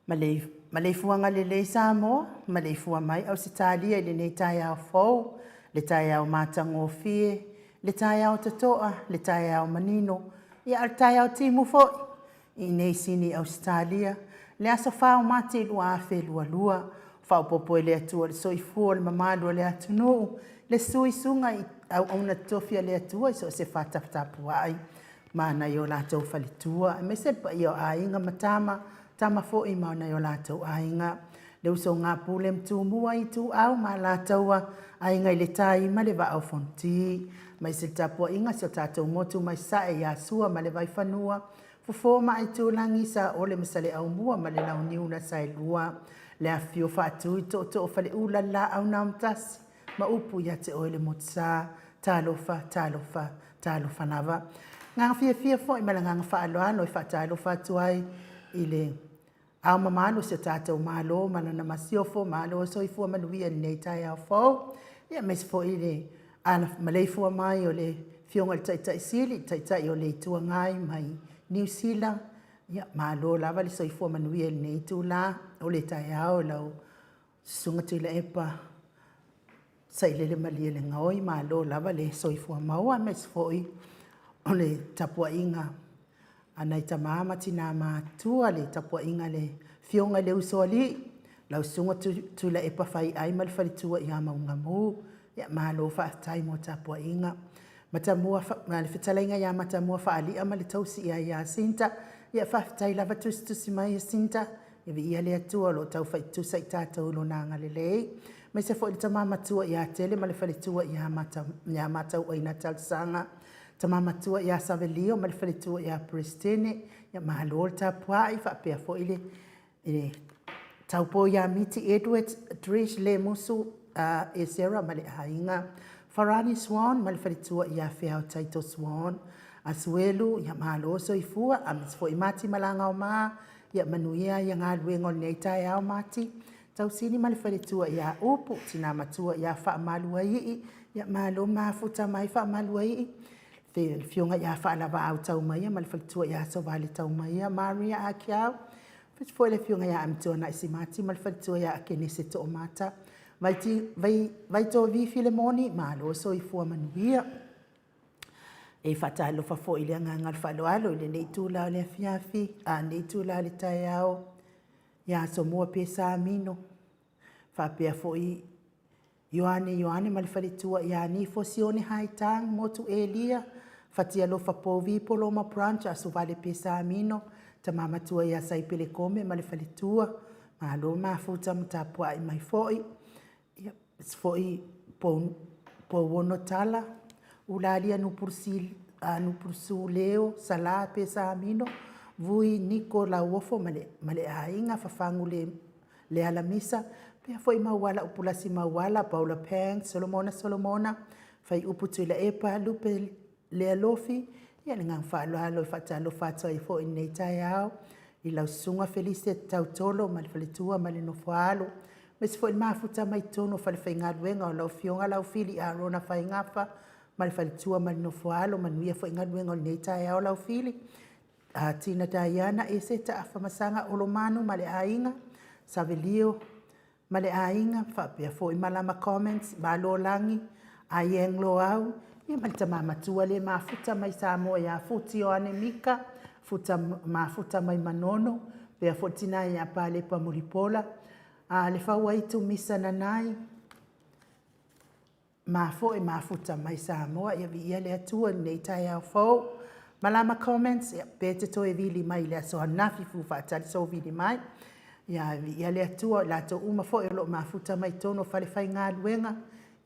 Maleifuaga lelei Samoa, maleifua mai Ausetalia i lenei taeao fou, le taeao matagofie, le taeao totoa, le taeao manino, ia a o le taeao timu foi i inei i Sini Ausetalia, le aso 4 o Mati 2022. Faaopoopo e le Atua le soifua o le mamalu o le atunuu, le suisuga i auauna totofi a le Atua i so o se fata tapuai ma nai o latou faletua, aemaise le paia o Aiga ma Tama, Tama foi ma nai o latou Aiga, le usoga a Pule ma Tumua, Ituau ma Alataua, Aiga i le Tai ma le Vaa o Fonoti, aemaise le tapuaiga a si o tatou motu mai Sasae ia Sua ma le Vaifanua, Fofo ma Aitulagi, Saole ma Saleaaumua ma le Launiu na Saelua, le afifio o Faatui, Tootoo o Faleula, le Laau na Amotasi ma upu ia te oe le Motusa. Talofa, talofa, talofa lava. Agaga fiafia foi ma le agaga faaaloalo e faatalofa atu ai i le Ao mamalu o si o tatou Malo ma lana Masiofo, malo le soifua manuia i lenei taeao fou. Ia aemaise foi le maleifua mai o le Afioga i le Taitai Sili, le Taitai o le Itu Agai mai Niu Sila. Ia malo lava le soifua manuia i lenei itula o le taeao i lau Susuga Tuilaepa Sailele Malielegaoi, malo lava le soifua maua, aemaise foi o le tapuaiga a nai tama ma tina matutua, le tapuaiga a le Afioga i le Usoalii, lau Susuga Tuilaepa Faiai ma le faletua ia Maugamu. Ia malo faafetai mo le tapuaiga. Matamua, le fetalaiga ia Matamua Faalia ma le tausi ia Jacinta, ia faafetai lava tusitusi mai Jacinta, ia viia le Atua o lo o tau fai tutusa i tatou i Lona agalelei. Aemaise foi le tama matua ia Tele ma le faletua ia Matauaina Talosaga, tama matua ia Savelio ma le faletua ia Peresetene, ia malo le tapuai, faapea foi le taupou ia Miti Edward Trish Lemusu Esera ma le aiga, Farani Swan ma le faletua ia Feao Taito Swan, Asuelu, ia malo soifua, aemaise foi Mati Malagaoma, ia manuia ia galuega o lenei taeao Mati, Tausili ma le faletua ia Upu, tina matua ia Faamaluaii, ia malo mafuta mai Faamaluaii, le afioga ia Faalavaau Taumaia ma le faletua ia Sovale Taumaia, Maria Akiau, faapea foi le afioga ia Amituanai Simati ma le faletua ia Akenese Toomata, Vaitovi Filemoni, malo le soifua manuia. E faatalofa foi i le agaga o le faaaloalo i lenei itula o le afiafi, a lenei itula o le taeao ia Asomua Pesamino, faapea foi Ioane Ioane ma le faletua ia Nifo Sione Haitang, Motu Elia, Fatialofa Povi Poloma Branch, Asovale Pesamino, Tama Matua ia Saipele Kome ma le faletua, malo mafuta ma tapuai mai foi. Ia, foi Pouono Tala, Ulalia Nupulusu Leo, Sala Pesamino, Vui Niko Lauofo ma le aiga, Fafagu Lealamisa, pea foi Mauala Upulasi Mauala, Paula Pang, Solomona Solomona, Faiupu Tuilaepa, Lupe Lealofi, ia le agaga faaaloalo e faatalofa atu ai foi i lenei taeao i lau Susuga Felise Tautolo ma le faletua ma le nofoaalo, aemaise foi le mafuta mai totonu o falefaigaluega o lau Afioga Laufili Arona Faigafa ma le faletua ma le nofoaalo. Manuia foi galuega o lenei taeao Laufili. Tina Diana Eseta Afamasaga Olomanu ma le aiga, Savelio ma le aiga, faapea foi Malama Comments, Malolagi, Aieng Loau, ia ma le tama matua le mafuta mai Samoa ia Futi Ioane Mika, Futa mafuta mai Manono, faapea foi le tina ia Palepa Mulipola, a le Fauaitu Misa Nanai, Mafoe mafuta mai Samoa, ia viia le Atua i lenei taeao fou. Malama comments, ia pe te toe vili mai i le aso ananafi fu faatali sou vili mai. Ia viia le Atua i latou uma foi o lo o mafuta mai totonu o falefaigaluega,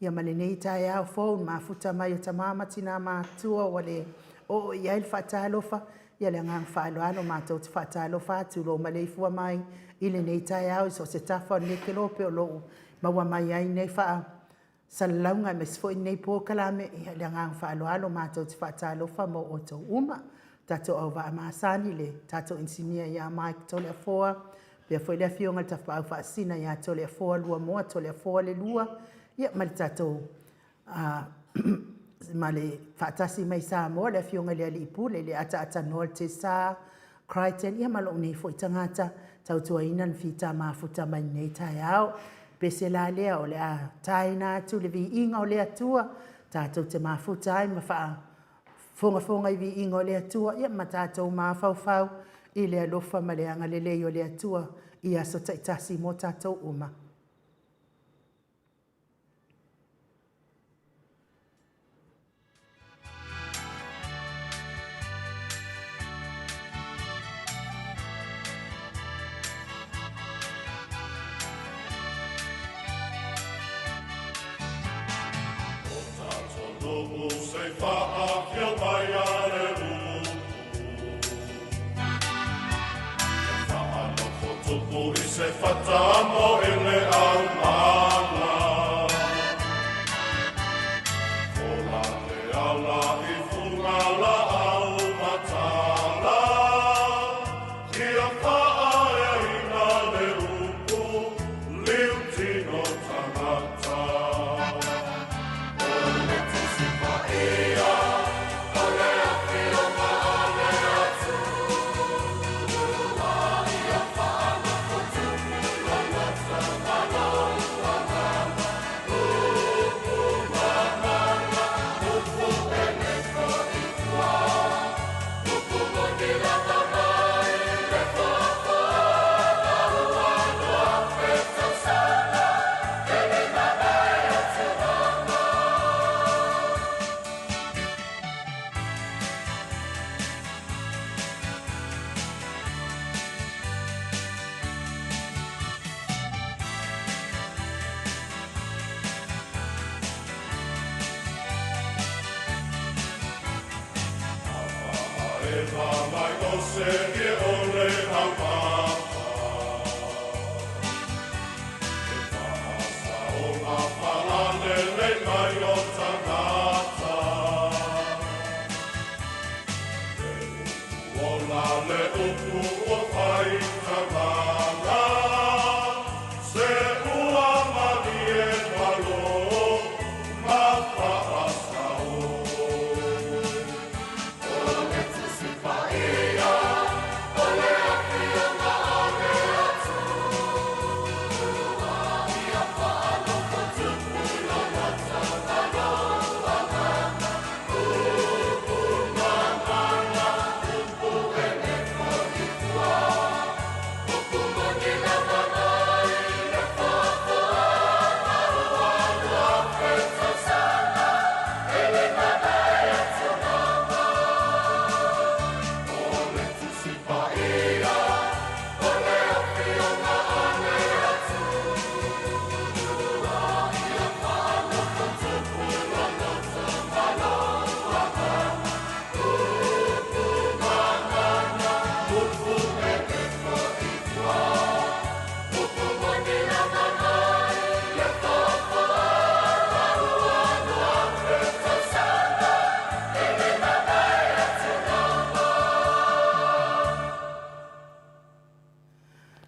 ia ma lenei taeao fou i le mafuta mai o tama ma tina matutua ua le oo i ai le faatalofa, ia le agaga faaaloalo matou te faatalofa atu i lou maleifua mai i lenei taeao i so o se tafa o lenei kelope o lo o maua mai ai nei faa Salalauga aemaise foi lenei polokalame. Ia, le agaga faaaloalo matou te faatalofa mo outou uma. Tatou auvaa masani, le tatou inisinia ia Mike Toleafoa, faapea foi le afioga i le Tapaau Faasisina ia Toleafoa Luamoa Toleafoa Lelua, ia ma le tatou ma le faatasi mai Samoa le afioga i le Alii Pule, le ataatatanoa le Tesa. Crichton, ia ma lou nei foi tagata tautuaina le fita mafuta mai lenei taeao. Pese la lea o le a taina atu le viiga o le Atua, tatou te mafuta ai ma faafogafoga i viiga o le Atua, ia ma tatou mafaufau i le alofa ma le agalelei o le Atua i aso taitasi mo tatou uma. Se fata mo ele au mala Ola le ala i fuga la au matala Ia faaeaina le upu liu tino tangata O le Tusi Paia o le Afioga a le Atua Ia faanofo tupu loloto ma lou agaga Upu mamala, upu e nefo i tua Upu moni lava mai le foafoaga ua 2000 tausaga e le mavae atugaga. Apaʻaepa mai o se e ole au papa E faasaoga falalelei mai o tagata Le upu ola le upu ua fai tagata Se ua malie malo ma faasao. O le Tusi Paia, o le Afioga a le Atua, ia faalogo tupu loloto ma lou agaga, upu mamala, upu e nefo i tua, upu moni lava mai le foafoaga ua 2000 tausaga e le mavae atugaga. O le Tusi Paia, o le Afioga a le Atua, ia faanofo tupu loloto ma lou agaga, upu gagana, upu e nefo i tua, upu moni lava mai le foafoaga ua 2000 tausaga e le mavae atugaga.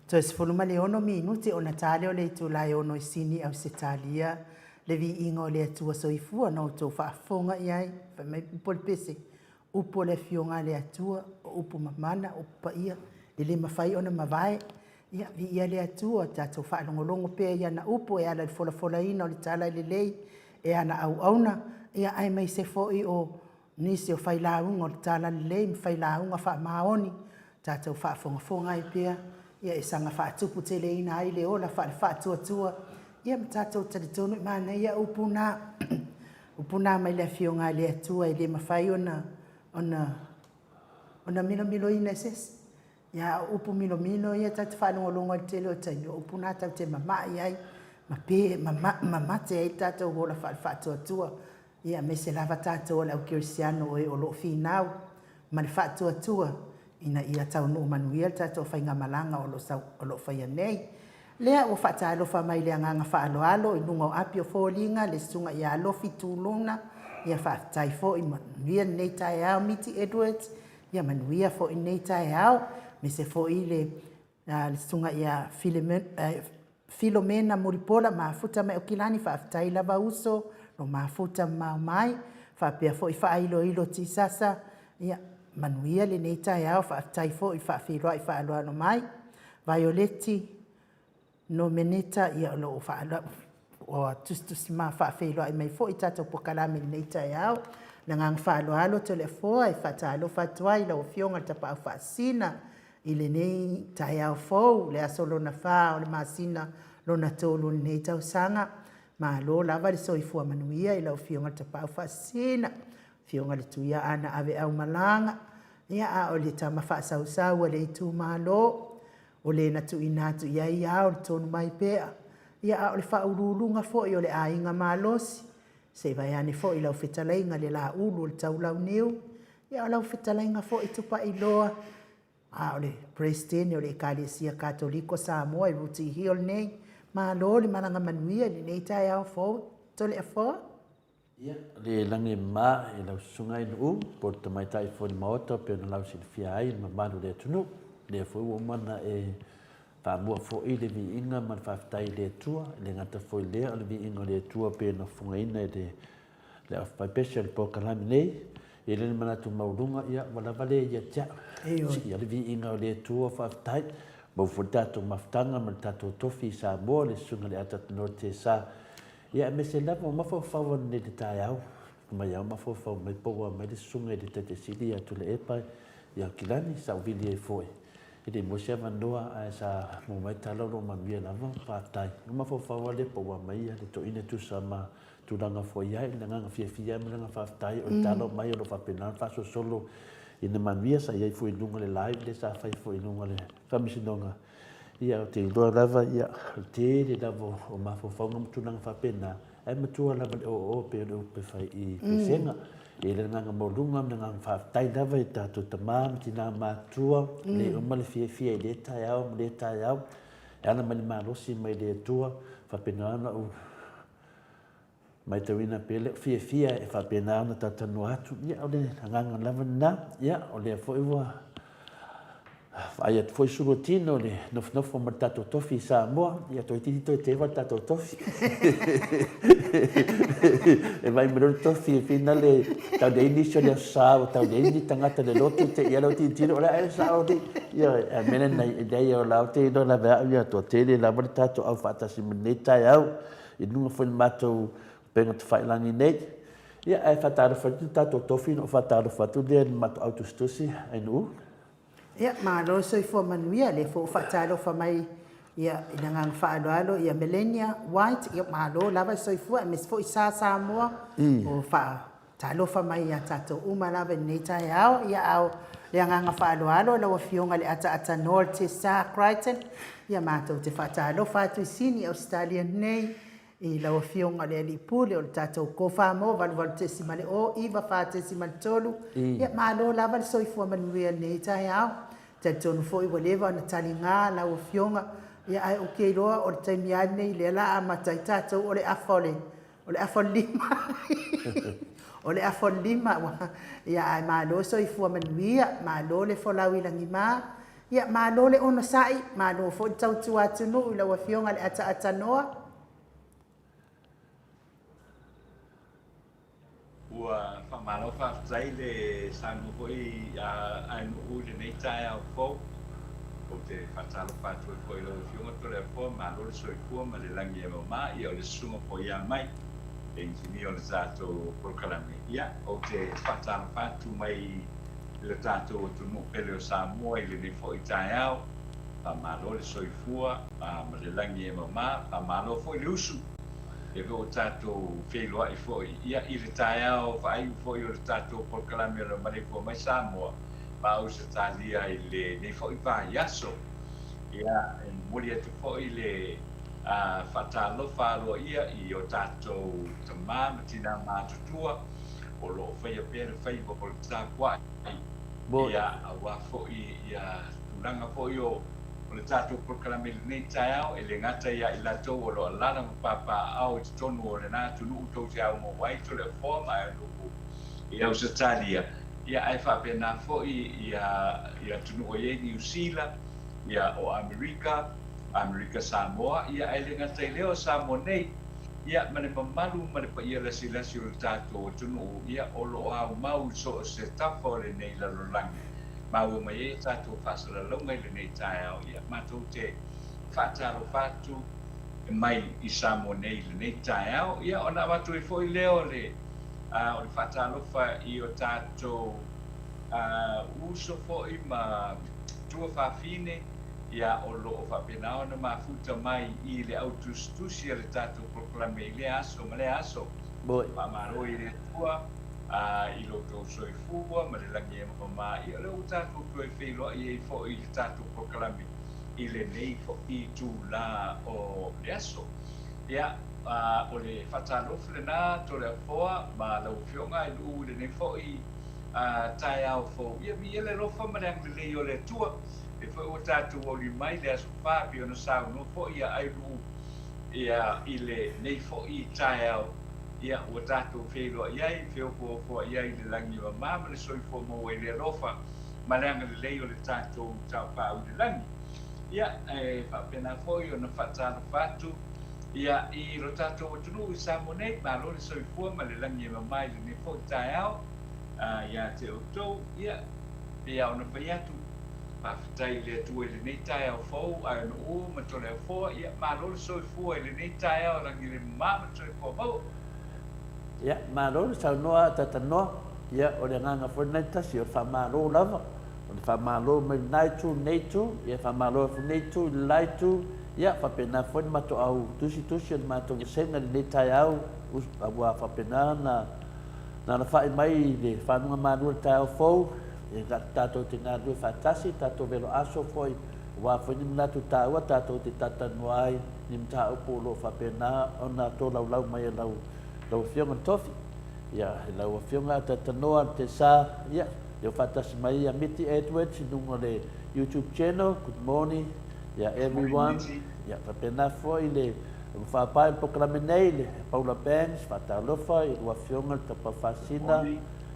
Toe 16 minute ona ta lea o le itula e ono i Sini, Ausetalia, le viiga o le Atua soifua na outou faafofoga i ai, fai mai upu o le pese, upu o le Afioga a le Atua, o upu mamana, upu paia, e le mafai ona mavae. Ia, viia le Atua, tatou faalogologo pea i ana upu e ala i le folafolaina o le tala lelei e ana auauna, ia aemaise foi o nisi o failauga o le tala lelei ma failauga faamaoni, tatou faafogafoga ai pea, ia e saga faatuputeleina ai le ola faale-faatuatua, ia ma tatou talitonu i manaia upu na, upu na mai le Afioga a le Atua e le mafai ona, ona, ona milomiloina e se isi. Ia, o upu milomilo ia tatou te faalogologo ai i le tele o taimi, o upu na tatou te mamai ai, ma pe, ma, ma mate ai le tatou ola faale-faatuatua. Ia, aemaise lava tatou o le au kerisiano o e o lo o finau ma le faatuatua ina ia taunuu manuia le tatou faigamalaga o lo o o lo o faia nei. Lea ua faatalofa mai le agaga faaaloalo i luga o api o foliga le Susuga ia Alofi Tuluna, ia faafetai foi manuia lenei taeao Miti Edwards, ia manuia foi lenei taeao, aemaise foi le le Susuga ia Filomena Mulipola Mafuta mai Aukilani, faafetai lava uso, lo mafuta mamao mai, faapea foi Faailoilo Tisasa, ia. manuia lenei taeao, faafetai foi i le faafeiloai faaaloalo mai. Vaioleti Nomeneta, ia o lo o tusitusi ma faafeiloai mai foi i tatou polokalame i lenei taeao. Le agaga faaaloalo Toleafoa e faatalofa atu ai i lau Afioga i le Tapaau Faasisina i lenei taeao fou, le aso lona 4 o le masina lona 3 o lenei tausaga. Malo lava le soifua manuia i lau Afioga i le Tapaau Faasisina, Afioga i le Tuiaana Aveaumalaga, ia a o le tama faasausau a le itumalo, o le na tuuina atu i ai ao le tonu mai pea, ia a o le faauluuluga foi o le aiga malosi, se i vaeane foi lau fetalaiga le Laulu o le Taulauniu, ia o lau fetalaiga foi Tupailoa, a o le Peresetene o le Ekalesia Katoliko Samoa i Rooty Hill nei. Malo le malaga manuia i lenei taeao fou, Toleafoa. Ia, le lagi e mama i lau susuga i Nu'u, po o le tamaitai foi o le Maota pei ona lausilafia ai le mamalu o le atunuu. Lea foi ua uma ona e faamua foi le viiga ma le faafetai i le Atua, e le gata foi i lea o le viiga o le Atua pei ona fofogaina e le le aufaipese o le polokalame nei. E i ai le manatu maualuga, ia ua lava lea ia te au. Sii le viiga o le Atua, faafetai. Maua foi le tatou mafutaga ma le tatou tofi i Samoa, le susuga i le Atatanoa Tesa. Ia aemaise lava o mafaufau ananei i le taeao, mai lava mafaufau mai poua mai le susuga i le Taitaisili ia Tuilaepa i Aukilani, sa ou vili ai foi. E le i maua se avanoa ae sa maua mai tala o lo o manuia lava, faafetai. O mafaufau lava lea poua mai le toeaina e tusa ma tulaga foi i ai, le agaga fiafia ma le agaga faafetai o le tala mai o lo o faapena ona faasolosolo ina manuia. Sa i ai foi i luga o le live lea sa fai foi i luga o le Faamasinoga. Ia, ou te iloa lava, ia, o le tele lava o mafaufauga ma tulaga faapena, ae matua lava le oo pei o le upu e fai i Pesega. E i ai le agaga maualuga ma le agaga faafetai lava i tatou tama ma tina matutua, le uma le fiafia i lea taeao ma lea taeao, e ala mai le malosi mai le Atua, faapena ona ou matauina pea le fiafia e faapena ona talatalanoa atu. Ia, o le agaga lava lena. Ia, o lea foi ua vaai atu foi sulu o tino le nofonofo ma le tatou tofi i Samoa. Ia, toeitiiti toe teva le tatou tofi. E vaai mai loa le tofi e finale tau leai nisi o le Aso Sa, ua tau leai ni tagata le lotu te i ala o tilotilo, o le a ea sao nei. Ia, a mea lenei, e leai o la ou te iloa lava e au ia, toatele lava le tatou au faatasi mai lenei taeao. I luga foi o le matou upega tafailagi nei. Ia, ae faatalofa atu le tatou tofi ona ou faatalofa atu lea i le matou au tusitusi, Ainuu. Ia, malo le soifua manuia, o lea foi ua faatalofa mai ia, i le agaga faaaloalo ia Melania White, ia malo lava le soifua, aemaise foi Sa Samoa, o faatalofa mai ia tatou uma lava i lenei taeao. Ia, a o le agaga faaaloalo lau Afioga i le Ataatanoa o le Tessa Crichton, ia matou te faatalofa atu i Sini, Ausetalia nei, i lau Afioga i le Alii Pule o le tatou Kofa-mo 88.0 94.3, ia malo lava le soifua manuia i lenei taeao. Talitonu foi ua leva ona taliga lau Afioga, ia ae ou te iloa o le taimi lava lenei lea la amata ai tatou o le afa o le o le afa o le lima. O le afa o le lima, ia ae malo soifua manuia, malo le folau i lagima, Ia, malo le onosai, malo foi le tautua atunuu i lau Afioga i le Ataatanoa. Ua faamalo faafetai le saunoa foi a Ainuu i lenei taeao fou. Ou te faatalofa atu ai foi i lau Afioga Toleafoa, malo le soifua ma le lagi e mama, ia o le susuga foi ia Mai, le inisinia o le tatou polokalame. Ia, ou te faatalofa atu mai i le tatou atunuu pele o Samoa i lenei foi taeao. Faamalo le soifua ma le lagi e mama, faamalo foi le usu. Lea foi ua tatou feiloai foi ia i le taeao faaiu foi o le tatou polokalame o le Maleifua Mai Samoa ma Ausetalia i lenei foi vaiaso. Ia, e momoli atu foi le faatalofa aloaia i o tatou tama ma tina matutua o lo o faia pea le faiva o le tapuai, ia, aua foi ia tulaga foi o le tatou polokalame i lenei taeao, e le gata ia i latou o lo o alaala ma papaaao i totonu o lena atunuu tou te aumaua ai Toleafoa ma atunuu i Ausetalia, ia, ae faapena foi ia atunuu e i ai Niu Sila, ia, o Amerika, Amerika Samoa, ia, ae le gata i lea o Samoa nei. Ia, ma le mamalu ma le paia lasilasi o le tatou atunuu, ia, o lo o aumau i so o se tafa o lenei lalolagi, maua mai ai a tatou faasalalauga i lenei taeao, ia, matou te faatalofa atu mai i Samoa nei i lenei taeao. Ia, ona avatu ai foi lea o le, o le faatalofa i o tatou uso foi ma tuafafine, Ia, o lo o faapena ona mafuta mai i le au tusitusi a le tatou polokalame i lea aso ma lea aso. Faamalo i le Atua i lo outou soifua ma le lagi e mama. Ia, o lea ua tatou toe feiloai ai foi i le tatou polokalame i lenei foi itula o le aso. Ia, o le faatalofa lena Toleafoa ma lau Afioga i Lu'u i lenei foi taeao fou. Ia, viia le alofa ma le agalelei o le Atua. Lea foi ua tatou auli mai le Aso Fa pei ona saunoa foi ia Ailu ia i lenei foi taeao, ia ua tatou feiloai ai, feofoofoai ai i le lagi e mama ma le soifua maua i le alofa ma le agalelei o le tatou Tapaau i le lagi. Ia, e faapena foi ona faatalofa atu ia i lo tatou atunuu i Samoa nei, malo le soifua ma le lagi e mama i lenei foi taeao ia te outou. Ia, pei lava ona fai atu, Faafetai i le Atua i lenei taeao fou, Aenu'u ma Toleafoa, ia malo le soifua i lenei taeao lagi le mama ma le soifua maua. Ia, malo le saunoa a Tatanoa. Ia, o le agaga foi lena e tasi, o le faamalo lava. O le faamalo mai lena itu, lenei itu, ia faamalo atu lenei itu i le la itu. Ia, faapena foi le matou au tusitusi o le matou vasega i lenei taeao, ua faapena ona na alafai mai i le fanuga malu o le taeao fou. E tatou te galulue faatasi, tatou velo aso foi, aua foi ni manatu taua tatou te talatalanoa ai ni mataupu o lo o faapena ona tolaulau mai e lau, lau Afioga le Tofi. Ia, e lau Afioga a talatalanoa le Tesa, ia, leo faatasi mai ia Miti Edwards i luga o le YouTube channel, good morning, ia everyone, ia faapena foi le faapae o le polokalame nei, le Paula Banks, faatalofa i lau Afioga le Tapafaasina,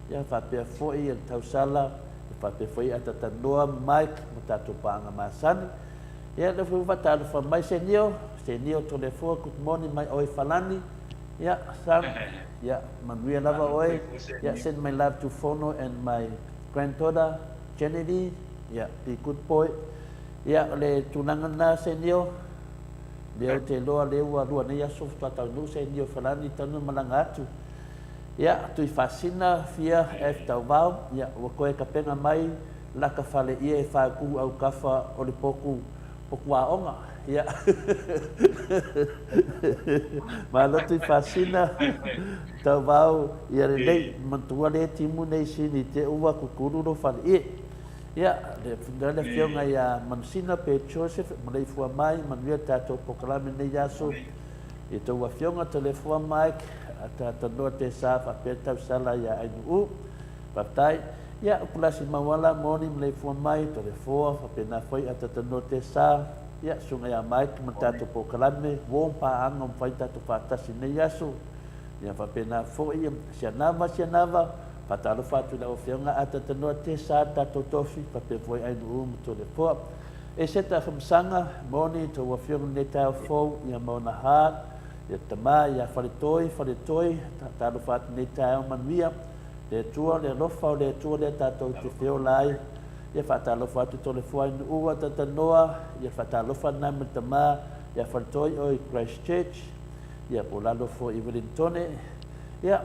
Ia faapea foi le tausala, ia faapea foi Atatanoa, Mike ma tatou paaga masani. Ia lea foi ua faatalofa mai Senio, Senio Toleafoa, good morning mai oe Falani. Ia son, ia manuia lava oe. Ia send my love to Fono and my granddaughter Genevieve. Ia be good boy. Ia o le tulaga lena Senio, lea ou te iloa lea ua lua nei aso faatoa taunuu Senio Falani talu ona malaga atu. Ia, Tuifasina, Fia, F. Tauvao, ia, ua toe tapena mai laka fale ia e faatu autafa o le potu, potu aoga. Ia. Malo Tuifasina, Tauvao, ia lelei, manatua le timu nei sini te ua kukulu lo fale ie. Ia, le le afioga ia Manusina pe Joseph, maleifua mai, manuia tatou polokalame nei aso. I tou afioga Toleafoa Mike, Tanoa Tesa faapea Tausala ia Ainu'u. Faafetai. Ia, Upulasi Mauala, moni maleifua mai, Toleafoa, faapena foi Atatanoa Tesa, ia, Susuga ia Mike ma le tatou polokalame, uo ma paaga ua mafai ona tatou faatasi i lenei aso. Ia, faapena foi Sianava, Sianava, faatalofa atu i lau Afioga Atatanoa Tesa, le tatou tofi, faapea foi Ainu'u ma Toleafoa. Eseta Afamasaga, moni i tou afioga i lenei taeao fou, ia Mona Hart, ia Tama, ia Faletoi, Faletoi, talofa atu i lenei taeao manuia, le Atua, le alofa o le Atua lea tatou te feola ai, ia faatalofa atu Toleafoa i Nuua, Tatanoa, ia faatalofa lena ma le Tama, ia Faletoi o i Christchurch, ia po o lalo foi i Wellingtone, ia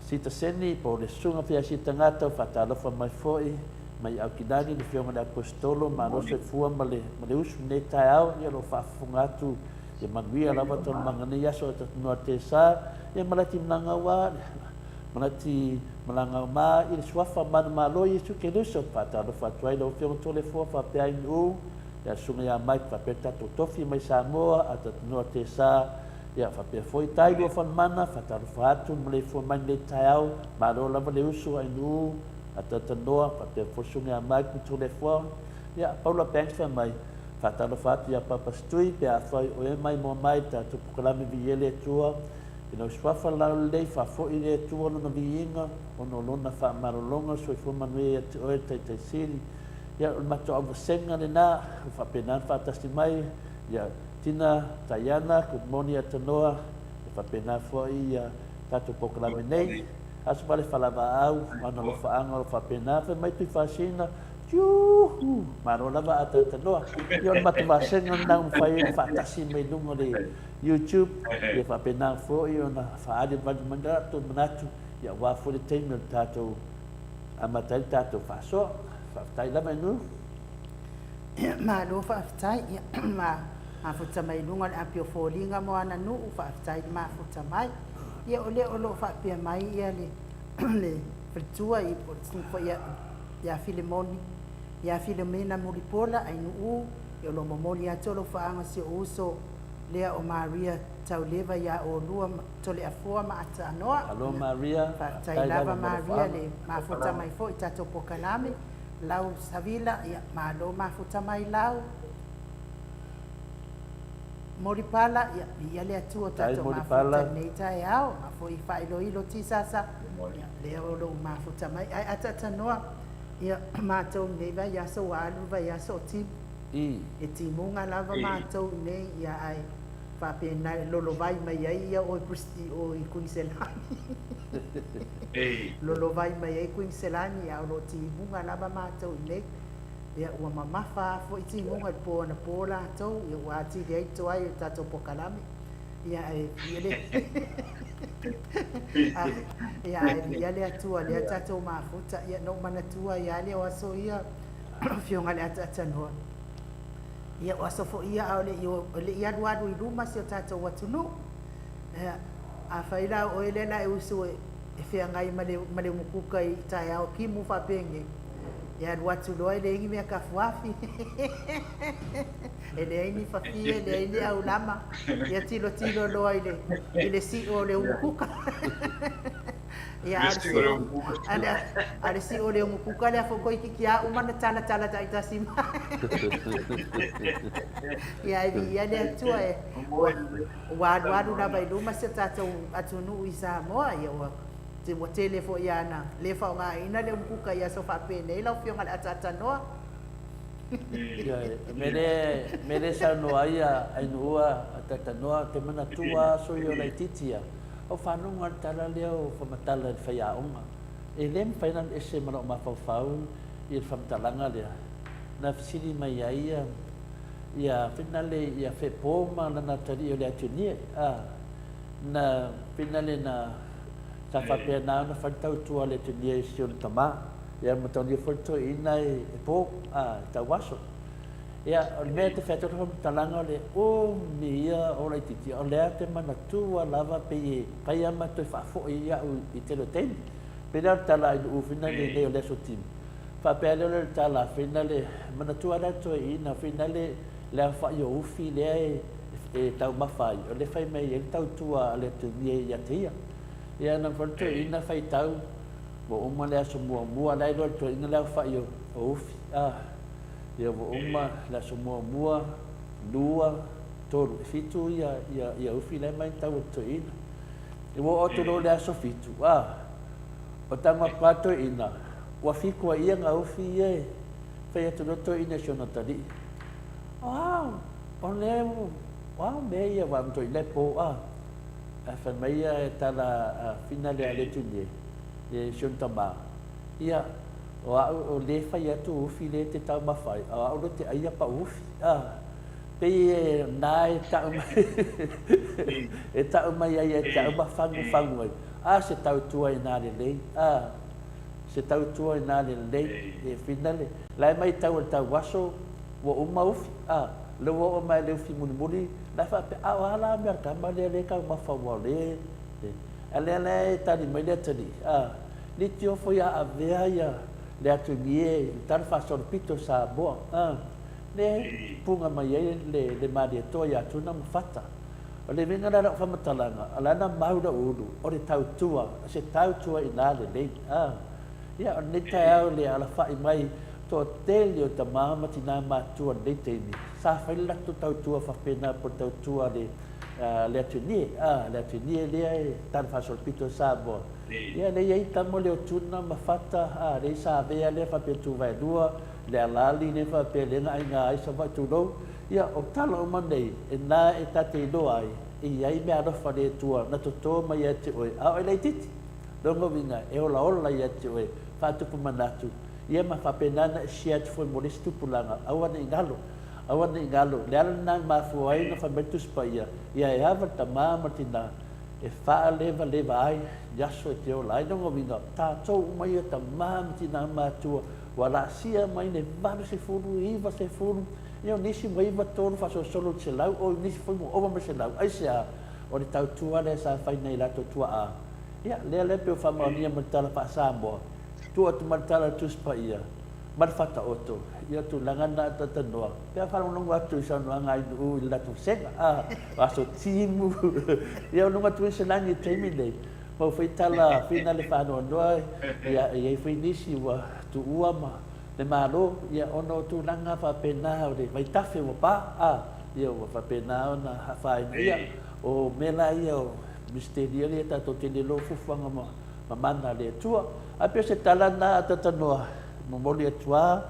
Sita Seni, po o le Susuga Fiasia Tagata, faatalofa mai foi, Mai Aukilani, le Afioga i le Aposetolo, malo soifua ma le, ma le usu i lenei taeao, ia o lo o faafofoga atu, ia manuia lava taualumaga nei aso a tatou Tesa, ia malati malagaua, malati malagauma i le suafa manumalo Iesu Keriso, faatalofa atu ai lau Afioga Toleafoa faapea Ainu'u, ia Susuga ia Mike faapea le tatou tofi mai Samoa a tatou Tesa, ia faapea foi Tai Luafalemana, faatalofa atu ma maleifua mai lenei taeao, malo lava le usu Ainu'u, A Tatanoa, faapea foi Susuga ia Mike ma Toleafoa, ia, Paula Banks fai mai, Faatalofa atu ia Papa Stui pe afai o e maimoa mai le tatou polokalame Viia le Atua i lau suafa laulelei, faafoi le Atua lona viiga ona o lona faamalologa, soifua manuia ia te oe le Taitai Sili. Ia, o le matou auvasega lena, ua faapena ona faatasi mai, ia, Tina, Taiana, good morning Atanoa, Faapena foi ia tatou polokalame nei. Aso vale falavaau, ana alofaaga o lo o faapena. Fai mai Tuifasina, Juuhuu! Malo lava a talataloa. Ia o le matou vasega lena ua mafai ai ona faatasi mai luga o le YouTube, ia faapena foi ona faaali mai latou manatu, ia aua foi le taimi o le tatou amata ai le tatou faasoa. Faafetai lava Inu. Malo faafetai. Ia ma mafuta mai luga o le api o foliga mo ana nuu, faafetai le mafuta mai. Ia o lea o lo o faapea mai ia le le faletua i po o le susuga foi ia ia Filemoni, ia Filomena Mulipola Ainuu, ia o lo o momoli atu alofaaga si ou uso lea o Maria Tauleva ia olua Toleafoa ma Ataanoa. Malo Maria, Faafetai faafetai lava lava mo Maria alofaaga. le mafuta mai foi i tatou polokalame. Lau Savila, ia malo mafuta mai lau Molipala, ia viia le Atua Faafetai tatou mafuta Molipala. lenei taeao, ma foi faailoilo tisasa, ia lea o lou mafuta mai. Ae ataatanoa, ia matou nei vaiaso ua alu le vaiaso o timu. E timuga lava matou nei, ia ae faapena e lolovai mai ai ia oe Christy o i Kuiniselani. Lolovai mai ai Kuiniselani, a o lo o timuga lava matou i nei. Ia ua mamafa lava foi timuga i le po anapo latou, ia ua atili ai toai o le tatou polokalame. Ia ae viia le Ia ae viia le Atua lea tatou mafuta. Ia na ou manatua ai lava lea o aso ia Afioga i le Ataatanoa. Ia o aso foi ia a o le i alualu i luma si o tatou atunuu. Ia, afai la o oe lea la e usu e feagai ma le, ma le umukuka i taeao kimu faapenei, e alu atu loa e leai ni mea tafuafi, e leai ni fafie, e leai ni aulama, ia tilotilo loa i le, i le si'o o le umukuka. Ia, a o le si'o, a le si'o o le umukuka lea foi toeitiiti lava uma ona talatala taitasi mai. Ia, ae viia le Atua e, ua, ua alualu lava i luma si o tatou atunuu i Samoa, ia ua, ua tele foi lava na le faaaogaina le umukuka i aso faapenei lau Afioga i le Ataatanoa. Ia, me le, me le saunoa ai a Ainuu a Ataatanoa, te manatua aso ia o laitiiti ia. O faalogo le tala lea o faamatala i le faiaoga. E le mafai ona alu ese ma lou mafaufau i le faamatalaga lea. Na fesili mai ai ia, ia finale ia Fepo ma lana atalii o le Atunie, a, na finale na, sa faapena ona fai le tautua a le Atunie i si ona tama. Ia ma taulia foi le toeaina e po, a, e tauaso. Ia, o le mea e te fai atu ai le faamatalaga o le umi ia o laitiiti, o lea te manatua lava pei e fai lava ma toe faafoi iaʻu i tele o taimi. Pei lea o le tala a Inuʻu finale nei o le Aso Timu. Faapea lea o le tala finale, manatua lea toeaina finale le aofai o ufi lea e taumafa ai, o lea fai mai ai le tautua a le Atunie ia te ia. Ia na mafai le toeaina faitau ua uma le aso muamua, la e iloa e le toeaina le aofai o ufi. A. Ia ua uma le aso muamua, lua, tolu, e fitu ia, ia, ia ufi la e mai tau o le toeaina. Ia ua oo atu loa i le aso fitu, a, o tama pa toeaina, ua fiku ai ia nga ufi ia e fai atu loa toeaina i si ona atalii. O a, o lea, o a mea ia aua ma toeaina e po, a. Ae fai mai ia e tala a Fina lea a le Tunie, i si ona tama, ia, O au o le fai atu ufi le te taumafa ai, o au lo te aia pa ufi. A, pei e na e tau mai, e tau mai ai e te au ma fagu fagu ai. A, se tautua i nā lelei. A, se tautua i nā lelei. E finale, la e mai tau e tau aso, ua uma ufi. A, le ua oo mai le ufi mulimuli, la e faapea, a o a la mea tama lea le taumafa ua le, a lea la e tali mai le atalii. A, Leitio foi a avea ia le atunie i le tala faasolopito o Samoa, a, le puga mai ai le, le Malietoa ia Tuna ma Fata. O le uiga la o lau faamatalaga, o la na mau lou ulu, o le tautua, o se tautua ina lelei, a. Ia, o lenei taeao le alafai mai toatele o tama ma tina matutua o lenei taimi, sa fai le latou tautua faapena po o le tautua a le, le atunie, a, le atunie lea e tala faasolopito o Samoa. Ia lea i ai tama lea o Tuna ma Fata, a, lea i Savea lea faapea Tuvaelua, le alali lea faapea lea na aiga ai Savaii tulou. Ia, o tala uma nei, e na e ta te iloa ai, e i ai meaalofa a le Atua na toto mai ia te oe, a o e laitiiti. Lona uiga, e olaola ia te oe, faatupu manatu, ia ma faapena ona e share atu foi mo le isi tupulaga, aua ne i galo, aua ne i galo. O le ala lena e mafua ai ona fai mai le Tusi Paia, Ia e ava le tama ma le tina e faalevaleva ai i aso e te ola ai. Lona uiga, o tatou uma ia, tama ma tina matua, ua laasia mai le 80, 90, ia o nisi ua 93 faasolosolo i le 100, o nisi foi ua ova ma le 100. Aisea? O le tautua lea sa fai nai latou tuaa. Ia, lea la e pei ua faamaonia ma le tala faa-Samoa, tuu atu ma le tala a le Tusi Paia, ma le Faataoto, ia o tulaga na a talatalanoa, pe a faalogologo atu i saunoaga a Ainuu i le latou vasega, a, o aso timu, ia o luga atu i se lagi i le taimi lenei, mau foi tala whina le faanoanoa, ia, e i ai foi nisi ua tuua ma le Malo, ia, ona o tulaga faapena o le vaitafe ua pa, a, ia ua faapena ona afaina. Ia, o mea la ia o misiteria ia tatou te le iloa fuafuaga ma, ma mana a le Atua. Ae pei o se tala lena a Tatanoa, momoli atu lava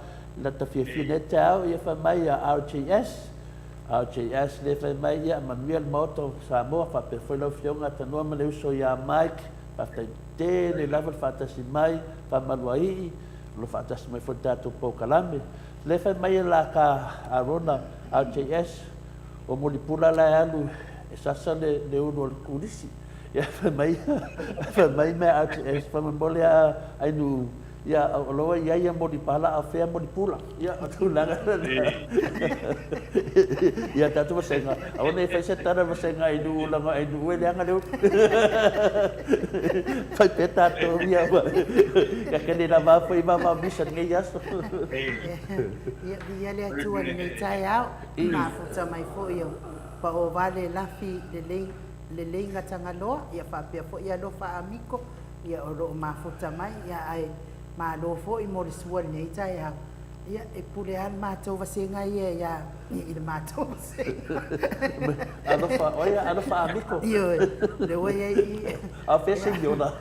lata fiafia nei taeao, ia fai mai a RJS, RJS lea fai mai, ia manuia le Maota o Samoa, faapea foi lau Afioga Tanoa ma le uso ia Mike, faafetai tele lava le faatasi mai, faamaluaii, o lo o faatasi mai foi i le tatou polokalame. Lea fai mai e la ka Arona RJS, o Mulipula la e alu e sasa le, le ulu o le kulisi. Ia fai mai, fai mai mea RJS, faamolemole a Ainuu, ia o lo o i ai ia Mulipala a o fea Mulipula. Ia o tulaga lena. Ia tatou vasega, aua ne i fai se tala vasega Ainuu leaga o Ainuu e leaga le ulu. Fai pea tatou ia ua kakele lava foi vavao misa i lenei aso. Ia, viia le Atua i lenei taeao, mafuta mai foi o paovale lafi lelei lelei Gatagaloa, ia faapea foi Alofa Amiko, ia o lo o mafuta mai, ia ae malo foi mo le sua i lenei taeao. Ia, e pule lava le matou vasega ia ia i le matou vasega. Alofa, o ai a Alofa Amiko? Ioe, lea ua i ai i. A o fea Seniora?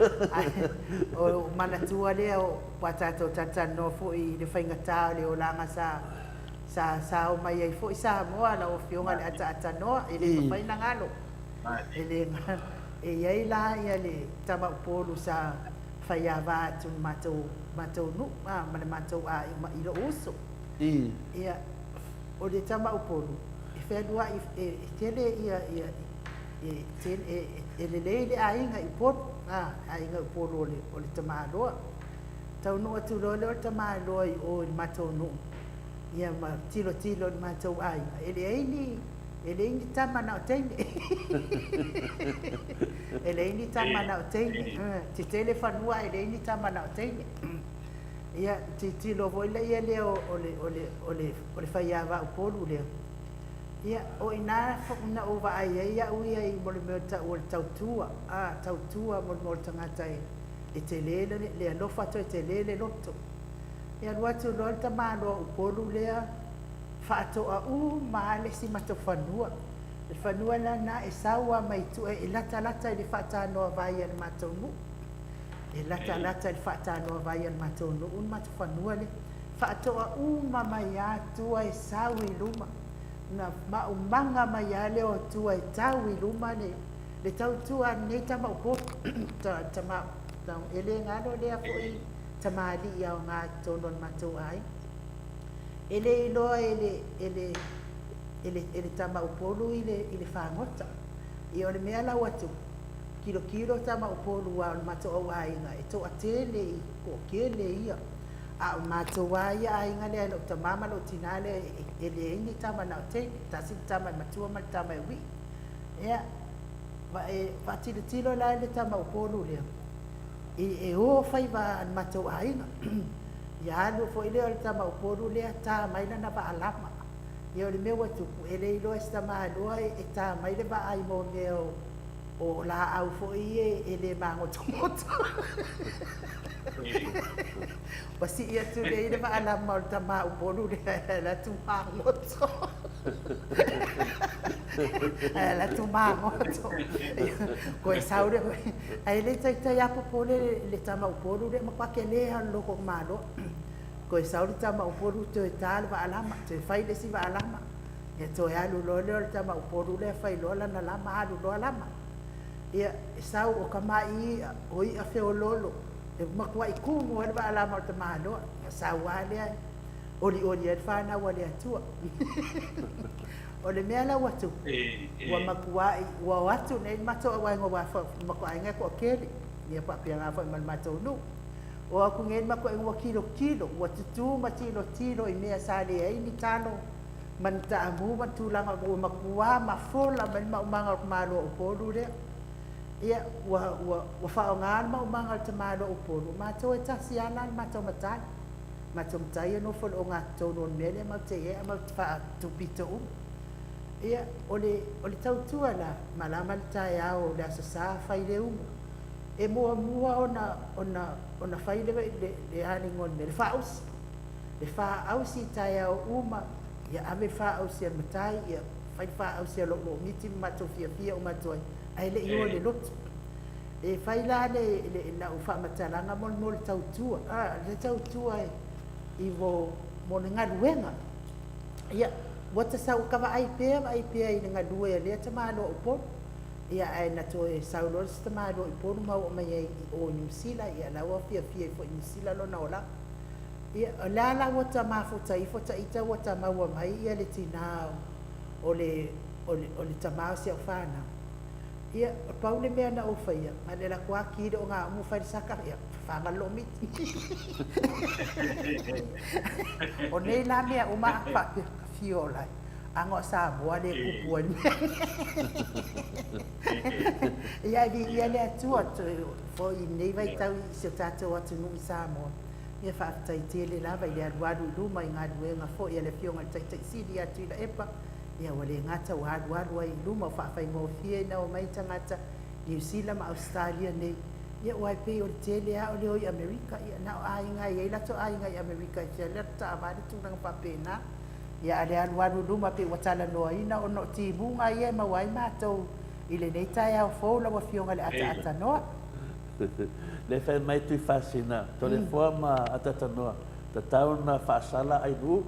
O manatua lea ua tatou talatalanoa foi i le faigata o le olaga sa sa sa omai ai foi Samoa lau Afioga i le ataatanoa, e le mafai ona galo. E le galo. E i ai la ia le tama Upolu sa faiava atu i le matou matou nuu a ma le matou aiga i lou uso. Ia, o le tama Upolu, e fealuai, e tele ia, ia, e tele, e, e lelei le aiga i Upolu, a, aiga i Upolu o le, o le tamaloa. Taunuu atu loa lea o le tamaloa i o i le matou nuu, ia ma tilotilo i le matou aiga, e leai ni, e leai ni tama na o teine. E leai ni tama na o teine. Tetele fanua ae leai ni tama na o teine. Ia, tilotilo foi laia lea o le, o le, o le, o le faiava Upolu lea. Ia, o i ina na ou vaai ai au ia i mo le mea o tau o le tautua, a, tautua mo le mea o le tagata e, e tele le, le alofa toe tele le loto. E alu atu loa le tamaloa Upolu lea, faatoa uma lava le isi matou fanua. Le fanua la lena e sau lava mai tua, e latalata i le faatanoavai a le matou nuu. E latalata i le faatanoavai a le matou nuu le matou fanua lea. Faatoa uma mai lava tua e sau i luma. Na maumaga mai lava lea o tua e tau i luma le, le tautua a lenei tama Upolu. Tama, e le galo lea foi tamalii aoga i totonu o le matou aiga. E le iloa e le, e le, e le, e le tama Upolu i le, i le fagota. Ia o le mea la ua tupu, kilokilo tama Upolu a o le matou au aiga e toatele i toatele ia. A o matou lava ia aiga lea lou tama ma lou tina lea e leai ni tama na o teine, tasi le tama e matua ma le tama e uii. Ia, e faatilotilo la le tama Upolu lea, e o faiva a le matou aiga. Ia alu foi lea o le tama Upolu lea ta mai lana vaa lama. Ia o le mea ua tupu, e le iloa e si tamaloa e ta mai le vaa i mo mea o, o laau foi ia e le magotogoto. Ua sii atu nei le vaa lama o le tama Upolu lea e alu atu magoto. Ae alu atu magoto. Koe sau le, ae le taitai lava popole le tama Upolu lea, matua tele lava o le loko maloa. Toe sau le tama Upolu toe ta le vaalama, toe fai le isi vaalama. Ia toe alu loa lea o le tama Upolu lea fai loa lana lama alu loa lama. Ia, e sau o kamai i'a, o i'a feoloolo, e matuai tumu ai le vaalama o le tamaloa. Ia sau lava lea e olioli ai le fanau a le Atua. O le mea la ua tupu, ua matuai, ua o atu nei le matou auaiga aua le matou aiga e toatele, ia faapena foi ma le matou nuu. O atu nei le matou aiga ua tilotilo, ua tutu ma tilotilo i mea sa leai ni talo ma ni taamu ma ni tulaga, ua matua mafola mai le maumaga o le tamaloa Upolu lea. Ia, ua, ua, ua faaaoga le maumaga o le tamaloa Upolu, o matou e tasi lava la le matou matai. Matou matai ia nofo i le ogatotonu o le mea lea matou te i ai ae matou te faatupito uma. Ia, o le, o le tautua la, malama le taeao o le Aso Sa fai le umu. E muamua ona, ona, ona fai le, le, le a le igoa o le mea, le faausi. Le faausi i taeao uma, ia ave le faausi a le matai, ia fai le faausi a lou loomiti ma matou fiafia uma atu ai, ae le i o i le lotu. E fai la le, le, lau faamatalaga mo le mea o le tautua, a, le tautua e, i mo, mo le galuega. Ia, ua ta sau ka vaai pea, vaai pea i le galue a lea tamaloa o Upolu. Ia, ae na toe sau loa le isi tamaloa i Upolu ma oo mai ai i o i Niu Sila, ia la ua fiafia ai foi i Niu Sila lona olaga. Ia, o le a la ua ta mafuta ifo ta ita ua ta maua mai ia le tinā o le, o le, o le tamā o si au fanau. Ia, pau le mea na ou faia, na o le alu atu lava ki le ogaumu fai le saka, ia, fafaga le loomiti. O nei la mea uma a faapea, ka fio o lai, aga o Samoa lea e kupu ai le mea nei. Ia, e viia le Atua foi i lenei vaitau i si o tatou atunuu i Samoa. Ia, faafetai tele lava i le alualu i luma i galuega foi a le Afioga i le Taitai Sili ia Tuilaepa. Ia ua le gata ua alualu ai i luma o faafaigofie ina omai tagata Niu Sila ma Ausetalia nei, ia aua e pei o le tele lava o le o i Amerika, ia na o aiga e i ai latou aiga i Amerika e fia alu taavale tulaga faapena. Ia a le alualu i luma pei ua talanoaina ona o timuga ia e maua ai matou i lenei taeao fou lau Afioga i le Ataatanoa. Le fai mai Tuifasina, Toleafoa ma Ataatanoa. Tatau ona faasala Ainuu.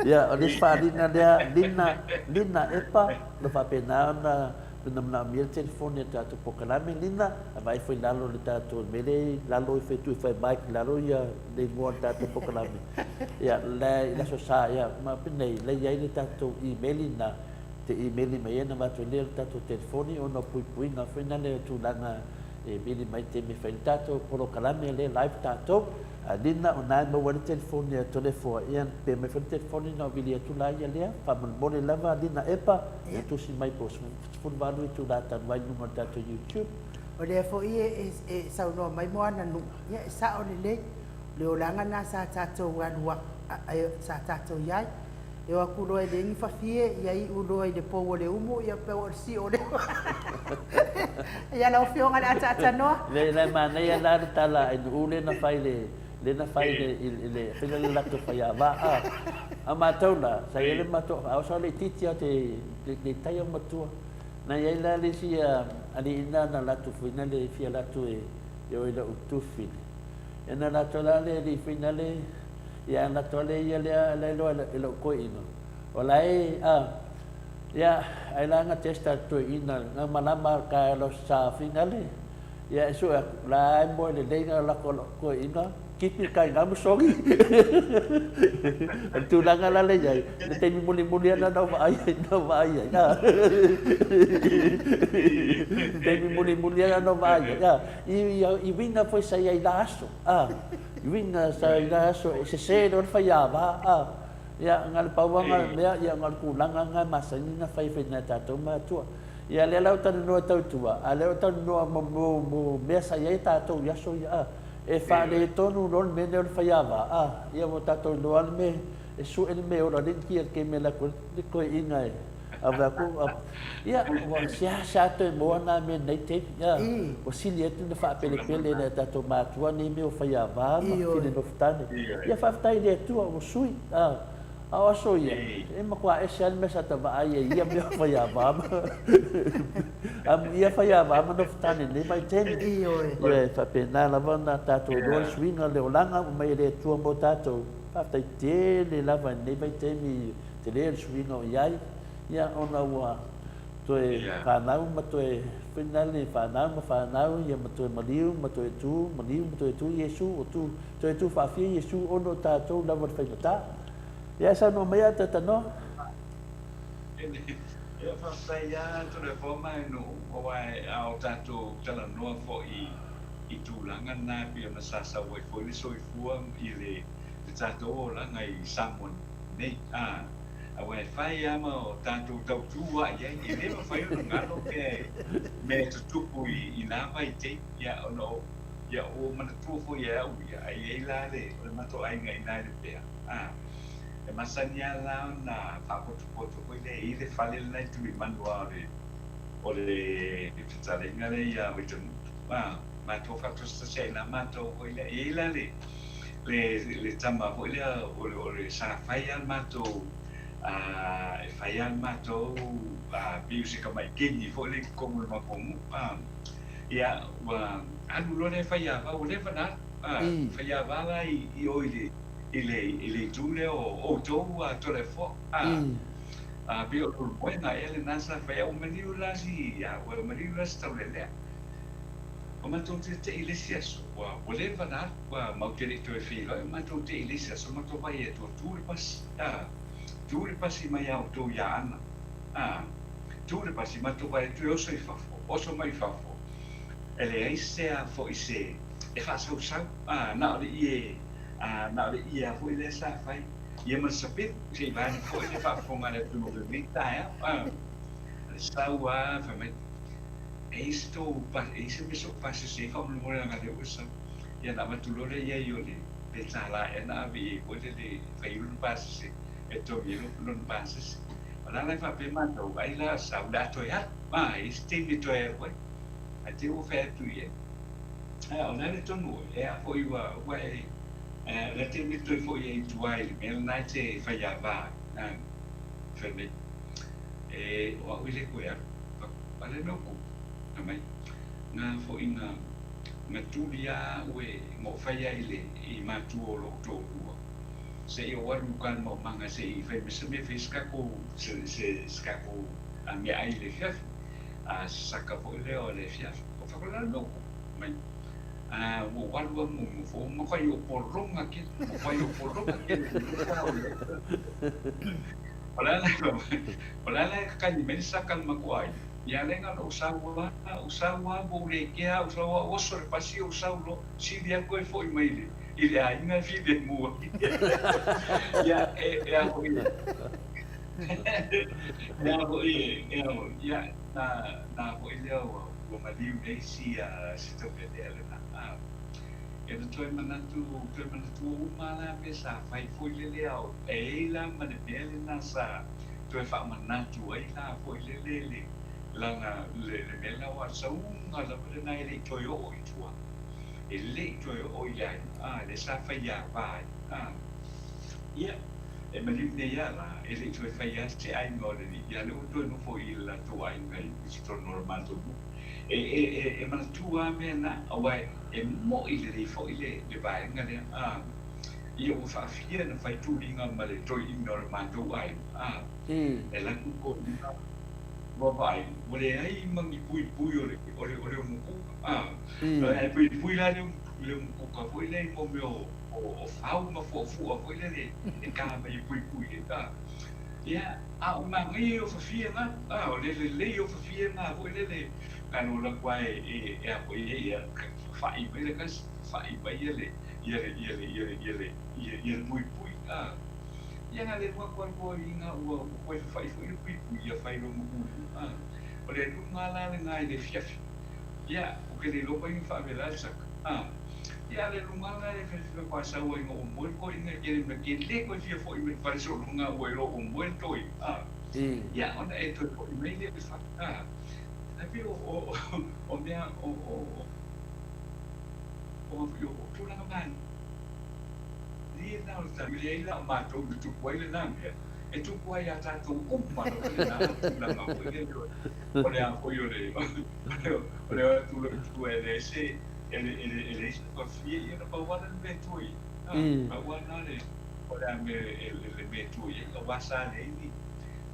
Ia, o le isi faaaliga lea, Lina, Lina Epa, o lo o faapena ona ona manaomia le telefoni a le tatou polokalame, Lina, a vaai ifo i lalo o le tatou mea lea i lalo ifo e tuu ifo ai mic i lalo ia le igoa o le tatou polokalame. Ia, le, i le Aso Sa, ia, ma penei, la e i ai le tatou email lina, te email mai ai ona avatu ai lea o le tatou telefoni ona o puipuiga foi na lea o tulaga E vili mai taimi e fai le tatou polokalame lea live tatou. A lina o na e maua ai le telefoni a Toleafoa ia pe aumai foi le telefoni na ou vili atu la ia lea. Faamolemole lava Lina Epa ia tusi mai po o 18 itula talu ai i luga o le tatou YouTube. O lea foi e saunoa mai Moananuu, ia e sao lelei, o le olaga lena sa tatou alu sa tatou i ai. E o atu loa e leai ni fafie, ia iu loa i le pou o le umu, ia pei o le sio o le Ia lau Afioga i le Ataatanoa. Le la manaia la le tala a Ainuu lea na fai le lea na fai le i le fai le latou faiava a. A matou la, sa i ai le matou a o sa laitiiti lava te le tai au matua. Na i ai la le isi alii na na latou foi na le fia alu atu e o i lou tufili. Ia na latou la le alii foi na le Ia ana tole ia lea la iloa e lou toeaina, o la e, a, ia, ai la na testa le toeaina, na malama ka lo sa finale, ia e sue atu, la e moe lelei na lako lou toeaina, kipi kai na masogi. O le tulaga la le i ai, le taimi mulimuli lava na ou vaai ai, na ou vaai ai, a. Taimi mulimuli lava na ou vaai ai, a. I, i uiga foi sa i ai i la aso, a. Uiga sa i la aso e sese loa le faiava a. Ia na o le pau lava na o le mea ia na o le tulaga na e masani na fai fai nai a tatou matua. Ia lea la ua talanoa tau i tua, a lea ua talanoa mo mo mo mea sa i ai tatou i aso ia a. E faaletonu loa le mea lea o le faiava a, ia ua tatou iloa le mea e sue le mea e ola ai le initia i le taimi e alu atu ai le toeaina e ave atu, ia, ua seasea toe maua na mea i lenei taimi, a, ua sili atu ona faapelepele e nai o tatou matua nei mea o faiava ma fili nofotane. Ia, faafetai i le Atua ua sui, a, A o aso ia, e matua ese lava le mea sa ta vaai ai i ia mea o faiava ma amuia faiava ma nofotane i lenei vaitaimi. Ioe. Ia, e faapena lava ona tatou iloa le suiga o le olaga ua mai e le Atua mo tatou. Faafetai tele lava i lenei vaitaimi tele le suiga o i ai, ia ona ua toe fanau ma toe, foi na le fanau ma fanau, ia ma toe maliu ma toe tu, maliu ma toe tu Iesu, o tu, toe tu faafia Iesu ona o tatou lava le faigata. Ia saunoa mai a Tatanoa. Ia faafetai lava Toleafoa ma Nuu aua a o tatou talanoa foi i tulaga na e pei ona sasau ai foi le soifua i le tatou olaga i Samoa nei. Aua e fai lava ma o tatou tautu lava i ai, e le mafai ona galo mea e tutupu i na vaitaimi, ia ona o ia ua manatua foi e au ia, a i ai la le o le matou aiga i ina i Lepea, e masani lava la ona faapotopoto foi lea i le fale lena i Tulimanu lava o le o le fetalaiga lea ia Vaitanutu, matou faatositasi ai i ina matou foi lea. E i ai la le le le tama foi lea o le o le sa fai lava le matou e fai lava le matou pei o se tamai kegi foi lea i totonu o le matou nuu. Ia, ua alu loa lea faiava, ua leva ona alu. Faiava la i o i le i le i le itu lea o outou Toleafoa. Pei o Leulumoega ea lena sa fai ai. Ua maliu la si, ua maliu la si Taulelea. Ua matou teitei i le isi aso, ua ua leva ona alu, ua matou te le i toe feiloai, ua matou te'i i le isi aso, matou vaai atu ua tu le pasi, a, tu le pasi mai ia outou i Aana, a, tu le pasi, matou vaai atu e oso i fafo, oso mai i fafo, e leai se a foi se e faasausau, a, na o le ie, a, na o le ie lava foi lea sa fai, ia ma le sapelu, se i vaeane foi le faafofoga a le atunuu i lenei taeao, a, le sau lava fai mai, E i ai se tou e i ai se mea se o pasese ai faamolemole leaga lea ua sau. Ia ona avatu loa lea i ai o le pe $1 ea na ave i ai foi lele e fai ai lona pasese e togi ai lona pasese. O le a la e faapea matou, ai la sau o le a toe alu. A, e i ai se taimi e toe alu ai. Ae te i ua fai atu i ai, a o le a le tonu oe, e a foi ua ua e o le a taimi e toe foi ai i tua i le mea lena e te faiava ai. Fai mai, e o au e le toe alu. A le mea o tupu, fai mai, na foi na, na tuli a au e, na ou fai ai i le, i matua o lou toalua, seia ou alu i uka i le maumaga se i fai mai se mea e fai ai se tatou, se, se, se tatou meaai i le afiafi, a se saka foi lea o le afiafi. Ou fai atu, O le a le mea o tupu? Fai mai, A, ua ou alu a mumu fou, ua matuai ou pologa tele, ua matuai ou pologa tele i le mea sa ou i ai. O le a la, o le a la e kakali mai le saka i le matou aiga? Ia lea na ona ou sau lava, ou sau lava ua ou le kea, ou sau lava oso le pasi ou sau loa, sili atu toe foi mai i le aiga e filemu ai. Ia, e, e a foi e, e a foi e, e a foi, ia, na, na foi lea ua, ua maliu nei si, si Taulealea lena. E na toe manatu, toe manatua uma la mea sa fai foi lele a o e i ai la ma le mea lena sa toe faamanatu ai la foi lele le lana le, le mea lena aua o le sauga lava lena e le i toe oo i tua. E le i toe oo i le aiga, a, lea sa faiava ai, a. Ia, e maliu nei lava la, e le i toe fai lava se aiga o le alii, ia lea ua toe nofo i le latou aiga i totonu o le matou nuu. E, e, e, e manatua lava mea na, aua e, e mo'i lelei foi le, le vaega lea, a, ia ua faafia ona fai tuliga ma le toeaina o le matou aiga, a, e alu atu le toeaina ua vaai, ua leai ma ni puipui o le, o le, o le umukuka, a, ae puipui la le, le umukuka foi lea i mea o, o, o fau ma fuafua foi lele e ta mai e puipui ai, a. Ia, a o manaia ia o fafia na, a, o le lelei o fafia na foi lele, na ona ou alu atu lava e, e a foi e ia, fafa'i mai le tasi, fafa'i mai ia le, ia le, ia le, ia le, ia le, ia, ia le puipui, a. Ia na le alu atu lava le toeaina ua, ua toe fafa'i foi le puipui, ia fai loa ma tuli, a. O le aluga la lena i le afiafi. Ia, ou te le iloa pe ai ni faavela le saka, a. Ia, a le luga la e faatoa sau ai ina ua moe le toeaina e tele mea, te le toe fia foi mai i le fale sologa ua iloa ua moe le toeaina, a. Ia, ona e toe foi mai lea i le fale, a. Ae pei o, o, o mea, o, o, o, o, o tulaga manaia Malie lena o le taimi, e leai la o matou na tupu ai lena mea, e tupu ai ia tatou uma lava lena tulaga foi lele o le a foi o le o le o atu loa i tua e leai se e leai se fafie, ia na pau lava lea o le mea e tua i ai. Pau lava lena le o le a mea le mea e tua i ai, aua sa leai ni.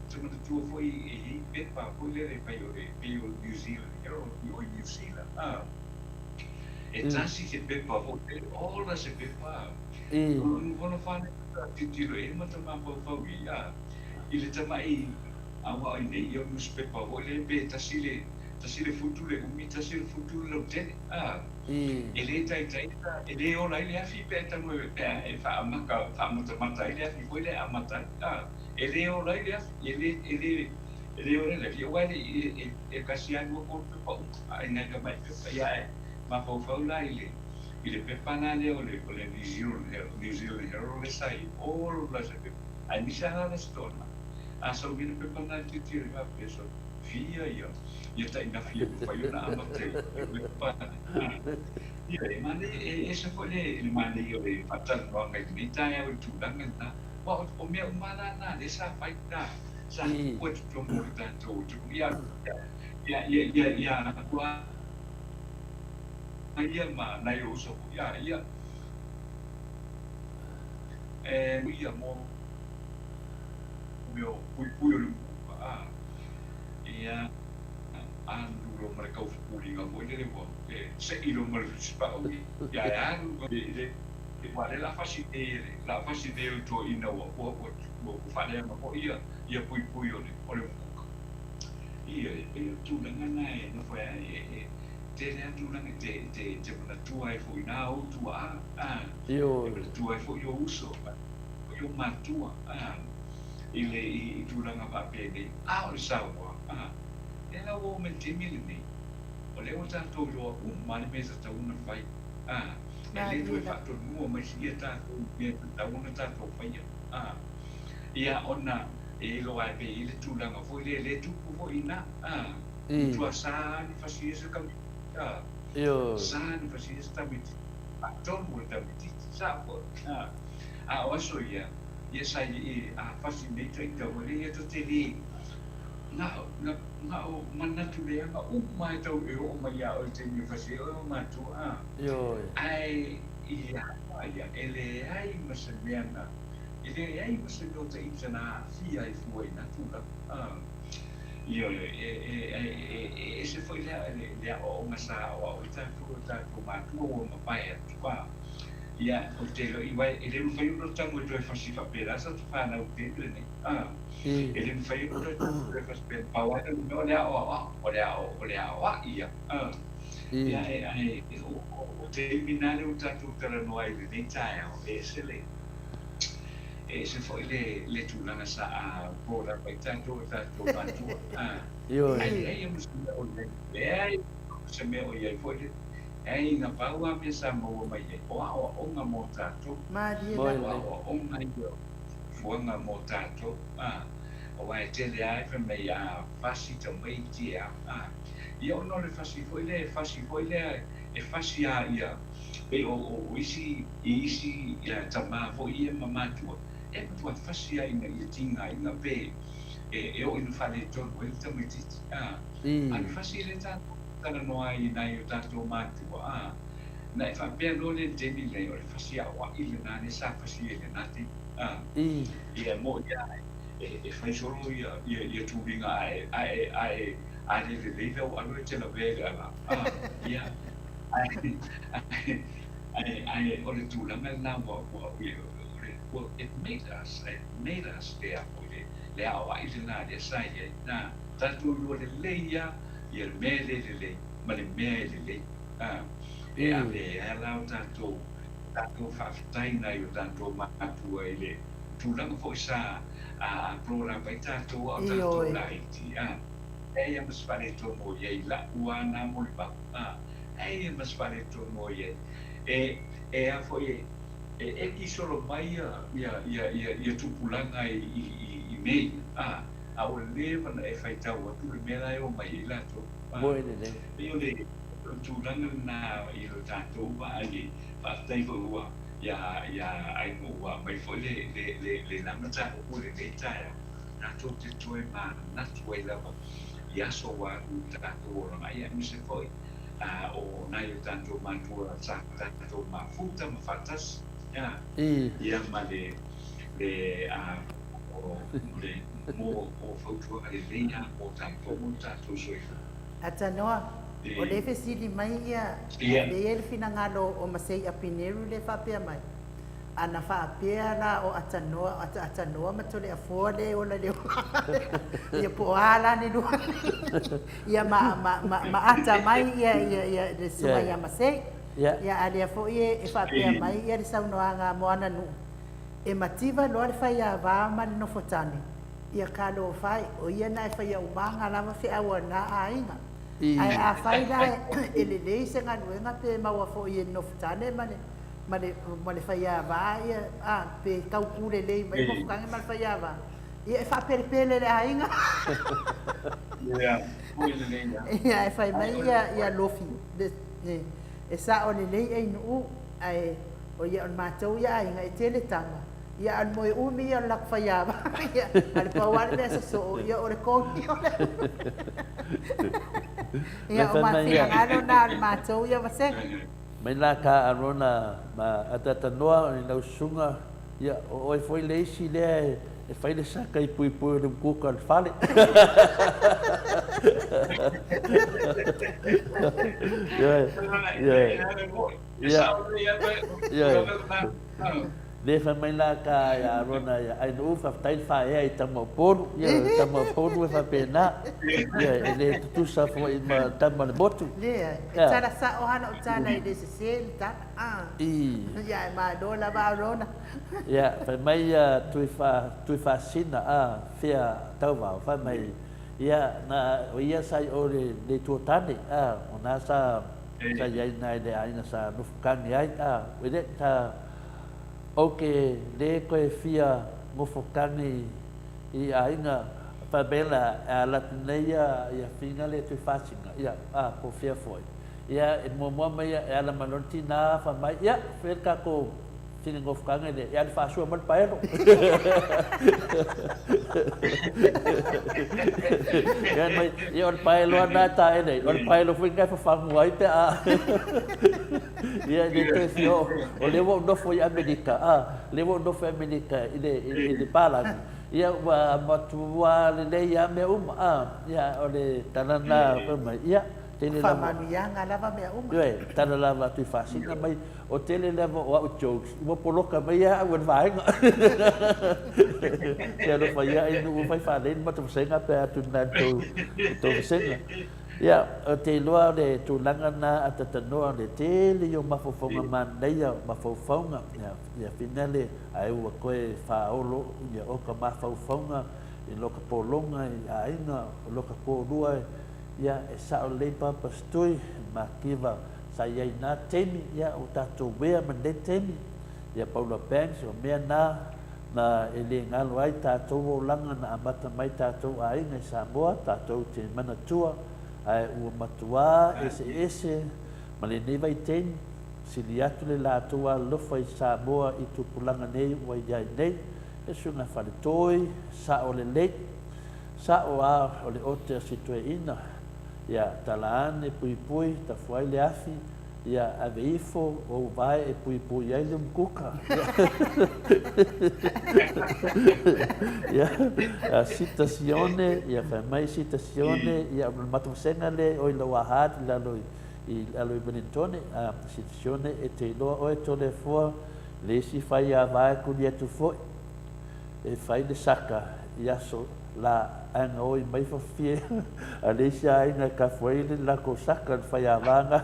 Ou te manatua foi e i ai pepa foi lele fai o le pei o le New Zealand Herald i o i Niu Sila, E tasi se pepa foi lele, ola se pepa. Ona whānau ka titiro e ma ta mafaufau i a i le tamai aua i nei ia newspaper foi lele pe tasi le tasi le futu le umi tasi le futu le lautele a e le taitai e le ola ai le afi pe a tago pe a e faaamaka faamatamata ai le afi foi lea e amata ai a e le ola ai le afi e le e le e le ola ai le afi aua e le i e tasi lava lua tolu pepa uma a i nai tamai pepa ia ae mafaufau la i le i le pepa la lea o le o le New Zealand Herald, New Zealand Herald lea sa i ai, ola la se pepa, aemaise lava la le Aso Toonai, a sau nei le pepa lena e tilotilo i faapea, so, fia ia, ia tainafi e mafai ona amata i le pepa lea. Ia, e manaia, e ese foi le, le manaia o le faatalanoaga i lenei taeao i le tulaga lena, aua o mea uma lava la na lea sa fai, sa, sa tupu ai i totonu o le tatou atunuu. Ia, ia, ia, ia, ia, ua ia ma nai ou uso foi a ia e ia mo mea o puipui o le mukuka a ia alu loa ma le taufupuliga foi lele ua se'i loa ma le tusipau ia e alu i le aua lea la fasi nei la fasi nei o le toeaina ua ua ua faaleaga foi ia ia puipui o le o le mukuka. Ia e pei o le tulaga lena e nofo ai e Tele a tulaga e te, te, te manatua ai foi ina ou tuaa, a, e manatua ai foi ou uso, foi ou matua, a, i le, i, i tulaga faapenei, a o le saunoa, a, lea la ua oo mai i le taimi lenei, o lea ua tatou iloa uma lava le mea e tatau ona fai, a, e le toe faatonua mai ia tatou i mea e tatau ona tatou faia, a, ia ona e iloa ai pea i ai le tulaga foi lea e le tupu foi ina, a. Matua sa ni fasi se tamaitiiti a. Sa ni fasi se tamaitiiti faatonu le tamaitiiti sa foi a. A o aso ia, ia sa i a fasi nei ita ua le ia ta te le na na na o manatu leaga uma e tau e oo mai ia oe i taimi e fasi ai oe o matua a. Ae i a ia e leai ma se mea na e leai ma se mea o ta ita na aafia ai fua i na tulaga a. Ioe, e ese foi le aoaoga sa aoao ai tatou e tatou matua ua mavae atu. A, ia, ou te iloa, aua e le mafai ona tago e toe fasi faapena sa ta fanau i le taimi lenei. A, e le mafai ona toe tago e toe fasi faapena, pau lava le mea o le aoaoa, o le ao, o le aoai ia. A, ia, ae o taimi na lea ua tatou talanoa ai i lenei taeao, e ese le. E ese foi le le tulaga sa brought up ai tatou e tatou matua. Ioe. Ae leai lava se mea o i ai. Leai lava se mea o i ai foi lele. Leai na pau lava mea sa maua mai ai, o aoaoga mo tatou. Malie O lava. aoaoga ia o fuafuaga mo tatou. Aua e tele lava fai mai a fasi tamaiti e a. Ia ona o le fasi foi lea, e fasi foi lea e fasi lava ia pei o o isi i isi tama foi ia ma matua, e matua fasi lava ina ia tigaina pe e oo ina faaletonu ai le tamaitiiti. A, a le fasi lea tatou te talanoa ai i nai o tatou matua, a, na e faapea loa lea i le taimi lenei, o le fasi aoai lena lea sa fasi ai i lena taimi. A, ia e moni lava e fai solo ia ia tuliga ae ae ae a le lelei lau alo e te lavea i le ala. A, ia, ae ae ae o le tulaga lena ua ua ua it made us, it made us le a foi le le aoai lena lea sa i ai. Na tatou iloa lelei lava ia le mea e le lelei ma le mea e lelei. A, e ave ai la o tatou tatou faafetai nai o tatou matua i le tulaga foi sa brought up ai tatou a o tatou laiti. A, leai lava ma se faaletonu o i ai i la'u a na molimau. A, leai lava ma se faaletonu o i ai. E, e a foi e, e eki solo mai ia, ia, ia, ia, ia tupulaga i, i, i, i mea ia. A, a ua leva ona e faitau atu le mea la e omai ai latou. A, Moe lelei. pei o le tulaga lena i lo tatou vaai ai. Faafetai foi ua. Ia, ia, ai ua aumai foi le, le, le, le la mataupu i lenei taeao, tatou te toe manatu ai lava i aso ua alu i le tatou olaga ai, aemaise foi o nai o tatou matua sa tatou mafuta ma faatasi, ia, ia ma le, le, o, le, mo, o fautuaga lelei lava mo tatou mo le tatou soifua. Atanoa, o lea e fesili mai ia, o lea e i ai le finagalo o Masei Apineru lea e faapea mai, Ana faapea la o Atanoa, Ataatanoa ma Toleafoa lea e ola i le olaga lea, ia po o a la ni lua ia ma, ma, ma, ma ata mai ia, ia, ia le susuga ia Masei. Ia a lea foi e faapea mai ia le saunoaga a Moananuu, e mativa loa le faiava ma le nofotane, ia talofa e, o ia na e faia umaga lava feau a na aiga. Ae afai la e lelei se galuega pe maua foi e le nofotane ma le ma le ma le faiava ia a pe tau ku lelei mai le nofotane ma le faiava, ia e faapelepele le aiga. Ia, pui lelei lava. Ia, e fai mai ia ia Lofi, e sao lelei Ainuu, ae o ia o le matou ia aiga e tele tama. Ia, a o le moe umi ia o le latou faiava. Ia, a o le pau lava le mea sosoo, ia o le kogi o le Ia, o ma finagalo na o le matou ia vasega. Mai la ka Arona ma Atatanoa i lau susuga, ia, o oe foi le isi lea e fai le saka i puipui o le mukuka o le fale. Ioe, ioe. Ia, ioe. Le fai mai la ka ia Arona ia Ainuu, faafetai le faaea i tama o Upolu. Ia, o tama o Upolu e faapena. Ia, e le tutusa foi ma tama o le motu. Leai, e tala sao lava lau tala e le sese le tala. A. Ia, e malo lava Arona. Ia, fai mai ia Tuifaasisina, a, fea Tauvao, fai mai, ia, na, o ia sa i o le Itu o Tane, a, o na sa, sa i ai na i le aiga sa nofo kani ai, a, e le, sa, Ou te le toe fia nofo kani i aiga faapea e ala atu nei ia Fina le Tuifaasina, ia, a, po o fea foi. Ia, e muamua mai e ala mai loa le tina fai mai, ia, fea le tatou fina nofo kani lea, ia alu faasua mai le paelo. Ia, mai, ia o le paelo lava lena e taele ai, o le paelo foi lena e fafagu ai pe a. Ia, e le toe fia oo. O lea ua ou nofo i Amerika, a, lea ua ou nofo i Amerika i le, i le palagi, ia ua matua lelei lava mea uma, a. Ia, o le tala lena fai mai, ia, tele lava. Faamanuiaga lava mea uma. Ioe, tala lava a Tuifaasina mai, o tele lava o au jokes, ua poloka mai lava au e le vaega. Se alofa ia i nuu fai faalei le matou vasega pe a atu i ina i le tou vasega. Ia, ou te iloa o le tulaga lena a Tatanoa, o le tele ia o mafaufauga manaia, mafaufauga, ia, ia finale, ae ua toe faaolo ia o ka mafaufauga i lo ka pologa i aiga, o lo ka toalua, ia, e sao lelei Papa Stui, makiva sa i ai i na taimi, ia, ua tatou uea ma lenei taimi, ia Paula Banks, o mea na, na e le galo ai tatou olaga na amata mai tatou aiga i Samoa, tatou te manatua, ae ua matuā eseese ma lenei vaitaimi, sili atu le latou alolofa i Samoa i tupulaga nei ua i ai nei, e suiga faletoi, sao lelei, sao a o le ote a si toeaina, ia tala ane puipui, tafuai le afi, Ia ave ifo ou vae e puipui ai le umukuka. Ia, ia sita sione, ia fai mai sita sione, ia o le matou vasega lea oi lau aha i lalo i lalo i Wellingtone, a sita sione e te iloa oe Toleafoa le isi fai a vae kuli atu foi e fai le saka i aso la ae gaoi mai fafie a le isi aiga e kafu ai le latou saka le faiava na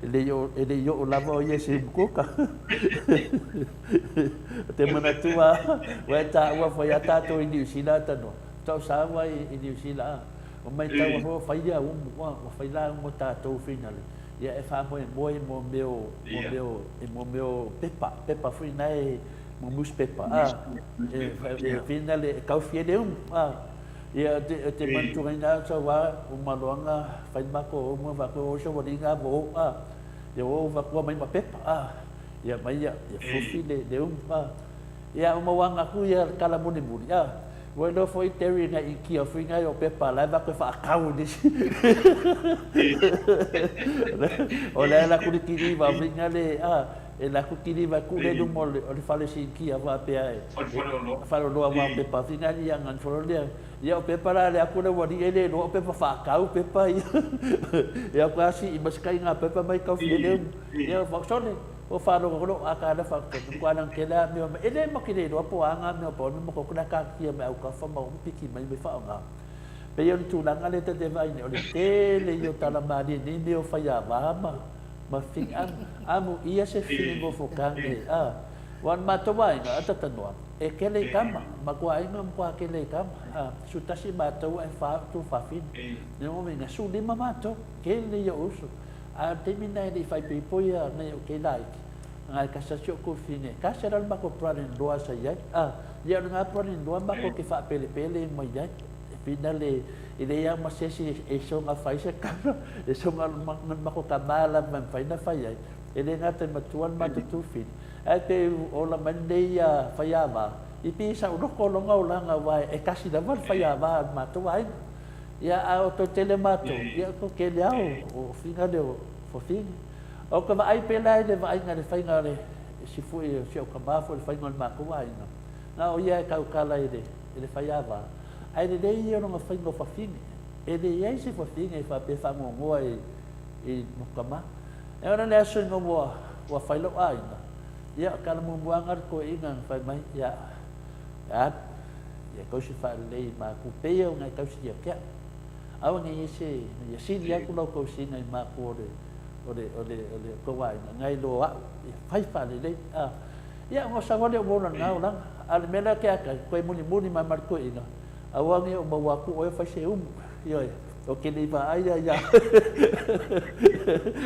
e le i oo e le i oo lava o ia i se umukuka. O te manatua ua e taua foi a tatou i Niu Sila tanoa tau saua i Niu Sila a o maitaua foi ua fai ia umu ua fai la umu tatou finale ia e faamoemoe mo mea o mo mea o mo mea o pepa pepa foi na e mo newspaper a e finale e kaufi ai le umu a. Ia, e te manatuaina au sau a uma loaga fai le matou umu faapea o sau aliga vo a. Ia o faapea mai ma pepa a. Ia mai ia, ia fufi le, le umu, a. Ia uma ua aga atu ia le tala mulimuli, a. Ua iloa foi Terry ngai Initia foi ngai o pepa la e vaku e faakau i nisi. O le ala ku le kiliva foi nga le, a, e la ku kiliva ku le luma o le fale si Initia faapea e. O le fale oloa. Fale oloa wa pepa foi nga ia ngan folo lea. Ia o pepa la le aku le ua li e le iloa o pepa faakau pepa ia. Ia ku asi i maskai nga pepa mai kau fie le umu. Ia sole o faalogologo a ka le faapea ko ana ke la mea e le ma ke le iloa po a nga mea po ma ko la ka kia me au ka fa ma o piki mai me fa nga. Pei o le tulaga lea ta te vaai nei o le tele ia o tala malie nei mea o faiava ma ma fing amu ia se figofokage a ua o le matou aiga a tatanoa e kele i kama matou aiga matua kele i kama a sutasi matou ae fa outou fafine le uiga 15 matou kele ia o uso. A o le taimi lena e le i faaipoipo ia nai ou keila iki, na e kasi atu si ou kofine, kasi ala le matou brother-in-law sa i ai. A, ia o lena brother-in-law matou te faapelepele mai ai. E pei na le, e leai lava ma se isi e soona fai se tala, e soona le matou tama lava e mafai ona fai ai. E le gata i matua le matou tufine, ae pei ola mai lenei faiava, i pei e saoloto lona olaga aua e kasi lava le faiava a le matou aiga. Ia, a o toe tele matou, ia o tele lava o figa lea o fafine. Ou te vaai pea la i le vaaiga i le faiga o le isi foi o si ou tama foi i le faiga o le matou aiga, na o ia e tautala i le i le faiava, ae lelei ia o lona faiga o fafine. E leai se fafine e faapea e faanoanoa i i lona tama. E ono le aso ina ua ua fai lou aiga, ia o tala muamuaga le toeaina na fai mai, ia, e alu. Ia tausi faalelei i maku pei ona e tausi ia te au. Aua ne i ese, ia sili atu lau tausiga i maku o le, o le, o le, o le tou aiga, nai lo a'u, ia fai faalelei. A, ia, ona sau lava lea o ola lena olaga. A o le mea lea ke akai, toe mulimuli mai ma le toeaina, aua ne i ou maua atu oe o fai se umu. Ioe, ou te le i vaai lava ia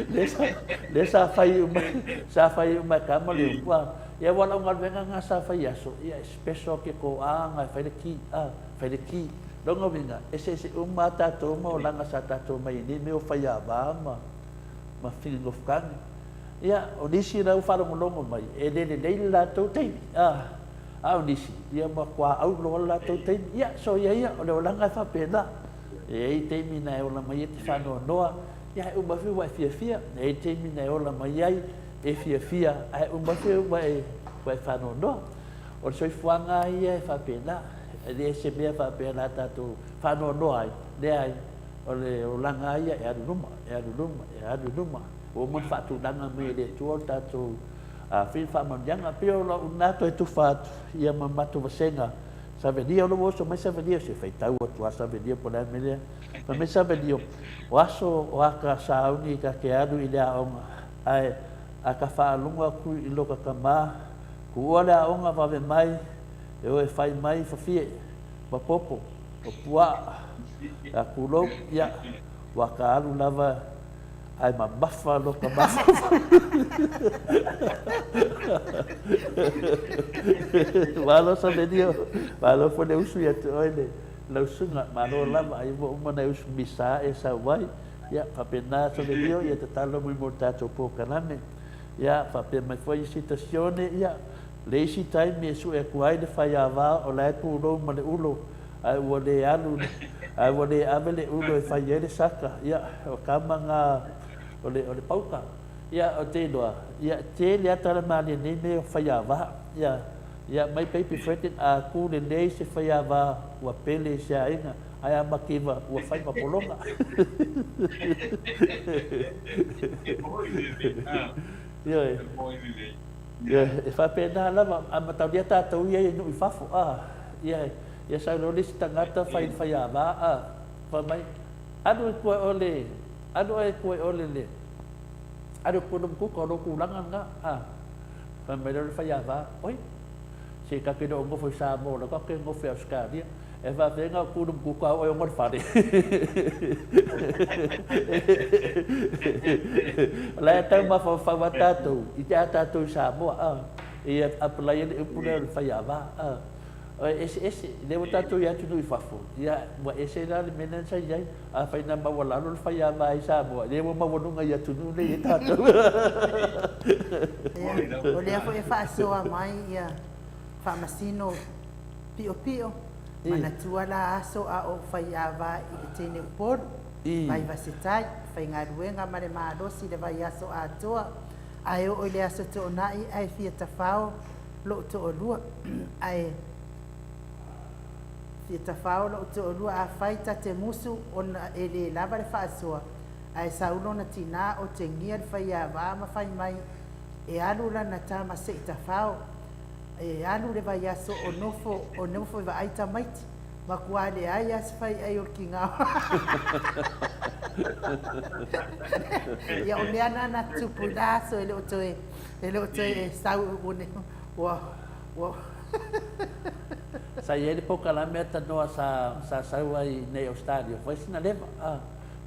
lea sa, lea sa fai uma, sa fai uma e tama le umu. A, ia aua o lau galuega lena sa fai i aso, ia e special ke toa na e fai le ki, a, fai le ki. Lona uiga, eseese uma a tatou ma olaga sa tatou mai ai nei mea o faiava ma, ma finagofukane. Ia, o nisi la ua faalogologo mai, e le lelei le latou taimi, a, a o nisi, ia matua aulo lava le latou taimi. Ia, soia ia, o le olaga e faapena. E i ai taimi na e ola mai ai te faanoanoa, ia ae uma foi ua e fiafia. E i ai taimi na e ola mai ai e fiafia, ae uma foi ua e, ua e faanoanoa. O le soifuaga lava ia e faapena, e le o se mea faapea o le a tatou faanoanoa ai, leai, o le olaga lava ia e alu i luma, e alu i luma, e alu i luma. Ua uma ona faatulaga mai e le Atua le tatou fili faamanuiaga. E pei o lau lena toe tufa atu ia ma matou vasega Savelia, o lou oso mai Savelia, se faitau atu lava Savelia po o le a le mea lea. Fai mai Savelia, o aso o aka sauni ta te alu i le aoga, ae a ka faalogo atu i lo ta tama, Tuua le aoga vave mai e o e fai mai fafie ma popo o puaa a tulou ia ua ka alu lava ae mamafa lota mafaufau. Malo Savelio, malo foi le usu ia te oe le lau susuga, malo lava ai ua uma ona e usu misa e sau ai. Ia faapena Savelio, ia tatalo mai mo le tatou polokalame. Ia, faapea mai foi isi tasione, ia, le isi taimi e sue atu ai le faiava o la e pulou ma le ulo, ae ua le alu, ae ua le ave le ulo e fai ai le saka, ia, o tama na o le, o le pauka. Ia, ou te iloa, ia, tele lava tala malie nei mea o faiava. Ia, ia, mai Baby Frederick a ku lelei se faiava ua pele i se aiga, Ae a mativa ua fai ma pologa. Ioe. Ioe, e faapena lava, a mataulia tatou ia i nuu i fafo, a, ia, ia sau loa le isi tagata fai le faiava, a, fai mai, alu i tua o le, alu oe i tua o le, le, alu i tua o le umukuka, o lou tulaga lena, a, fai mai loa le faiava, oi, se ta te le o nofo i Samoa, o la e tatou te nofo i Ausetalia. E faafeai o tu le au oe o le fale. O la e tau mafaufau a tatou i te a tatou i Samoa a. Ia apalai ai le upu lea o le faiava a. E eseese, lea ua tatou i atunuu i fafo, ia, ua ese la le mea lea sa i ai. Afai na maualalo le faiava ai i Samoa, lea ua maualuga i atunuu nei e tatou. Ia, o lea foi e faasoa mai ia faamasino piopio, manatua la aso a o faiava i le teine Upolu, Vaivase-tai, faigaluega ma le malosi i le vaiaso atoa, ae oo i le aso Toonai ae fia tafao lou toalua, ae fia tafao lou toalua afai ta te musu ona e le lava le faasoa, ae sau lona tinā otegia le faiava ma fai mai e alu lana tama se i tafao, e alu le vaiaso o nofo o nofo e vaai tamaiti, makuā leai a se faiai o le kigao. Ia o mea na na tupu i la aso e le o toe E le o toe sau ua ua. Sa i ai le polokalame a Tanoa sa sa sau ai i inei i Ausetalia, fai sina leva, a.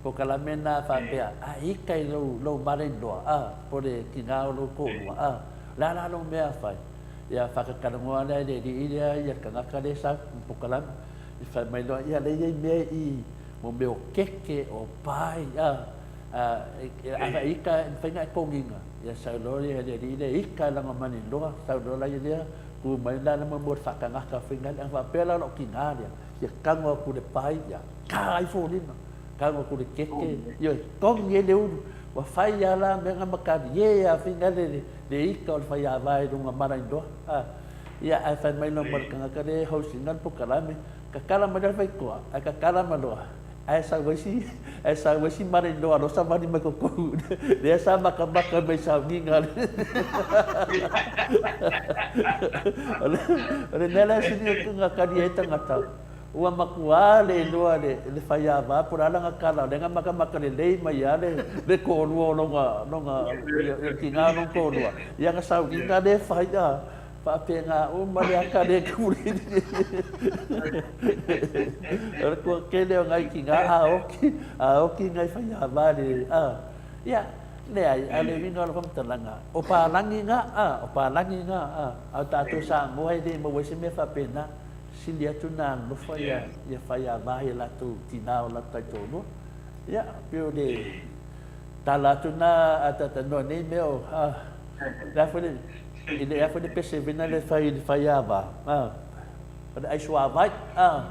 Polokalame na faapea, a ika i lou lou mala-inoa, a, po le kina o lou toalua, a. O le a la lou mea a fai? Ia faakatalanoa lea i le alii lea ia le tagata lea e sau i le polokalame. I fai mai loa, ia lea e i ai mea i i, mo mea o keke, o pai, a. A ika e mafai ona e togiina, ia sau loa le alii lea ika i lana maniloa, sau loa la ia lea, tu mai la le mo le faatagata faiga lea. Faapea la lou tina lea, ia tago atu i le pai, ia ta ai foliga, tago atu i le keke, ioe, togi ai le ulu. Ua fai lava la mea na matalie lava faiga lea le ika o le faiava i luga malainoa. Ia, ae fai mai loa ma le tagata lea e host ina le polokalame, tatala mai loa le faitotoa, ae tatala mai loa, Ae sau ai si, ae sau ai si mala-inoa loa savali mai totonu, lea sa matamata mai sauniga. O le mea la e sili ona tali ai tagata, ua matua le iloa le, le faiava po o le a lana tala, o lea na matamata lelei mai lava le, le toalua o lona, lona, le tina o lona toalua, ia na sauniga lea e fai, a. Faapena uma le ata le tuli. O le toatele o nai tina a oki, a oki nai faiava le, a, ia, leai, a o le uiga o le faamatalaga, o palagi na, a, o palagi na, a, a o tatou Samoa e le maua ai se mea faapena, sili atu na alofa ia, ia faiava i a latou tina o latou taitoalua. Ia, pei o le tala atu na a talatalanoa i nei mea o, a, le a foi le, I le ea foi le pese vena le fai i le faiava, a, o le aisuavai, a.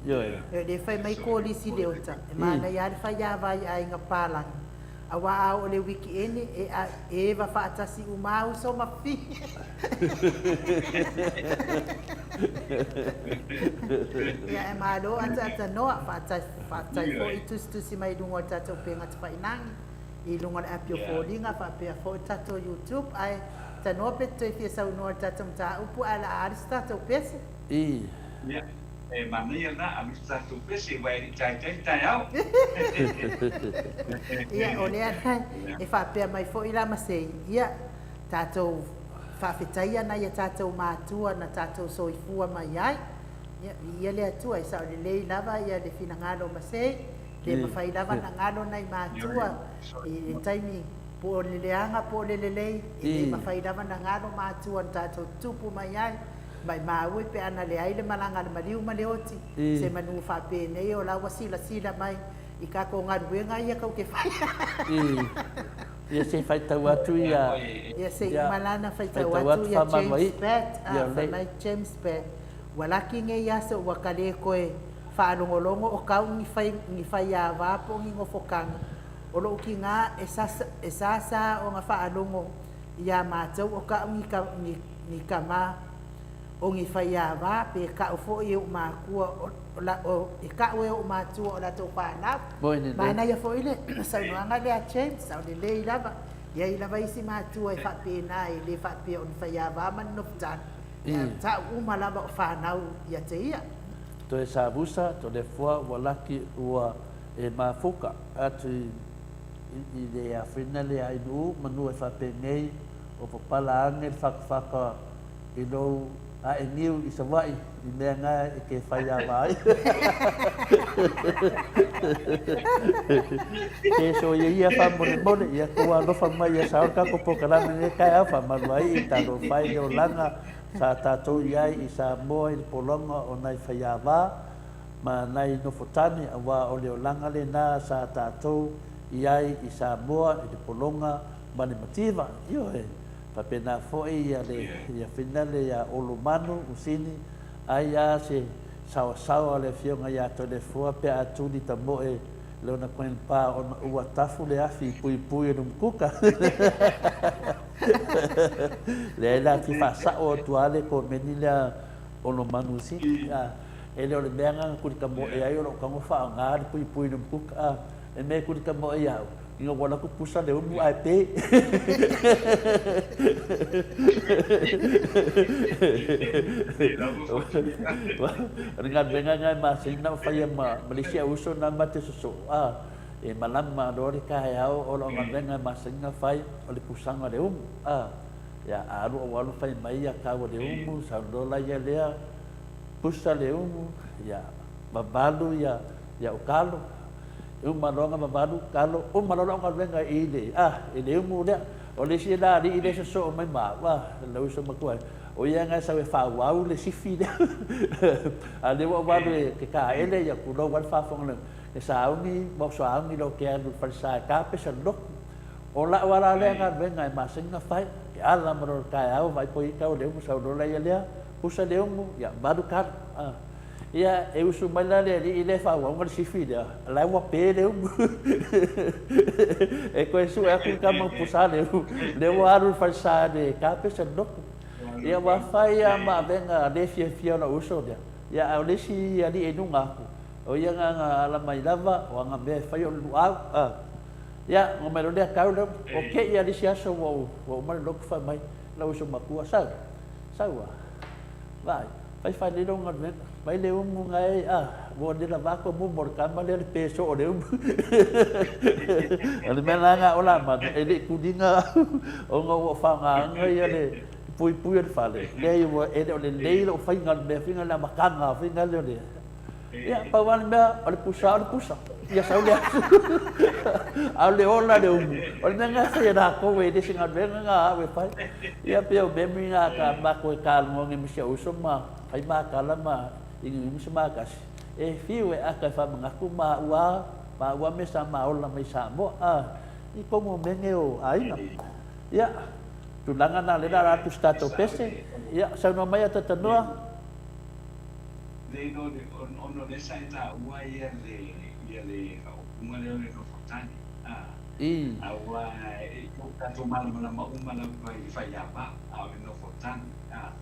Ioe. E le fai mai kolisi le ota, e manaia lava le faiava i aiga palagi, aua a oo i le wikiene e a eva faatasi uma a uso ma fafine. Ia e malo ataatanoa, faafetai foi i tusitusi mai i luga o le tatou upega tafailagi. i luga o le api o foliga faapea foi le tatou YouTube ae tanoa pe te toe fia saunoa i le tatou mataupu ae la alu se tatou pese. I. Ia, e manaia lena, alu se tatou pese aua e le i taitai le taeao. Ia, o lea la e faapea mai foi la Masei, ia, tatou faafetaia nai a tatou matua na tatou soifua mai ai. Ia, viia le Atua, e sao lelei lava ia le finagalo o Masei. Le mafai lava ona galo nai matua i le taimi po o le leaga po o le lelei, e le mafai lava ona galo matua na tatou tupu mai ai, maimau e pe ana leai le malaga a le maliu ma le oti, se manu faapenei o la ua silasila mai i kakou galuega ia kou te faia. Ia se i faitau atu ia. Ia se i uma la na faitau atu ia James Batt, fai mai James Batt, ua laki nei aso ua ka le koe Faalogologo o kau ni fai ni faiāwā po o ni nofokaga, o loʻu kinā e sasa e sāsā ona faalogo iā mātou o kaʻu ni ka ni ni kamā o ni faiāwā pe kaʻu foʻi e oʻu mākua o o o e kaʻu e oʻu mātua o latou whānau. Manaia foʻi le saunoaga lea a James, a o lelei lava, i ai lava isi mātua e faapena e le faapea o ni faiāwā ma ni nofotano, ae o taʻu uma lava o whānau ia te ia. Toe savusa, Toleafoa ua laki ua e mafuka atu i le afina le ainuu manu e faapenei o papala ane le fakafaka i lou Ae niu i Savaii i mea nga e ke whai a ai. Ke so ia ia wha mole mole, ia kua alofa mai ia sa o kako po kalame ne kai au wha malu ai i talo whai le olanga sa tātou i ai i Samoa i le polonga o nai whaiāwā ma nai nofotane a wā o le olanga le nā sa tātou i ai i Samoa i le polonga ma le mativa. Ioe. Faapena foi ia le ia finale ia Olomanu Usini, ai a se saosaoa o le afioga ia Toleafoa pe a tuli tamoe lona grandpa ona ua tafu le afi i puipui o le umukuka. Leai la fia faasao atu a le komeni lea Olomanu Usini, a e le o le mea na kuli tamoe ai o lou tago faaaoga le puipui o le umukuka, a e mea e kuli tamoe ia au. Ina ua laku pusa le umu ae pe. O le galuega lena e masani ona ou faia ma le isi au uso na ma te sosoo a e malama loa le taeao o lau galuega e masani ona fai o le pusaga o le umu a. Ia a alu ou alu fai mai ia kau o le umu saunoa laia lea pusa le umu ia mamalu ia ia o kalo. E uma loa ona mamalu kalo, uma loa lau galuega i le, a, i le umu lea. O le isi lena alii lea e sosoo mai ma au, a, lou uso matua e, o ia na e sau e faaauau le sifi lea. A o lea ua ou alu e ke kaele, ia tulou lava le faafofoga lea, e sauni ma ou sauni loa ou te alu i le falesa e kapesa le lotu. O lau lava la lea galuega e masani ona fai, ke ala ma loa le taeao, vaai po i ai tau o le umu, sau loa laia lea, pusa le umu, ia malu kalo, a. Ia, e usu mai la le alii lea e faaauauga le sifi lea, la e ua pe le umu. E toe sue atu le tama pusa le umu, lea ua alu i le falesa le kapesa le lotu. Ia, ua fai lava ma avega le fiafia o lou uso lea. Ia, a o le isi alii e i luga atu, o ia na ona ala mai lava, o ana mea e fai o le luau. Ia, ona omai loa lea tau le umu. O te i lava le isi aso ua uma le lotu fai mai lou uso matua, Sau, sau a. Vaai, fai fai lelei lou galuega, mai le umu na e, a, ua nela vako mumu o le tama lea le pe soo o le umu. O le mea la na o Lamano, e le i tuliga ona ua faogaina ia le puipui o le fale, leai ua, e le o lelei lou faiga o le mea, faiga o le amataga, faiga lea o le, Ia, pau lava le mea, o le pusa o le pusa. Ia sau le aso. A o le ola le umu. O le mea lena e fai e latou e le se galuega lena a au e fai. Ia pei o memory na ka matou e talanoa nei ma si ou uso ma fai makala ma inuinu se makasi. E fiu e aka e faamanatu ma au a ma au a mea sa ma ola mai Samoa. A, i tonu o mea nei o aiga. Ia, tulaga na lea o le a atu se tatou pese. Ia, saunoa mai a Tatanoa. Leai no le, ona o lea sa e taua ia le, ia le faaupuga lea o le nofotane, a, aua e ua tatou malamalama uma lava i le faiava, a o le nofotane, a,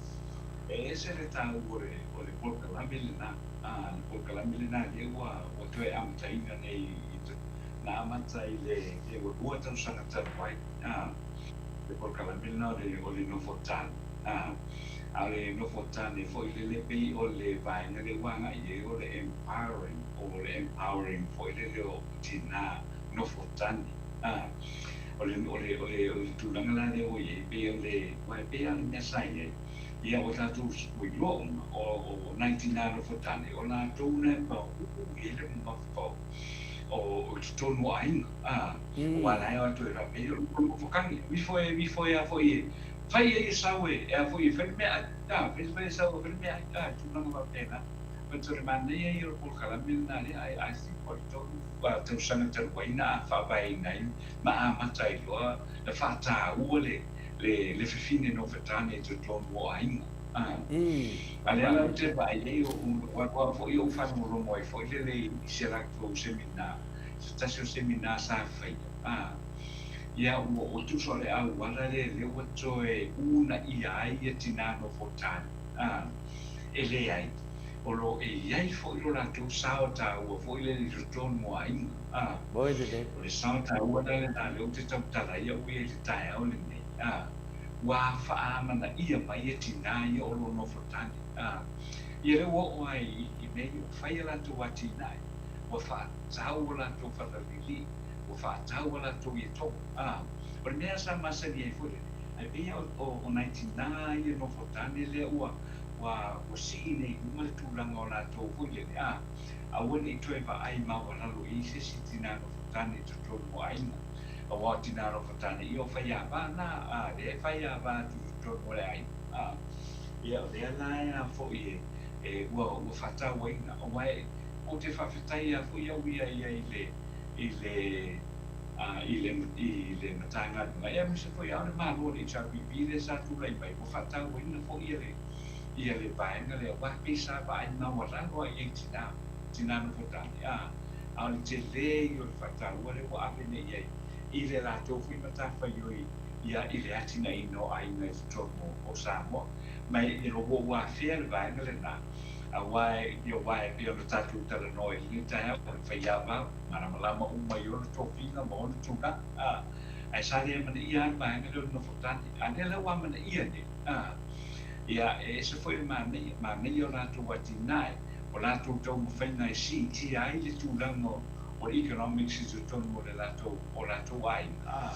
e ese le taua o le, o le polokalame lena, a, le polokalame lena lea ua, ua toe amataina nei i, na amata i le, le ua lua tausaga talu ai, a, le polokalame lena o le, o le nofotane, a. A o le nofo tane foi lele pei o le vaega lea ua agai i ai o le empowering, o le empowering foi lele o tina nofo tane. A, o le, o le, o le, o le tulaga la lea ua i ai, pei o le, aua e pei lava o le mea sa i ai, ia ua tatou ua iloa uma, o, o nai tina nofo tane, o latou na e pauu i ai le mamafa o, o, o totonu o aiga, a, aua la e o atu e faapea, o le nofo tane, ifo e, ifo e a foi e, Fai ai e sau e, e a foi e fai le meaai, a, fai, fai e sau e fai le meaai, a, tulaga faapena. But o le manaia ia o le polokalame lena lea, I, I think o le tolu tausaga talu ai na faavaeina ai ma amata ai loa na faataua le, le, le fefine nofetane i totonu o aiga, a. A lea la ou te vaai ai, o, o alu foi ou faalogologo ai foi lele i se latou seminar, se tasi o seminar sa faia, a. Ia, ua ua tusa o le auala lea lea ua toe uunaia ai ia tinā nofo tane, ā, e leai, o lo o e i ai foi lo latou sao taua foi lele i totonu o aiga, ā, o le sao taua la lena lea ou te tautala ai au ia i le taeao lenei, ā, ua faaamanaia mai ia tinā ia o lo nofo tane, ā, ia lea ua oo ai i mea ia ua fai a latou atinae, ua faatau o latou falalilii. Ua faatau a latou ietoga. A, o le mea sa masani ai foi lele, ae pei o, o, o nai tinā ia nofo tane lea ua, ua ua sii nei i luga le tulaga o latou foi lele, a, aua ne i toe vaai maualalo i ai se isi tinā nofotane i totonu o aiga, aua o tinā nofotane, ia o faiava na, a, lea e faiava atu i totonu o le aiga, a, ia o lea la e a foi e, e, ua, ua faatauaina, aua e, ou te faafetai lava foi au ia ia i le, i le, a, i le, i le Matagaluega, ia aemaise foi lava o le Malo o le HRPP lea sa tulai mai, ua faatauaina foi ia le, ia le vaega lea, aua pei sa vaai maualalo lava i ai tinā, tinā nofo tane, a, a o le tele ia o le faataua lea ua ave nei i ai i le latou foi matafaioi ia i le atinaeina o aiga i totonu o Samoa. Ma e ua ou afea le vaega lena, aua e, aua e pei ona tatou talanoa i lenei taeao, o le faiava, malamalama uma i ona tofiga ma ona tulaga, a, ae sa le amanaia lava le vaega lea o le nofo tane, a lea la ua amanaia nei, a, ia, e ese foi le manaia, manaia o latou atinae, o latou taumafaiga e siitia ai le tulaga o le economics i totonu o le latou, o latou aiga, a,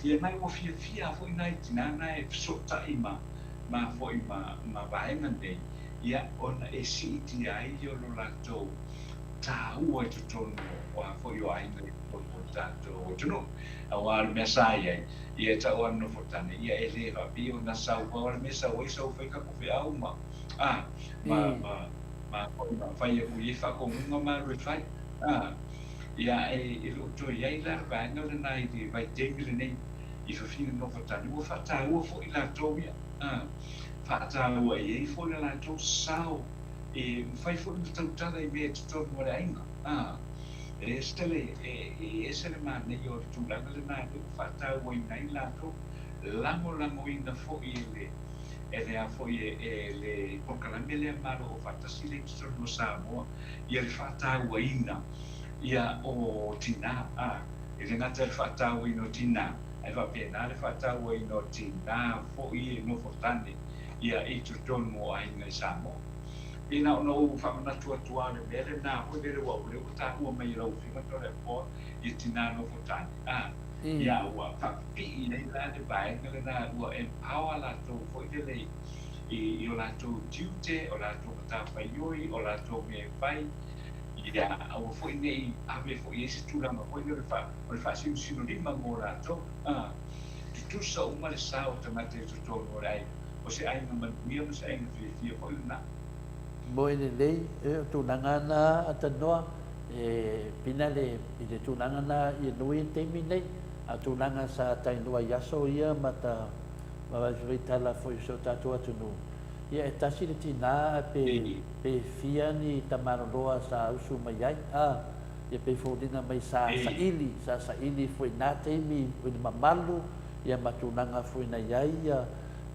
ia, ma ua fiafia foi nai tinā na e fesootai ma, ma foi ma, ma vaega nei, ia, ona e siitia ai lo latou taua i totonu o a foi o aiga i totonu o le tatou atunuu. Aua o le mea sa i ai, ia e tau lava le nofo tane, ia e le faapea ona sau, pau lava le mea e sau ai, sau fai tatou feau ma, a, ma, ma, ma foi ma fai aku i ai faatonuga ma alu e fai, a. Ia, e, e le o toe i ai la le vaega lena i le vaitaimi lenei i fafine nofo tane, ua faataua foi latou ia, a, faataua e i ai foi le latou sao E mafai foi ona tautala i mea i totonu o le aiga. A, e ese le, e, e ese le manaia o le tulaga lena lea ua faatauaina ai latou, lagolagoina foi e le, e le a foi e, e le polokalame lea Malo Aufaatasi lea i totonu o Samoa, ia le faatauaina ia o tinā. A, e le gata i le faatauaina o tinā, ae faapena le faatauaina o tinā foi e nofo tane ia i totonu o aiga i Samoa. Pei na ona ou faamanatu atu lava o le mea lena foi lele aua o lea ua taua mai e lau Afioga Toleafoa ia tinā nofo tane, a, ia ua faapipii ai la le vaega lena ua empower latou foi lele i i o latou tiute, o latou matafaioi, o latou mea e fai, ia aua foi ne i ave foi i ai se tulaga foi lele o le faasinosinolima mo latou, a. Tutusa uma le sa o tagata i totonu o le aiga, o se aiga manuia ma se aiga fiafia foi lena. Moe lelei, e o tulaga na a tanoa, e pina le i le tulaga na ia nui i le taimi nei, a o tulaga sa tainua i aso ia ma ta vaivai tala foi o si o tatou atunuu, ia e tasi le tina ae pe pe fia ni tamaloloa sa usu mai ai, a. Ia pei foliga mai sa saili, sa saili foi na taimi i le mamalu ia ma tulaga foi na i ai ia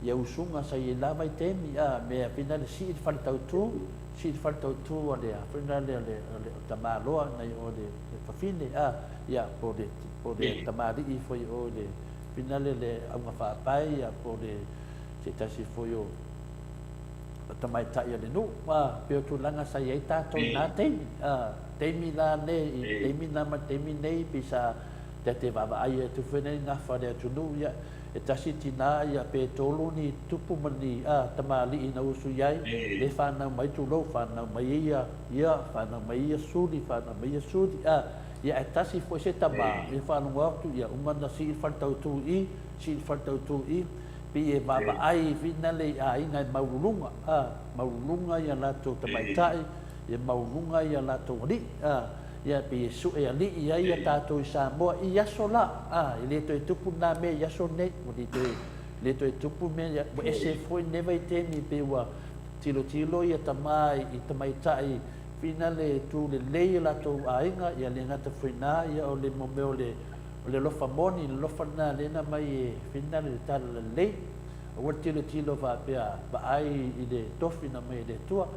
ia usuga sa i ai la vaitaimi a mea pei na le sii le fale tautu, sii le fale tautu a le a foi na le le le tamaloa nai o le fafine a ia po le po le tamalii foi o le foi na le le auga faapae ia po le se tasi foi o tamaitai o le nuu a pei o tulaga sa i ai tatou i na taimi a taimi la nei i taimi na ma le taimi nei pei sa ta te vaavaai atu foi nei gafa o le atunuu ia e tasi tina ia pe tolu ni tupu ma ni a tamalii na usu i ai le fanau mai tulou fanau mai ia ia fanau mai ia suli fanau mai ia suli a ia e tasi foi se tama ia faalogo atu ia uma na sii le fale tautu i sii le fale tautu i pei e vaavaai fina le i aiga e maululuga a maululuga ia latou tamaitai Ia maualuga ia latou alii, a, ia pei e sue alii ai ia tatou i Samoa i aso la, a, e le toe tupu na mea i aso nei, ua le toe, le toe tupu mea ia, ua ese foi lenei vaitaimi pei ua tilotilo ia tama i tamaitai whina le tu lelei o latou aiga, ia le gata foi na, ia o le mo mea o le, o le alofa moni, le alofa lena lea na aumai e whina le talalelei, aua le tilotilo faapea vaai i le tofi na aumai e le Atua.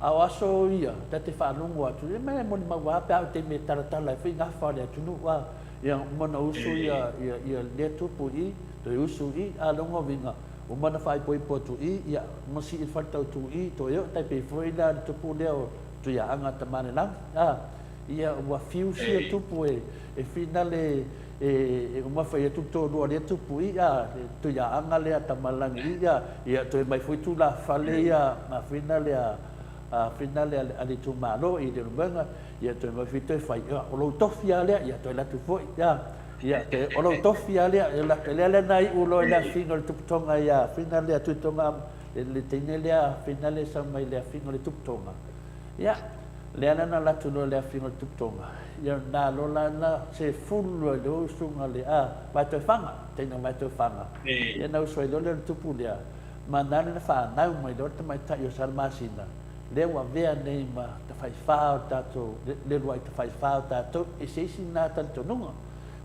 A o aso ia, ta te faalogo atu, e mai e molimau lava pe a o taimi e talatala ai foi gafa o le atunuu, a, ia, uma ona usu ia, ia, ia lea tupu i, toe usu i, a lona uiga, uma ona faaipoipo atu i, ia, uma sii le fale tautu i, toe oo tai pei foi la le tupu lea o Tuiaaga Tamalelagi, a, Ia, ua fiu sia tupu e, e finale e, e uma fai atu le toalua o lea tupu i, a, le Tuiaaga lea Tamalagi i, a, ia toe mai foi tulafale ia a finale a, a finale a, a le itumalo i Leulumoega, ia toe mai foi toe fai, ia, o lou tofi lava lea, ia toe alu atu foi, ia, ia, toe, o lou tofi lava lea, ia alu atu, lea la na iu loa i le afiga o le Tuputoga ia finale a Tuitoga, le, le teine lea finale sau mai le afiga o le Tuputoga, ia, Lea la na alu atu loa le afiga o le Tuputoga, ia na loa la na sefulu loa i le usuga le a Vaetoefaga, teine o Vaetoefaga. Ia na usu ai loa lea o le tupu lea, ma na alu na fanau mai loa le tamaitai o Salamasina, lea ua avea nei ma tafaifa o tatou, le uluai tafaifa o tatou, i se isi na talitonuga.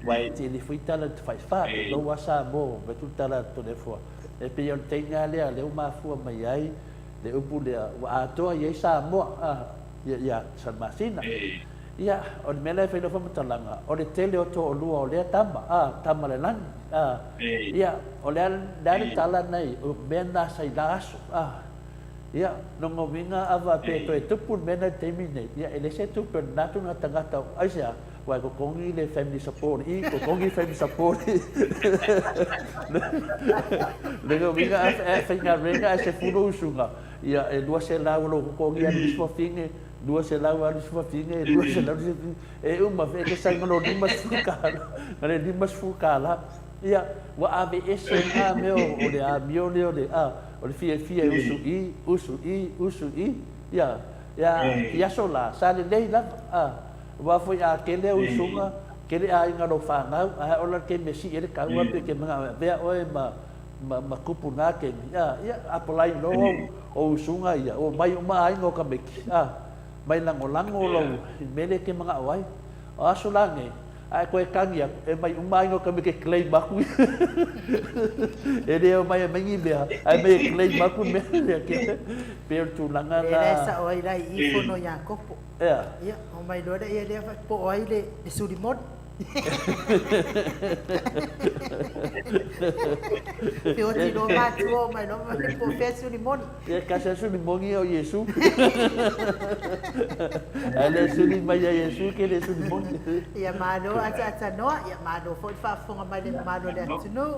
Aua e tele foi tala i le tafaifa, tulou lava Samoa, vae atu le tala a Toleafoa. E pei o le teine lava lea, lea ua mafua mai ai le upu lea ua atoa i ai Samoa, a, ia, ia Salamasina. Ia, o le mea la e fai lau faamatalaga, o le tele o toalua o lea tama, a, tama le lagi, a, ia, o le a, le a le tala nei, o mea na sa i la aso, a, ia, lona uiga a faapea e toe tupu le mea na i le taimi nei, ia, e leai se tupe o lena tulaga tagata, aisea? Aua e totogi le family support i, totogi family support i. Lona uiga a faigaluega ae sefulu usuga, ia e 200 o lou totogi alu isi fafine, 200 alu isi fafine, 200 alu isi fafine, e uma e te sau ma lou $50, ma le $50. Ia, ua aveese na mea o le amio lea o le, a, o le fiafia e usu i, usu i, usu i, ia, ia, i aso la, sa lelei lava, a. Aua foi a tele au usuga, tele aiga o lou fanau, ae ola le taimi e sii ai le taua pe te manao e avea oe ma ma ma tupu na taimi, a, ia apalai loa ou ou usuga ia, ua omai uma aiga o tamaiti, a, mai lagolago lou i le mea lea e te manao ai. O aso la nei, a e toe tagi atu, e omai uma aiga o tamaiti e claim atu ia. E le omai e aumai ni mea, ae omai e claim atu mea lea. Pei o le tulaga Lea la e sao ai la i i fono Iakopo. Ea. Ia, omai loa lea lea po o ai le suli moni. Feoti loa matua omai loa po o fea suli moni. Ia, kasi lava suli moni o Iesu. Ae le suli mai ia Iesu ke le suli moni. Ia, malo ataatanoa, ia malo foi le faafofoga mai le mamalu o le atunuu.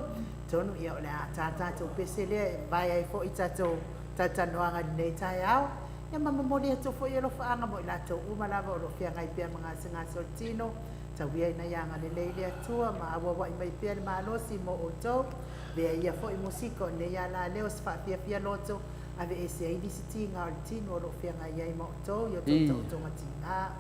Atonu ia o le a ta tatou pese lea e vae ai foi tatou talatalanoaga i lenei taeao. Ia ma momoli atu foi alofaaga mo i latou uma lava o lo o feagai pea ma gasegase o le tino, tau ia ina ia agalelei le Atua ma auauai mai pea le malosi mo outou. Avea ia foi musika o lenei alaleo se faafiafia loto, aveese ai nisi tiga o le tino o lo o feagai ai ma outou i o outou taotoga tiga.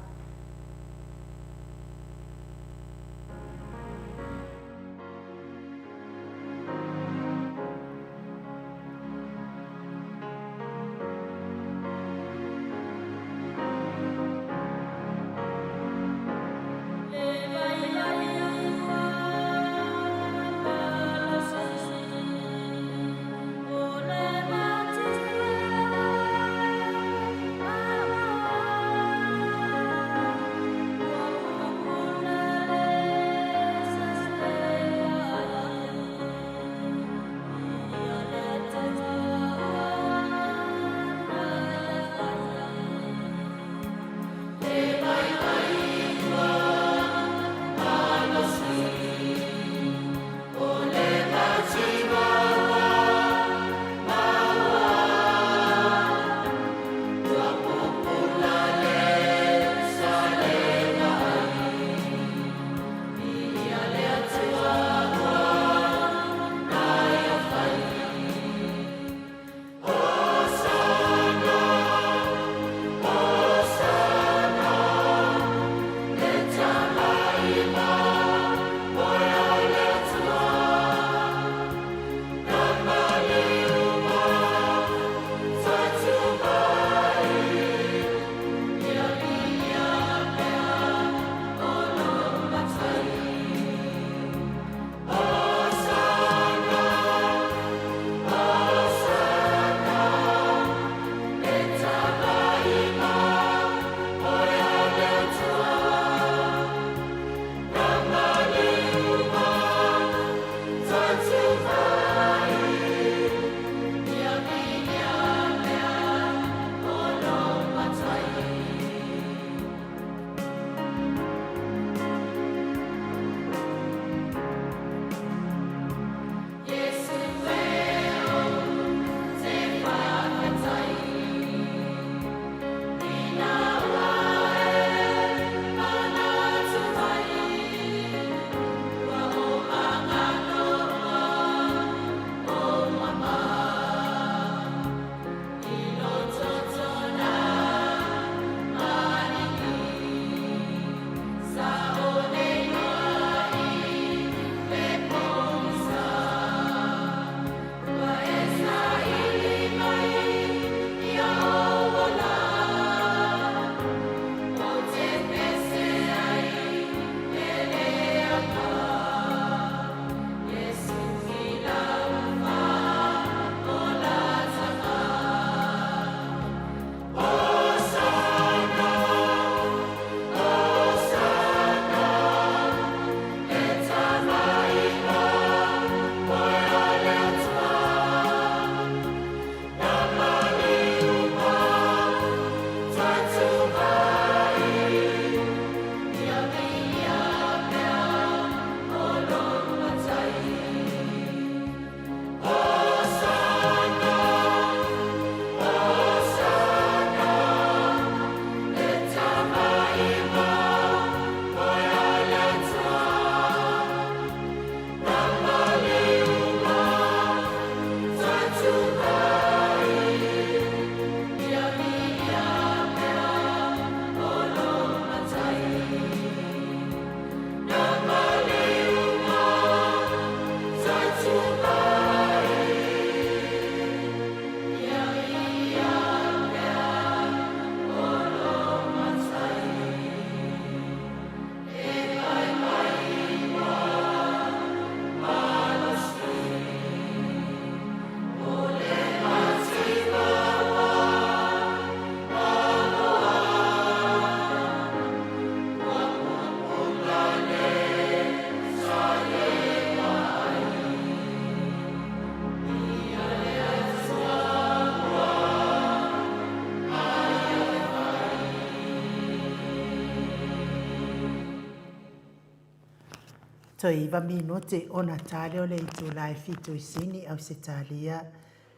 Toe iva minute ona ta lea o le itula e fitu i Sini, Ausetalia,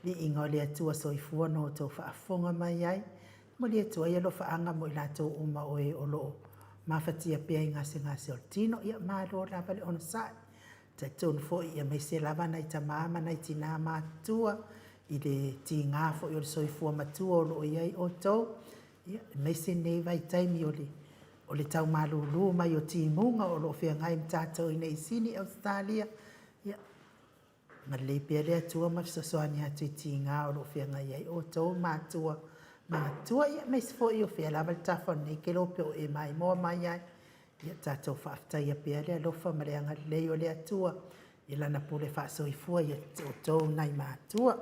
Viiga o le Atua Soifua na outou faafofoga mai ai. Momoli atu ai alofaaga mo i latou uma o e o lo o mafatia pea i gasegase o le tino. Ia malo lava le onosai. Talitonu foi ia aemaise lava nai tama ma nai tina matutua i le tiga foi o le soifua matua o lo o i ai outou. Ia, aemaise lenei vaitaimi o le o le tau malūlū mai o timuga o lo o feagai ma tatou i nei i Sini, Ausetalia. Ia, agalelei pea le Atua ma fesoasoani atu i tiga o lo o feagai ai outou matua matutua, ia, aemaise foi o fea lava le tafa o lenei kelope o e maimoa mai ai. Ia, tatou faafetaia pea le alofa ma le agalelei o le Atua i Lana pule faasoifua ia outou nai matua.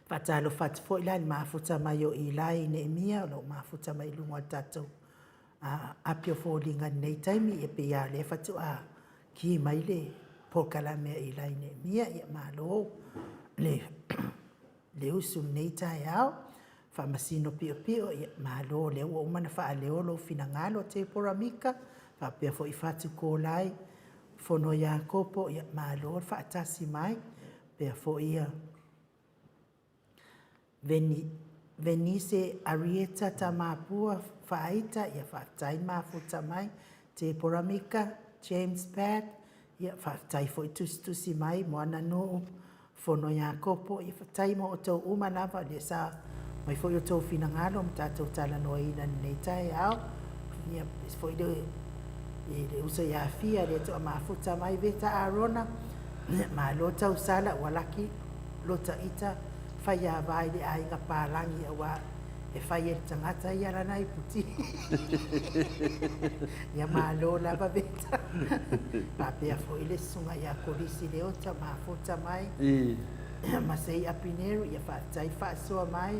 Faatalofa atu foi la i le mafuta mai o Ilai i Neemia, o lo o mafuta mai i luga o le tatou api o foliga i lenei taimi, ia pei lava o lea faatoa ki mai le polokalame a Ilai Neemia. Ia malo le, le usu i lenei taeao. Faamasino piopio, ia malo o lea ua uma ona faaleo lou finagalo Tepora Mika, faapea foi Fatu Kolai, Fono Iakopo, ia malo le faatasi mai. Pea foi ia Venise Arieta Tamapua Faaita, ia faafetai mafuta mai. Deborah Mika, James Pat, ia faafetai foi tusitusi mai Moana Nuu, Fono Iakopo, ia faafetai mo outou uma lava o lea sa aumai foi outou finagalo ma tatou talanoaina i lenei taeao. Ia, aemaise foi le, le uso ia Fia lea toa mafuta mai Veta Arona, malo tausala ua laki lota ita faiava i le aiga palagi aua e fai e le tagata ia lana iputi. Ia malo lava Veta. Faapea foi le susuga ia Kolisi Leota mafuta mai. Masei Apineru, ia faafetai faasoa mai.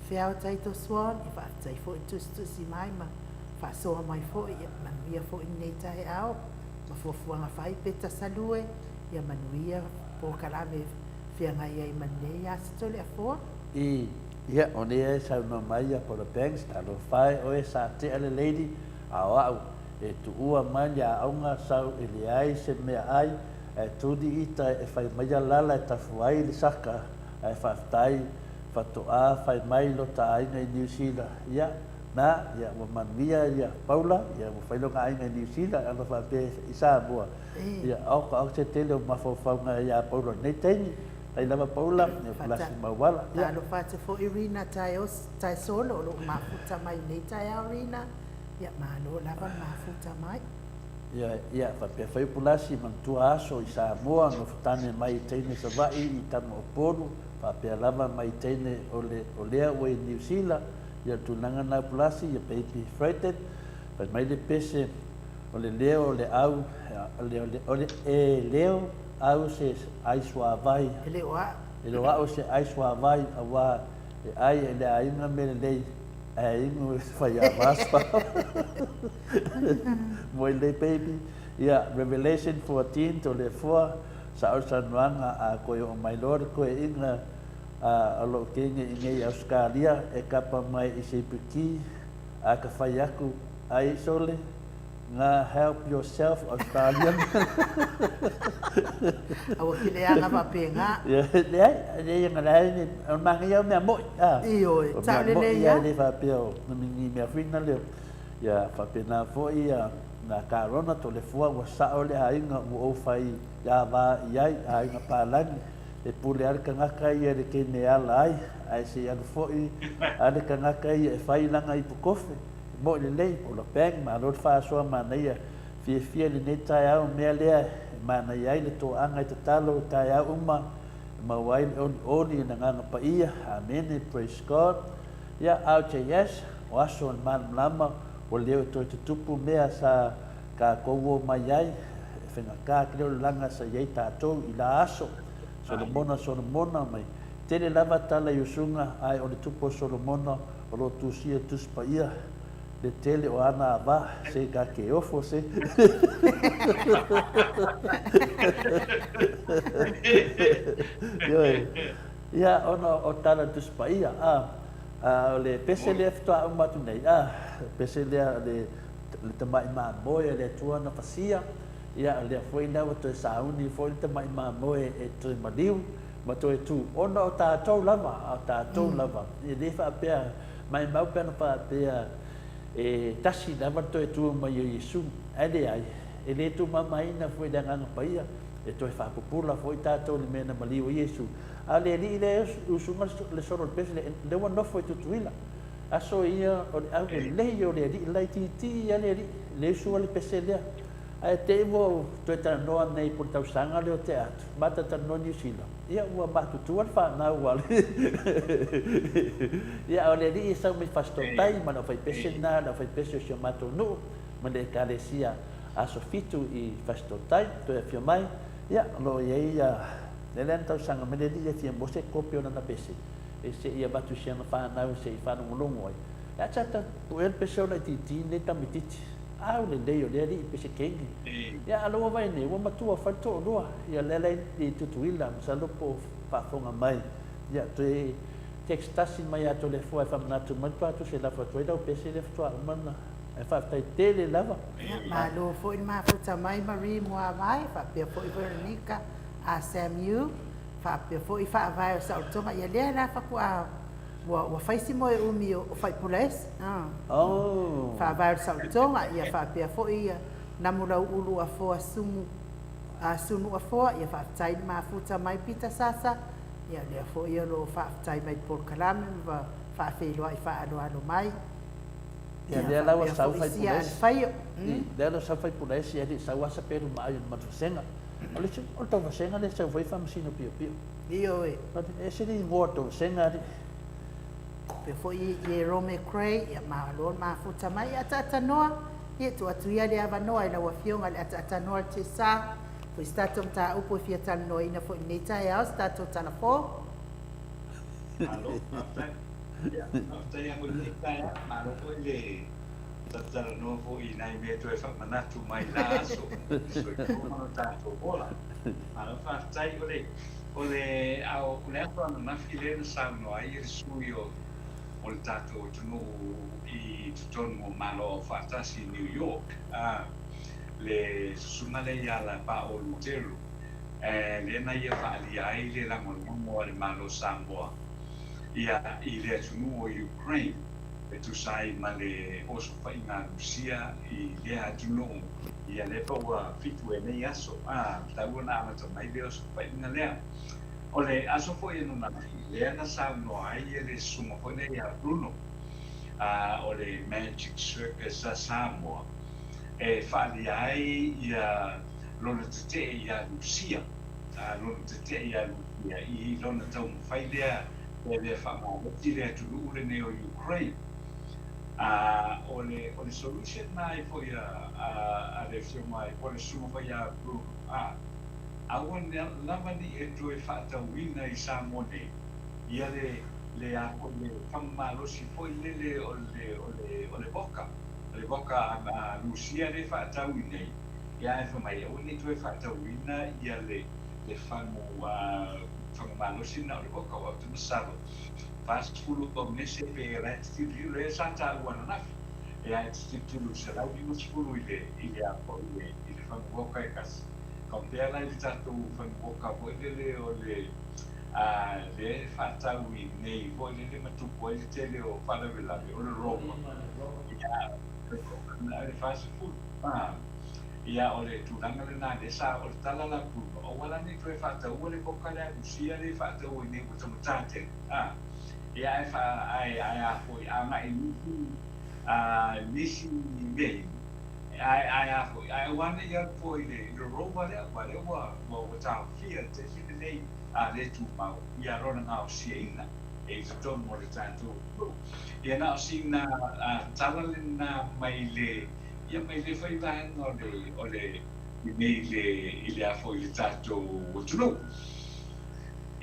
Feao Taito Swan, ia faafetai foi tusitusi mai ma faasoa mai foi, ia manuia foi lenei taeao ma fuafuaga fai Peta Salue, ia manuia polokalame feagai ai ma lenei aso Toleafoa. I, ia, o lea e saunoa mai ia Paula Banks, talofa e oe sa tea le lady, a o a'u, e tuua mai le aoga sau e leai se meaai, ae tuli ita e fai maia lala e tafu ai le saka, ae faafetai fatoa fai mai lota aiga i Niu Sila, ia, na, ia, ua manuia ia Paula, ia, ua fai lona aiga i Niu Sila, ana faapea i Samoa, ia, oka, oka se tele o mafaufauga ia Paula i lenei taimi, tai lava Paula, ia, Pulasi Mauala, ia. Talofa atu foi Rina Taesolo o lo o mafuta mai i lenei taeao Rina, ia, malo lava le mafuta mai. Ia, ia, faapea fai o Pulasi manatua aso i Samoa, nofotane mai i teine Savaii i tama o Upolu, faapea lava mai teine o le, o lea ua i Niu Sila, ia le tulaga na Pulasi, ia baby frightened, fai mai le pese o le leo o le au, o le, o le, o le, e leo au se ai suavai. E le o a'u. E le o a'u se ai suavai, auā e ai e le aiga mea lelei, ae inu e faiava suavai. Moe lelei baby. Ia, Revelation 14, Toleafoa, Sa o saunoaga a koe oo mai loa le koeaiga a o loo kenge i nei Ausekalia e kapa mai i se ipuki a ka fai aku ai sole nga help yourself Australian. Aua ki leaga faapena. Leai, leai nga leai ni o manaia o mea moi a. Ioe, O mea sao moi lelei ia a. le faapea o ni mea foi na leo. Ia faapena foi ia na Karona Toleafoa ua sao le aiga ua ou fai Ia va i ai aiga palagi, e pule a le kanaka ia i le kene e ala ai, ae se i alu foi a le kanaka ia e fai lana ipu kofe, e moʻi lelei, ola bang, malo le faasoa manaia, fiafia i lenei taeao mea lea e manaia ai le toaga i tatalo i taeao uma e maua ai le olioli i le Agaga Paia, Amene, praise God. Ia, RJS, o aso o le malamalama, ua leo e toe tutupu mea sa Tatou o mai ai, e faigata tele o le laga sa i ai tatou i la aso. Solomona, Solomona mai. Tele lava tala i usuga, ae o le tupu o Solomona o lo o tusia i Tusi Paia, le tele o ana ava, se ka ke ofo se. Ioe. Ia, ona o tala i Tusi Paia, a, a o le pese lea faatoa uma atu nei, a, pese lea le, le tamai mamoe a le Atua na fasia, Ia, o lea foi la ua toe sauni foi le tamai mamoe e toe maliu ma toe tu, ona o tatou lava, a o tatou lava. E le faapea, maimau pe ana faapea e tasi lava le toe tu mai o Iesu, ae leai, e le tuumamaina foi i le Agaga Paia, e toe faapupula foi tatou i le mea na maliu ai Iesu. A o le alii lea e usuga le solo o le pese lea, lea ua nofo i Tutuila. Aso ia o le aulelei o le alii laitiiti lava le alii, le usu a le pese lea. Ae te i ua ou toe talanoa nei po o le tausaga lea o tea atu, ma talatalanoa Niu Sila, ia ua matutua le fanau a le Ia a o le alii e sau mai Fasitootai ma le aufaipese lena, le aufaipese o si o matou nuu ma le Ekalesia Aso Fitu i Fasitootai, toe afio mai, ia o lo o i ai ia, lea la na tausaga mai le alii e fia maua se kopi o lana pese e se i avatu i si ana fanau se i faalogologo ai. Ia sa puea le pese o laitiiti lenei tamaitiiti. Au lelei o lea alii pese kenge. Ia a lou vaai nei ua matua fai le toalua. Ia lea la i Tutuila masalo po o faafofoga mai. Ia toe text tasi mai ia Toleafoa e faamanatu mai le faatoa se lafo atu ai lau pese lea faatoa uma ona. Ae faafetai tele lava. Ia malo foi le mafuta mai Marie Muavae faapea foi Veronica a Samu faapea foi Faavae o Saolotoga. Ia lea la faatoa Ua, ua fai si moe umi o, o Faipulaese, ah. Oh. Faavae o le Saolotoga, ia faapea foi ia Namulauulu Afoa Sumu, a Sunu Afoa, ia faafetai le mafuta mai Pita Sasa, ia lea foi o lo o faafetai mai i le polokalame ma faafeiloai faaaloalo mai. Ia Ia lea la ua faapea sau foi sia Faipulaese. Alefaio. I, lea la ua sau Faipulaese ia le i sau lava sapelu maai o le matou vasega. O le isi, o le tou vasega lea e sau foi faamasino piopio. Ioe. E ese le igoa o tou vasega alii. Faapea foi Ierome Cray, ia malo le mafuta mai. Ia ataatanoa, ia tuu atu ia le avanoa i lau Afioga i le ataatanoa le Tesa, foi se tatou mataupu e fia talanoaina foi i lenei taeao, se tatou talafo. Malo, faafetai. Ia, faafetai lava mo lenei taeao. Malo foi le talatalanoa foi i nai mea toe faamanatu mai la aso i le soifua ma lo tatou ola. Malo faafetai. O le, o le, a o le aso ananafi lea na saunoa ai le sui o, o le tatou atunuu i totonu o Malo Aufaatasi i New York, a, le susuga lea ia Lapa'o Luteru, lea na ia faaalia ai le lagolago a le Malo o Samoa ia i le atunuu o Ukraine e tusa ai ma le osofaiga a Rusia i lea atunuu. Ia lea pa ua fitu e nei aso, a, taua na amata mai le osofaiga lea. O le aso foi ananafi, lea na saunoa ai le susuga foi lea ia Bruno, a, o le Magic Circus a Samoa, e faaalia ai ia lona tetee ia Rusia, a, lona tetee ia Rusia i lona taumafai lea e le faamalosi le atunuu lenei o Ukraine. A, o le, o le solution na ai foi a, a, a le afioga ai, po o le susuga foi ia Bruno, a, aua lava ne i e toe faatauina i Samoa nei ia le, le a foi le faamalosi foi lele o le, o le, o le voka, o le voka a, a Rusia lea e faatau i nei, ia ae fai mai aua ne i toe faatauina ia le, le fagu, a, fagu malosi lena o le voka, aua ou te masalo 40 paunese pe la e tilotilo lea sa taua ananafi e a e tilotilo i le 150 i le i le a foi i le i le fagu voka e tasi. Compare la i le tatou fagu voka foi lele o le a lea e faatau i inei foi lele ma tupu ai le tele o faalavelave o le Roma ia le 40 a Ia, o le tulaga lena lea sa, o le tala la Bruno, aua la ne i toe faataua le voka lea a Rusia lea e faatau ai nei ua taugata tele, a. Ia ae faa, ae, ae a foi, agai i nisi, a, nisi mea inu, ae, ae a foi, ae aua ne i alu fua i le, i le rover lea, aua lea ua, ua, ua taofia le taimi lenei, a le tumau, ia lona gaosiaina e i totonu o le tatou atunuu. Ia na o sina, a, tala lena mai le, Ia mai lea foi vaega o le, o le, i nei i le, i le a foi i le tatou atunuu.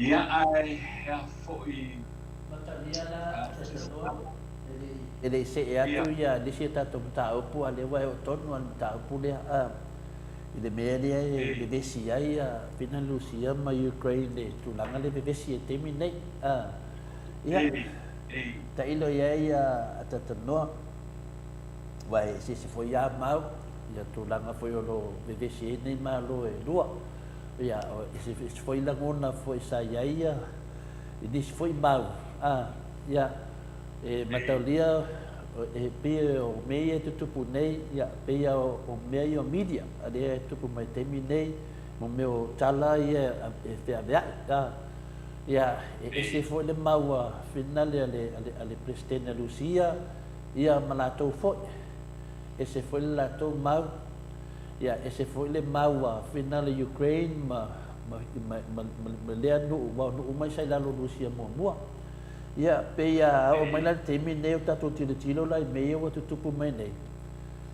Ia, ae a foi. Matalia la Talanoa, e le i see atu ia nisi o tatou mataupu, a o lea ua e oo tonu lava i le mataupu lea, i le mea lea e vevesi ai a Fina Lusia ma Ukraine i le tulaga lea e vevesi ai i le taimi lenei. Ia, tailo i ai a Talanoa. Aua e eseese foi lava mau, ia tulaga foi o lo o vevesi ai nei Malo e lua. Ia, o ese foi lagona foi sa i ai ia i nisi foi mau, a, ia, e mataulia e pei o mea ia e tutupu nei, ia, pei lava o mea ia o media, lea e tupu mai i le taimi nei, mo mea o tala ia e feaveai, a, ia, e ese foi le mau a finale a le, a le Peresetene a Lusia, ia, ma latou foi, ese foi le latou mau, ia, ese foi le mau a finale Ukraine ma, ma, ma, ma, ma, ma lea nuu, aua o nuu uma ia sa i lalo o Lusia muamua. Ia, pei a oo mai la i le taimi lenei o tatou tilotilo la i mea ia ua tutupu mai nei,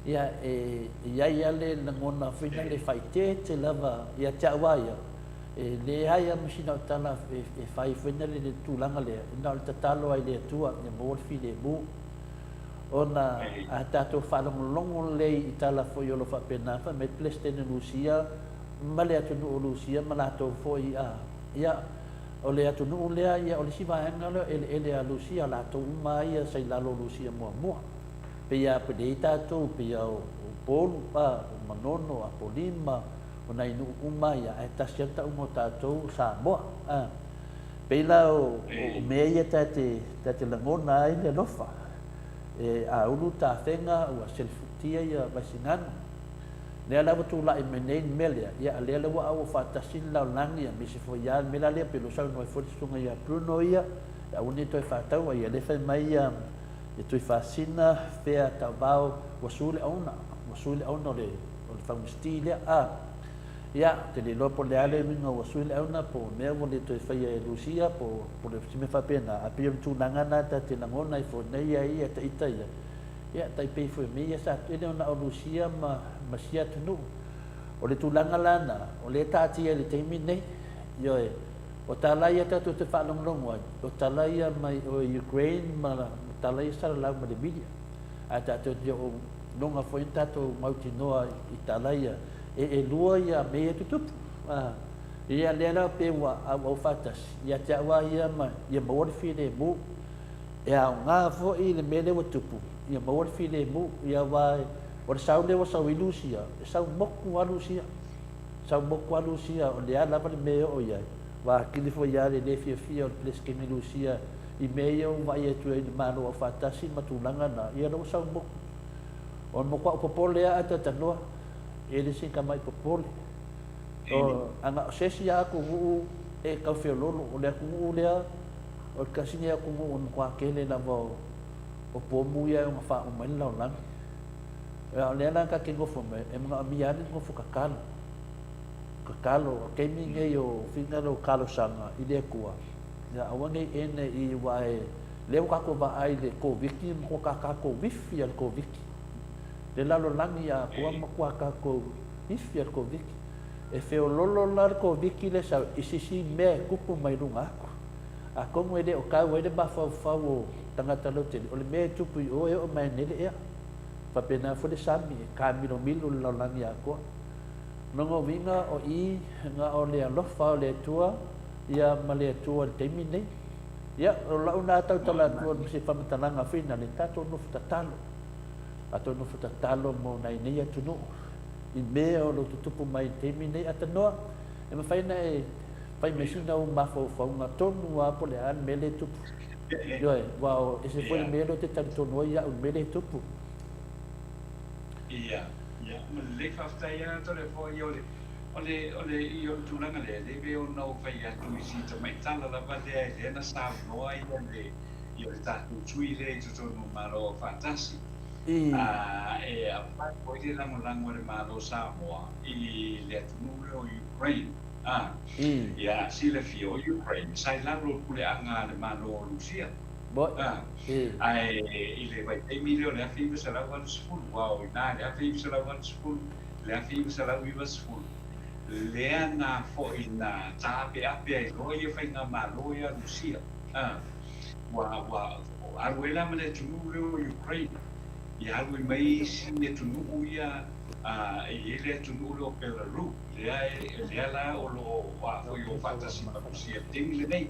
ia, e i ai lava le lagona foi lea e faaeteete lava ia te au lava ia, e leai lava ma sina au tala e fai foi lea i le tulaga lea, na o le tatalo lava i le Atua ia maua le filemu. Ona a tatou faalogologo lelei i tala foi o lo o faapena, fai mai le Peresetene o Lusia ma le atunuu o Lusia ma latou foi a, ia, O le atunuu lea, ia, o le isi vaega lea o eleele a Lusia, latou uma lava ia sa i lalo o Lusia muamua. Pei lava pei tatou, pei lava o Upolu, a, o Manono, Apolima, o nai nuu uma ia, ae tasi lava le tauga o tatou o Samoa. A, pei la o, o mea ia ta te, ta te lagona ai le alofa. E a ulu tafega ua selefutia ia Vaisigano. Lea la ua tulai mai nei le mea lea, ia a lea la ua auau faatasi le lalolagi aemaise foi lava le mea la lea pei o lo o saunoa ai foi le susuga ia Bruno ia, e aua ne i toe faataua ia lea fai mai ia Tuifasina fea tauvao ua sui le auna, ua sui le auna o le o le Faumasiti lea a. Ia, ou te le iloa po o le a le uiga ua sui le auna po o mea ua le toe faia e Lusia po o le se mea faapena, ae pei o le tulaga lena ta te lagona ai foi nei ia ia ita ia. Ia, tai pei foi o mea ia sa tele ona o Lusia ma, ma sia atunuu. O le tulaga la na, o lea e taatia i le taimi lenei. Ioe, o tala ia tatou te faalogologo ai, o tala ia mai o Ukraine ma, ma tala ia salalau mai le media. Ae tatou te oo loga foi ona tatou mautinoa i tala ia, e elua ia mea ia e tutupu. A, ia lea la pei ua auau faatasi, ia te au lava ia ma ia maua le filemu. E aoga foi le mea lea ua tupu, ia maua le filemu, ia aua o le sau lea ua sau ai Lusia, e sau moku lava Lusia. Sau moku lava Lusia, o le a lava le mea e oo i ai. Ua atili foi lava le le fiafia o le Peresetene Lusia i mea ia ua vaai atu ai i le Malo Aufaatasi ma tulaga na, ia lea ua sau moku. O le matuaʻu popole lava a talatalanoa, e le sina tamai popole. O, a na o se isi lava atunuu e tau feoloolo, o le atunuu lea, O le tasi lenei atunuu e matua tele lava o pomu ia e ono faauma ai le lalolagi. A o lea la ta te nofo mai, e manaomia lava le nofo tatalo. Tatalo, o le taimi lenei o finagalo o talosaga i le Atua, ia aua ne i ene i aua e lea ua tatou vaai i le Koviti, e matua tatou wifi lava i le Koviti. Le lalolagi atoa matua tatou wifi lava i le Koviti. E feololo la le Koviti lea sau i se isi mea e tupu mai luga atu. Atonu e le o tau ai le mafaufau o tagata lautele, o le mea e tupu i o e oo mai nei le ea. Faapena foi le sami e taamilomilo le lalolagi atoa. O lona uiga o i na o le alofa o le Atua ia ma le Atua i le taimi lenei. Ia, o lau na tautala atu ma se faamatalaga foi na le tatou nofo tatalo. Tatou nofo tatalo mo nai nei atunuu i mea o lo o tutupu mai i le taimi lenei. Atanoa, e mafai ona e Fai mai sina ou mafaufauga tonu lava po o le a le mea lea e tupu. Ioe, aua o ese foi le mea lea ou te talitonu ai au i le mea lea e tupu. Ia, ia, ma lelei faafetai lava Toleafoa, ia o le, o le, o le, ia o le tulaga lea, e le pei ona ou fai atu i si tamai tala lava lea lea na saunoa ia le, ia le tatou sui lea i totonu o Malo Aufaatasi, a e avatu foi le lagolago a le Malo o Samoa i le atunuu lea o Ukraine. A, ia silafia, o Ukraine sa i lalo o le puleaga a le Malo o Lusia. A, ae i le vaitaimi lea o le 1980, aua o i ina i le 1980, le 1990, lea na foi na taapeape ai loa ia faigamalo ia Lusia. A, ua, ua alu ai la ma le atunuu lea o Ukraine, ia alu ai mai isi atunuu ia, a, e i ai le atunuu lea o Belarus. Lea e, lea la o lo o a foi o faatasi ma Rusia i le taimi lenei.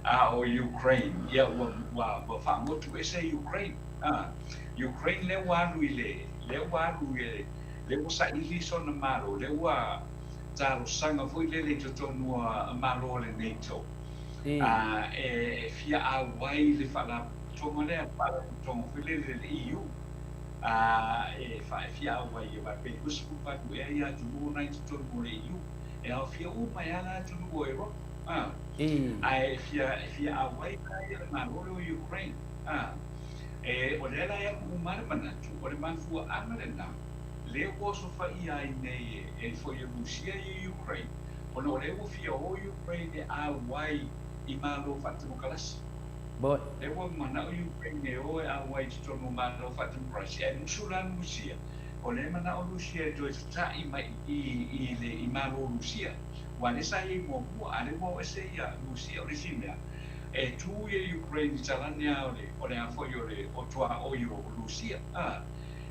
A o Ukraine, ia ua, ua, ua faamotu ese Ukraine. A, Ukraine lea ua alu i le, lea ua alu i le, Lea ua saili sona Malo, lea ua talosaga foi lele i totonu o Malo o le NATO e fia auai le faalapotopotoga lea, le faalapotopotoga foi lele le EU, e fia auai aua pe 28 ea ia atunuu na i totonu o le EU, e aofia uma ai lava la atunuu o Eropa, ae e fia auai la le Malo lea o Ukraine. O lea la e alu uma lava le manatu, o le mafuaaga lena lea ua osofaia ai nei e foi e Rusia ia Ukraine, ona o lea ua fia o Ukraine e auai i Malo faatemokarasi. Lea ua manao Ukraine e o e auai i totonu o Malo faatemokarasi, ae musu la Rusia, o lea e manao Rusia e toe tatai mai i i i Malo Rusia, aua lea sa i ai muamua, a lea ua o ese ia Rusia. O le isi mea, e tu ia Ukraine i talane lava o le o le a foi o le o tuaoi o Rusia, a.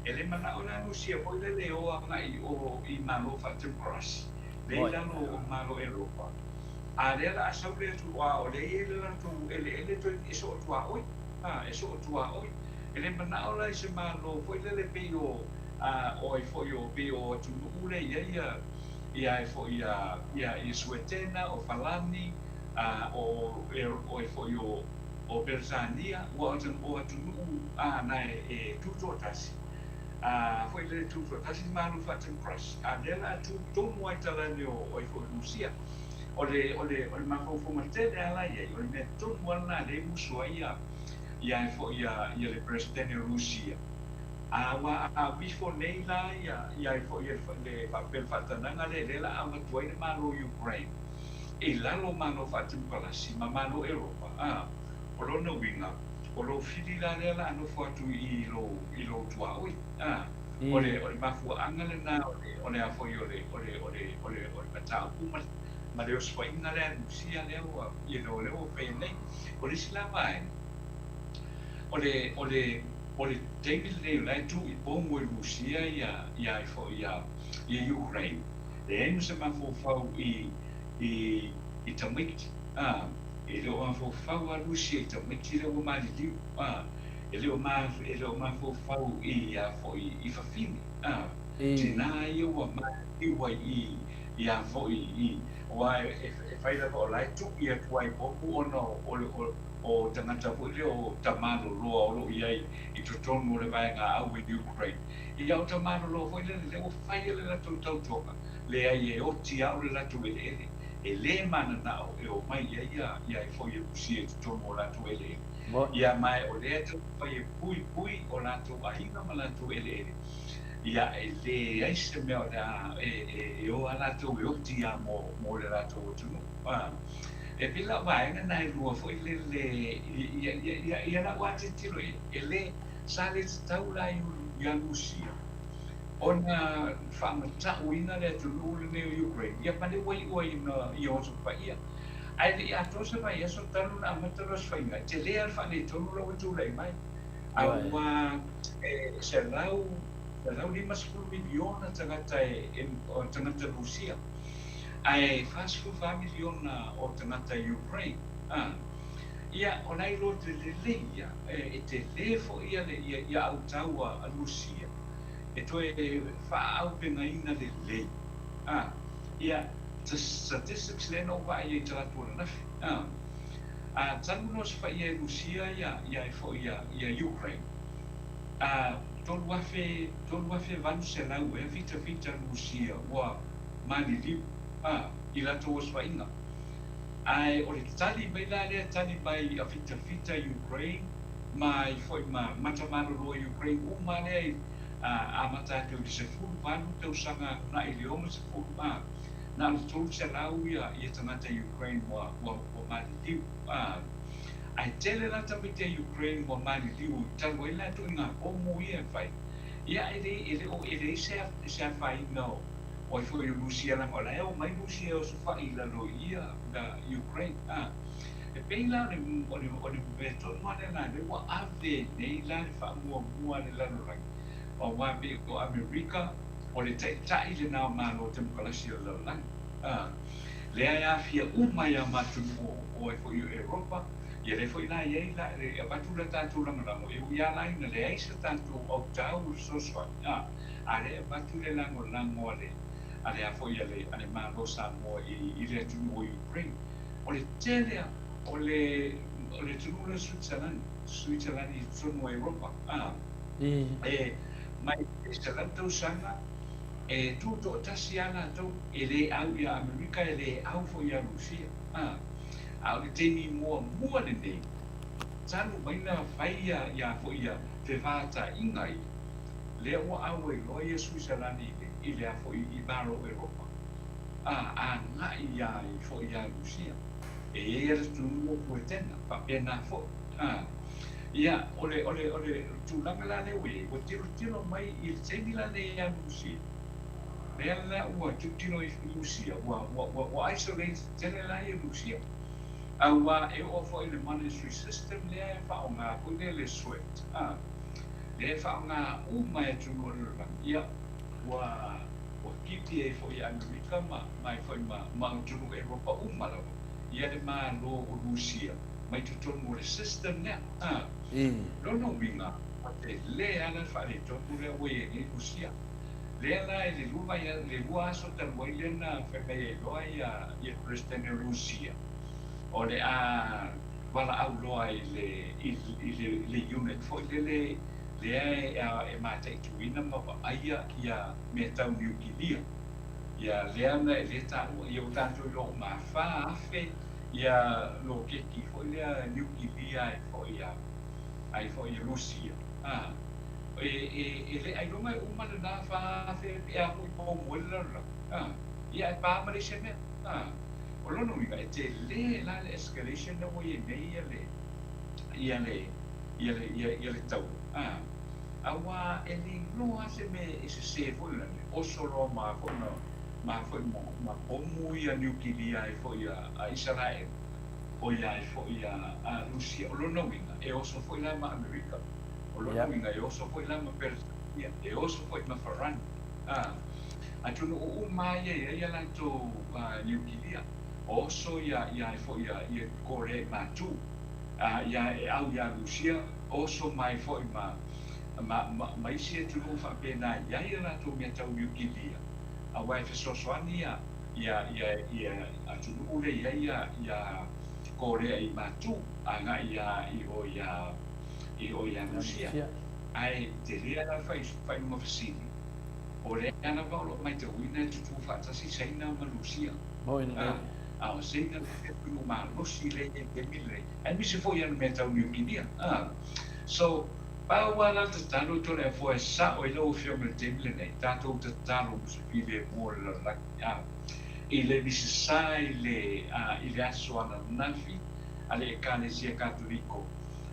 E le manao la Rusia foi lele e o agai i o i Malo faatemokarasi, lea i lalo o Malo Eropa, a lea la a sau le atu a o lea e i ai le latou eleele toe e soo tuaoi, a, e soo tuaoi. E le manao la i se Malo foi lele pei o a o ai foi o pei o atunuu lea i ai ia ia ai foi ia ia ia Suetena, o Falani, a o o ai foi o o Peretania, ua o atunuu a na e tutoatasi, a foi lele tutoatasi le Malo faatemokarasi, a lea la a tu tonu ai talane o ai foi Rusia. O le o le o le mafaufauga tele a la i ai, o le mea tonu a lena lea e musu ai ia ia ai foi ia ia le Peresetene o Rusia. A ua avifo nei la ia ia ai foi le faapea le faatanaga lea lea la a avatu ai le Malo o Ukraine i lalo o Malo faatemokarasi ma Malo Eropa, a o lona uiga, o lou fili la lea la a nofo atu i i lou i lou tuaoi, a o le o le mafuaaga lena o le o le a foi o le o le o le o le o le mataupu ma ma le osofaiga lea a Rusia lea ua you know lea ua faia nei. O le isi la vaega, o le o le o le taimi lenei o la e tu i pomu e Rusia ia ia ai foi ia ia Ukraine, leai ma se mafaufau i i i tamaiti, a, e le o mafaufau a Rusia i tamaiti lea ua maliliu, a, e le o ma e le o mafaufau i a foi i fafine, a, tina ia ua maliliu ai i i a foi i aua e e fai lava o la e tui atu ai pomu ona o le o o tagata foi lea o tama loloa o lo o i ai i totonu o le vaega au i Ukraine. Ia o tama loloa foi lea, lea ua fai e le latou tautoga, leai e oti lava o le latou eleele, e le mananao e omai i ai ia ia ai foi e Rusia i totonu o latou eleele. Ia ma o lea e taumafai e puipui o latou aiga ma latou eleele, ia e leai se mea o le a e e e o a latou e oti lava mo mo le latou atunuu. E pei la o vaega na e lua foi lele ia ia ia ia lau lava tilotilo i ai, e le sa le tatau la ia Rusia ona faamatauina le atunuu lenei o Ukraine, ia ma le ua iu ai ina ia osofaia. Ae le i atoa se vaiaso talu ona amata le osofaiga, e tele lava le faaletonu la ua tulai mai. A ua e 150 miliona tagata e o tagata Rusia, ae 44 miliona o tagata Ukraine. A, ia, o la e iloa lelei ia, e tele foi ia le ia ia autau a Rusia e toe faaaupegaina lelei. A, ia, statistics lea na ou vaai ai i talaatu ananafi. A, a talu ona osofaia e Rusia ia ia ai foi ia ia Ukraine, a 3,000, 3,800 ea fitafita Rusia ua maliliu, a, i latou osofaiga. Ae o le tali mai la lea tali mai a fitafita Ukraine ma ai foi ma matamalolo Ukraine uma lea i amata atu i le 18 tausaga agai i le 60, a, na o le 300 ia ia tagata Ukraine ua ua ua maliliu, a. Ae tele la tamaiti a Ukraine ua maliliu talu ai la ituaiga pomu ia e fai, ia e le e le o e leai se se afaina o o ai foi o Rusia leaga o la e omai Rusia e osofai i lalo i ia la Ukraine, a. E pei la o le o le o le mea tonu lava lena lea ua ave nei la le faamuamua a le lalolagi, aua pei o Amerika o le taitai lena o Malo Temokarasi o le lalolagi, a. Lea e aafia uma ai lava ma atunuu o ai foi o Eropa, Ia lea foi la e i ai la, e avatu le tatou lagolago, e ui lava la ina leai se tatou autau o le fesoasoani, a, a lea e avatu le lagolago a le, a le a foi a le, a le Malo o Samoa i, i le atunuu o Ukraine. O le tele lava o le, o le atunuu lea o Switzerland, Switzerland i totonu o Europa, a, e mai le 100 tausaga e tutoatasi lava latou, e le au ia Amerika, e le au foi ia Rusia, a. A o le taimi muamua lenei talu mai na fai ia, ia foi ia fevataiga ia, lea ua au ai loa ia Suisalani i le, i le a foi i Malo o Eropa, a, agai ia i foi ia Rusia. E i ai le atunuu o Puetena, faapena foi. A, ia, o le, o le, o le tulaga la lea ua i ai, ua tilotilo mai i le taimi la lenei ia Rusia, lea la ua tilotilo i Rusia, ua isolate tele la ia Rusia. Aua e oo foi i le monetary system lea e faaaoga foi lea le SWIFT, a, lea e faaaoga uma e atunuu o le lalolagi, ia, ua kipi ai foi ia Amerika ma, ma ai foi ma, ma atunuu Eropa uma lava, ia le Malo o Rusia mai totonu o le system lea. A, lona uiga, ua tele lava le faaletonu lea ua i ai nei Rusia. Lea la i le 2, le 2 aso talu ai lea na fai mai ai loa ia, ia le Peresetene o Rusia, o le a valaau loa i le, i le, le unit foi lele lea e, e mataituina ma vaaia ia mea tau niukilia. Ia lea na e le taua, ia ua tatou iloa uma 4,000 ia loketi foi lea niukilia ai foi ia, ai foi ia Rusia. A, e, e, e le ailoga e uma lena 4,000 pe a foi pomu ai le lalolagi. A, ia e pa ma le isi mea. A, o lona uiga, e tele la le escalation lea ua i ai nei ia le, ia le, ia le, ia, ia le taua. A, aua e le iloa se mea e sese foi lane, oso loa ma foi ma, ma foi ma, ma pomu ia niukilia ai foi a, a Isaraelu, o ia ai foi a, a Rusia. O lona uiga, e oso foi la ma Amerika. O lona uiga, e oso foi la ma Peretania, e oso foi ma Farani. A, atunuu uma ia e ai ia latou niukilia. Oso ia, ia ai foi ia, ia Korea i Matu. A, ia e au ia Rusia, oso mai foi ma, ma, ma, ma isi atunuu faapena i ai ia latou mea tau niukilia. Aua e fesoasoani ia, ia, ia, ia atunuu lea i ai ia, ia Korea i Matu, agai ia i o ia, i o ia Rusia. Ae tele la fai, faaiuga fesili, o lea lava o loo matauina e tutū faatasi Saina ma Rusia. Moi A, a o Saina le atunuu malosi lea i le taimi lenei, aemaise foi ana mea tau niukilia. A, so, pau lava la le tatalo Toleafoa e sao ai lau Afioga i le taimi lenei, tatou tatalo mo se filemu o le lalolagi. A, i le Misasa i le, a, i le aso ananafi a le Ekalesia Katoliko,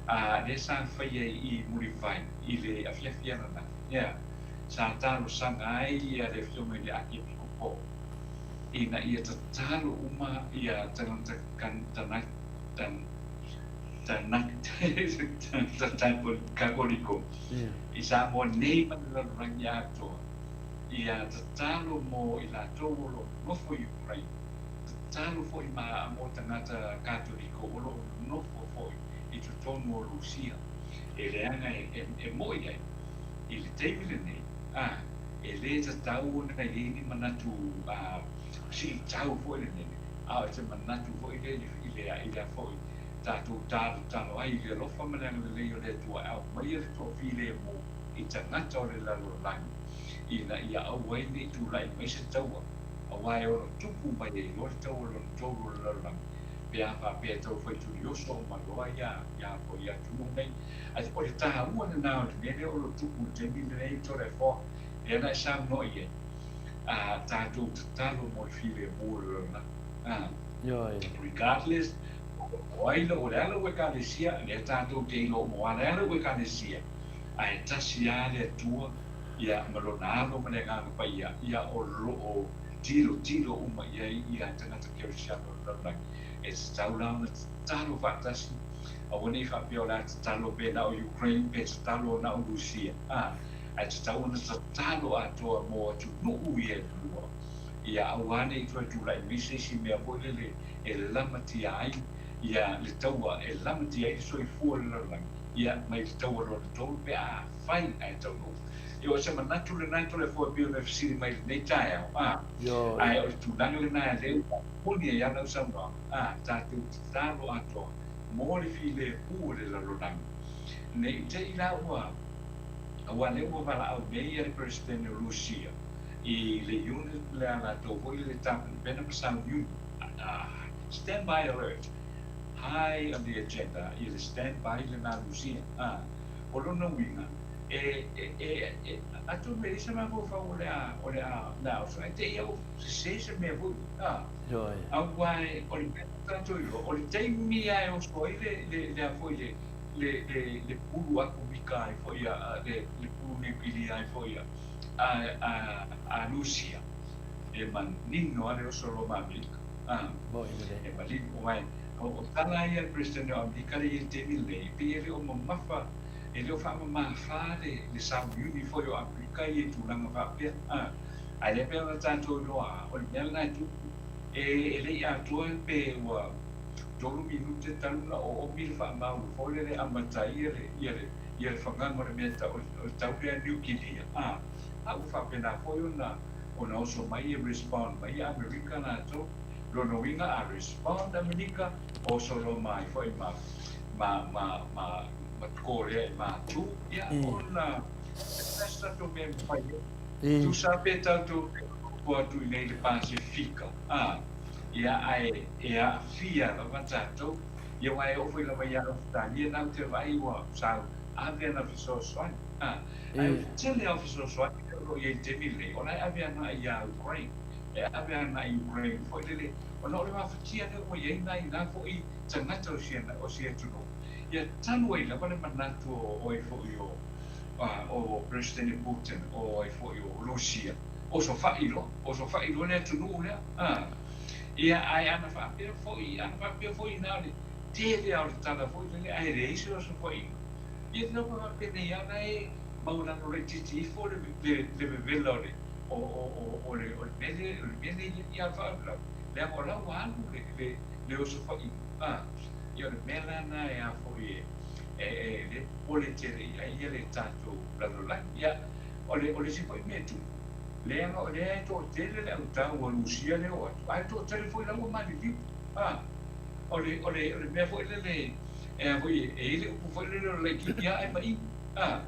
a, lea sa faia i Mulivai i le afiafi ananafi. Ia, sa talosaga ai ia le Afioga i le Akiepikopo ina ia tatalo uma ia tagata tan, tan, Katoliko i Samoa nei ma le lalolagi atoa, ia tatalo mo i latou o loo nofo i Ukraine, tatalo foi ma mo tagata Katoliko o loo nofo foi i totonu o Rusia. E leaga e, e, e moi ai i le taimi lenei, a, e lē tatau ona i ai ni manatu a, siitau foi lenei, a o se manatu foi lea i le, i le foi tatou talotalo ai i le alofa ma le agalelei o le Atua e aumaia le toafilemu i tagata o le lalolagi ina ia aua ai nei tulai mai se taua, aua e ono tupu mai ai loa le taua lona tolu o le lalolagi pe a faapea e taufai tulioso uma loa ia, ia foi ia atunuu nei. Ae o le taua lena o le mea lea o loo tupu i le taimi lenei Toleafoa, lea na e saunoa i ai, a, tatou tatalo mo le filemu o le lalolagi. A, regardless o ai o le a lau Ekalesia, lea tatou te iloa mo a le a lau Ekalesia, ae tasi lava le Atua ia ma lona Alo ma le Agaga Paia, ia o loo tilotilo uma i ai ia tagata kerisiano o le lalolagi. E tatau la ona tatalo faatasi, aua nei faapea o le a tatalo pe na o Ukraine pe tatalo na o Rusia, a, ae tatau ona tatalo atoa mo atunuu ia e lua, ia aua nei toe tulai mai se isi mea foi lele e lamatia ai. Ia, le taua e lamatia ai le soifua o le lalolagi, ia, mai le taua lona tolu pe afai ae taunuu. Ia, o se manatu lena e Toleafoa e pei ona e fesili mai i lenei taeao, a, ae o le tulaga lena lea ua moni ai lava lau saunoaga, a, tatou tatalo atoa mo le filemu o le lalolagi. Ne i te i la ua, aua lea ua valaau nei ia le Peresetene o Lusia i le unit lea a latou foi lele tapenapena ma sauniuni, a, Stand by alert, high on the agenda i le stand by lena Lusia. A, o lona uiga, e, e, e, e, atonu e leai se mafaufau o le a, o le a, le a oso, ae te i a ua sese se mea foi, a. Ioe. Aua e, o le mea na tatou iloa, o le taimi lava e oso ai le, le, le a foi le, le, le, le pulu atomika ai foi a, a, le, le pulu niukilia ai foi a, a, a, a Lusia, e manino lava le oso loa ma Amerika. E malino mai. O tala ia a le Peresetene o Amerika lea e i ai i le taimi lenei, e pei e le o mamafa, e le o faamamafa le sauniuni foi o Amerika ia i tulaga faapea. Ae lea pei ona tatou iloa, o le mea lena e tupu, e le i atoa pe ua tolu minute talu ona oomi le faamaulu foi lele e amata ai ia le fagaga o le mea o le tau lea niukilia, a ua faapena foi ona ona oso mai e respond mai ia Amerika latou, lona uiga a respond Amerika, oso loa mai foi ma ma ma ma ma Korea e matu, ia ona e se tatou mea e mafai ai. Tusa pe tatou te nonofo atu i inei i le Pasefika, a, ia ae e aafia lava tatou, ia aua e oo foi lava ia Ausetalia na ou te vaai ua sa ave ana fesoasoani, a. Ae o le tele lava o fesoasoani lea o lo o i ai i le taimi lenei, o la e ave agai ia Ukraine, e ave agai i Ukraine foi lele, ona o le mafatia lea ua i ai nai na foi tagata o si o si atunuu, ia talu ai lava le manatu o ai foi o o Peresetene Putin, o ai foi o Rusia, osofa'i loa, osofa'i loa le atunuu lea, a. Ia, ae ana faapea foi, ana faapea foi na o le tele lava o le tala foi lele, ae leai se osofaiga. Ia te lava faapenei lava la e maualalo laitiiti ifo le le vevela o le o o o o le o le mea lea o le mea lea i ai faalavelave leaga o la ua alu le le le osofaiga a ia o le mea la na e a foi e e e le popole tele i ai ia le tatou lalolagi. Ia o le o le isi foi mea e tupu leaga o lea e toatele le autau a Lusia lea e oo atu ae toatele foi la ua maliliu a o le o le o le mea foi lele E a foi, e i ai le upu foi lele o le laitiiti lava ae ma'i. A,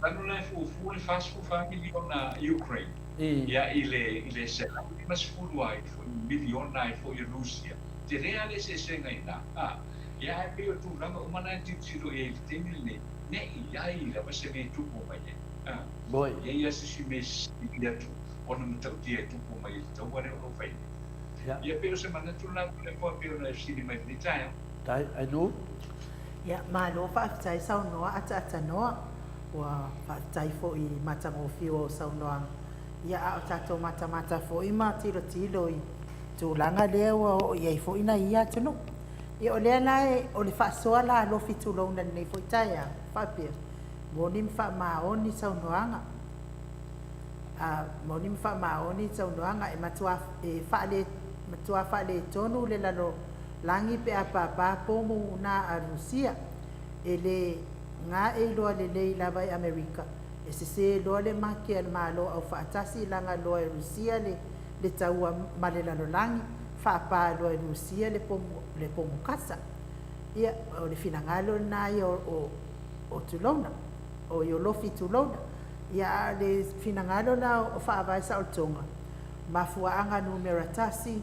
talu la e fuafua le 44 miliona Ukraine, ia i le, i le 150 ai foi miliona ai foi a Rusia, tele lava le eseesega i ina. A, ia ae pei o tulaga uma na e tilotilo i ai i le taimi lenei, ne i ai lava se mea e tupu mai ai. A, e i ai lava se isi mea e sili atu ona matautia e tupu mai i le taua lea o lo o fai nei. Ia pei o se manatu lena Toleafoa pei ona e fesili mai i lenei taeao. Tai, ai nuu. Ia, malo faafetai saunoa ataatanoa. Ua faafetai foi i matagofie o saunoaga. Ia, a o tatou matamata foi ma tilotilo i tulaga lea ua oo i ai foi nai ia atunuu. Ia, o lea la e, o le faasoa la a Lofi tulouna i lenei foi taeao, faapea, moni ma faamaoni saunoaga. A moni ma faamaoni saunoaga, e matua, e faale, matua faaletonu le lalo Lagi pe a pāpā pomu na a Rusia. E le gae loa lelei lava e Amerika, e sesē loa le make a le Malo Aufaatasi laga loa e Rusia le le taua ma le lalolagi, faapā loa e Rusia le pomu le pomu kasa. Ia, o le finagalo lena ia o o o tulouna, o i o Lofi tulouna. Ia, a o le finagalo la o Faavae Saolotoga, mafuaaga numera tasi,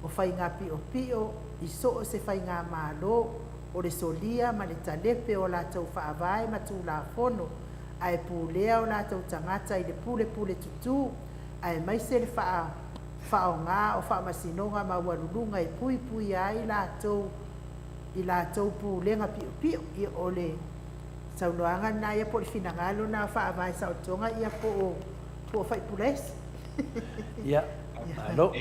o faiga piopio i so o se faigamalo, o le solia ma le talepe o latou faavae ma tulafono, ae pulea o latou tagata i le pulepule tutū, aemaise le faa faaaoga o faamasinoga maualuluga e puipuia ai latou i latou pulega piopio. Ia, o le saunoaga lena ia po o le finagalo lena o Faavae Saolotoga ia po o po o Faipulaese. Ia, malo.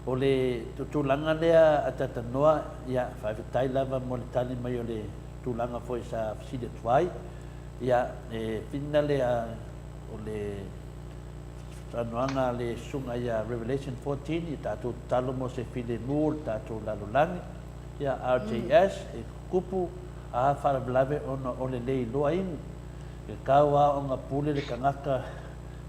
O le tulaga lea a Tatanoa, ia, faafetai lava mo le tali mai o le tulaga foi sa fesili atu ai. Ia, e whina le, o le saunoaga a le susuga ia Revelation 14, ia tatou tatalo mo se filemu o le tatou lalolagi. Ia, RJS, e tutupu a faalavelave ona o le le iloa inu. E tau a ona pule le tagata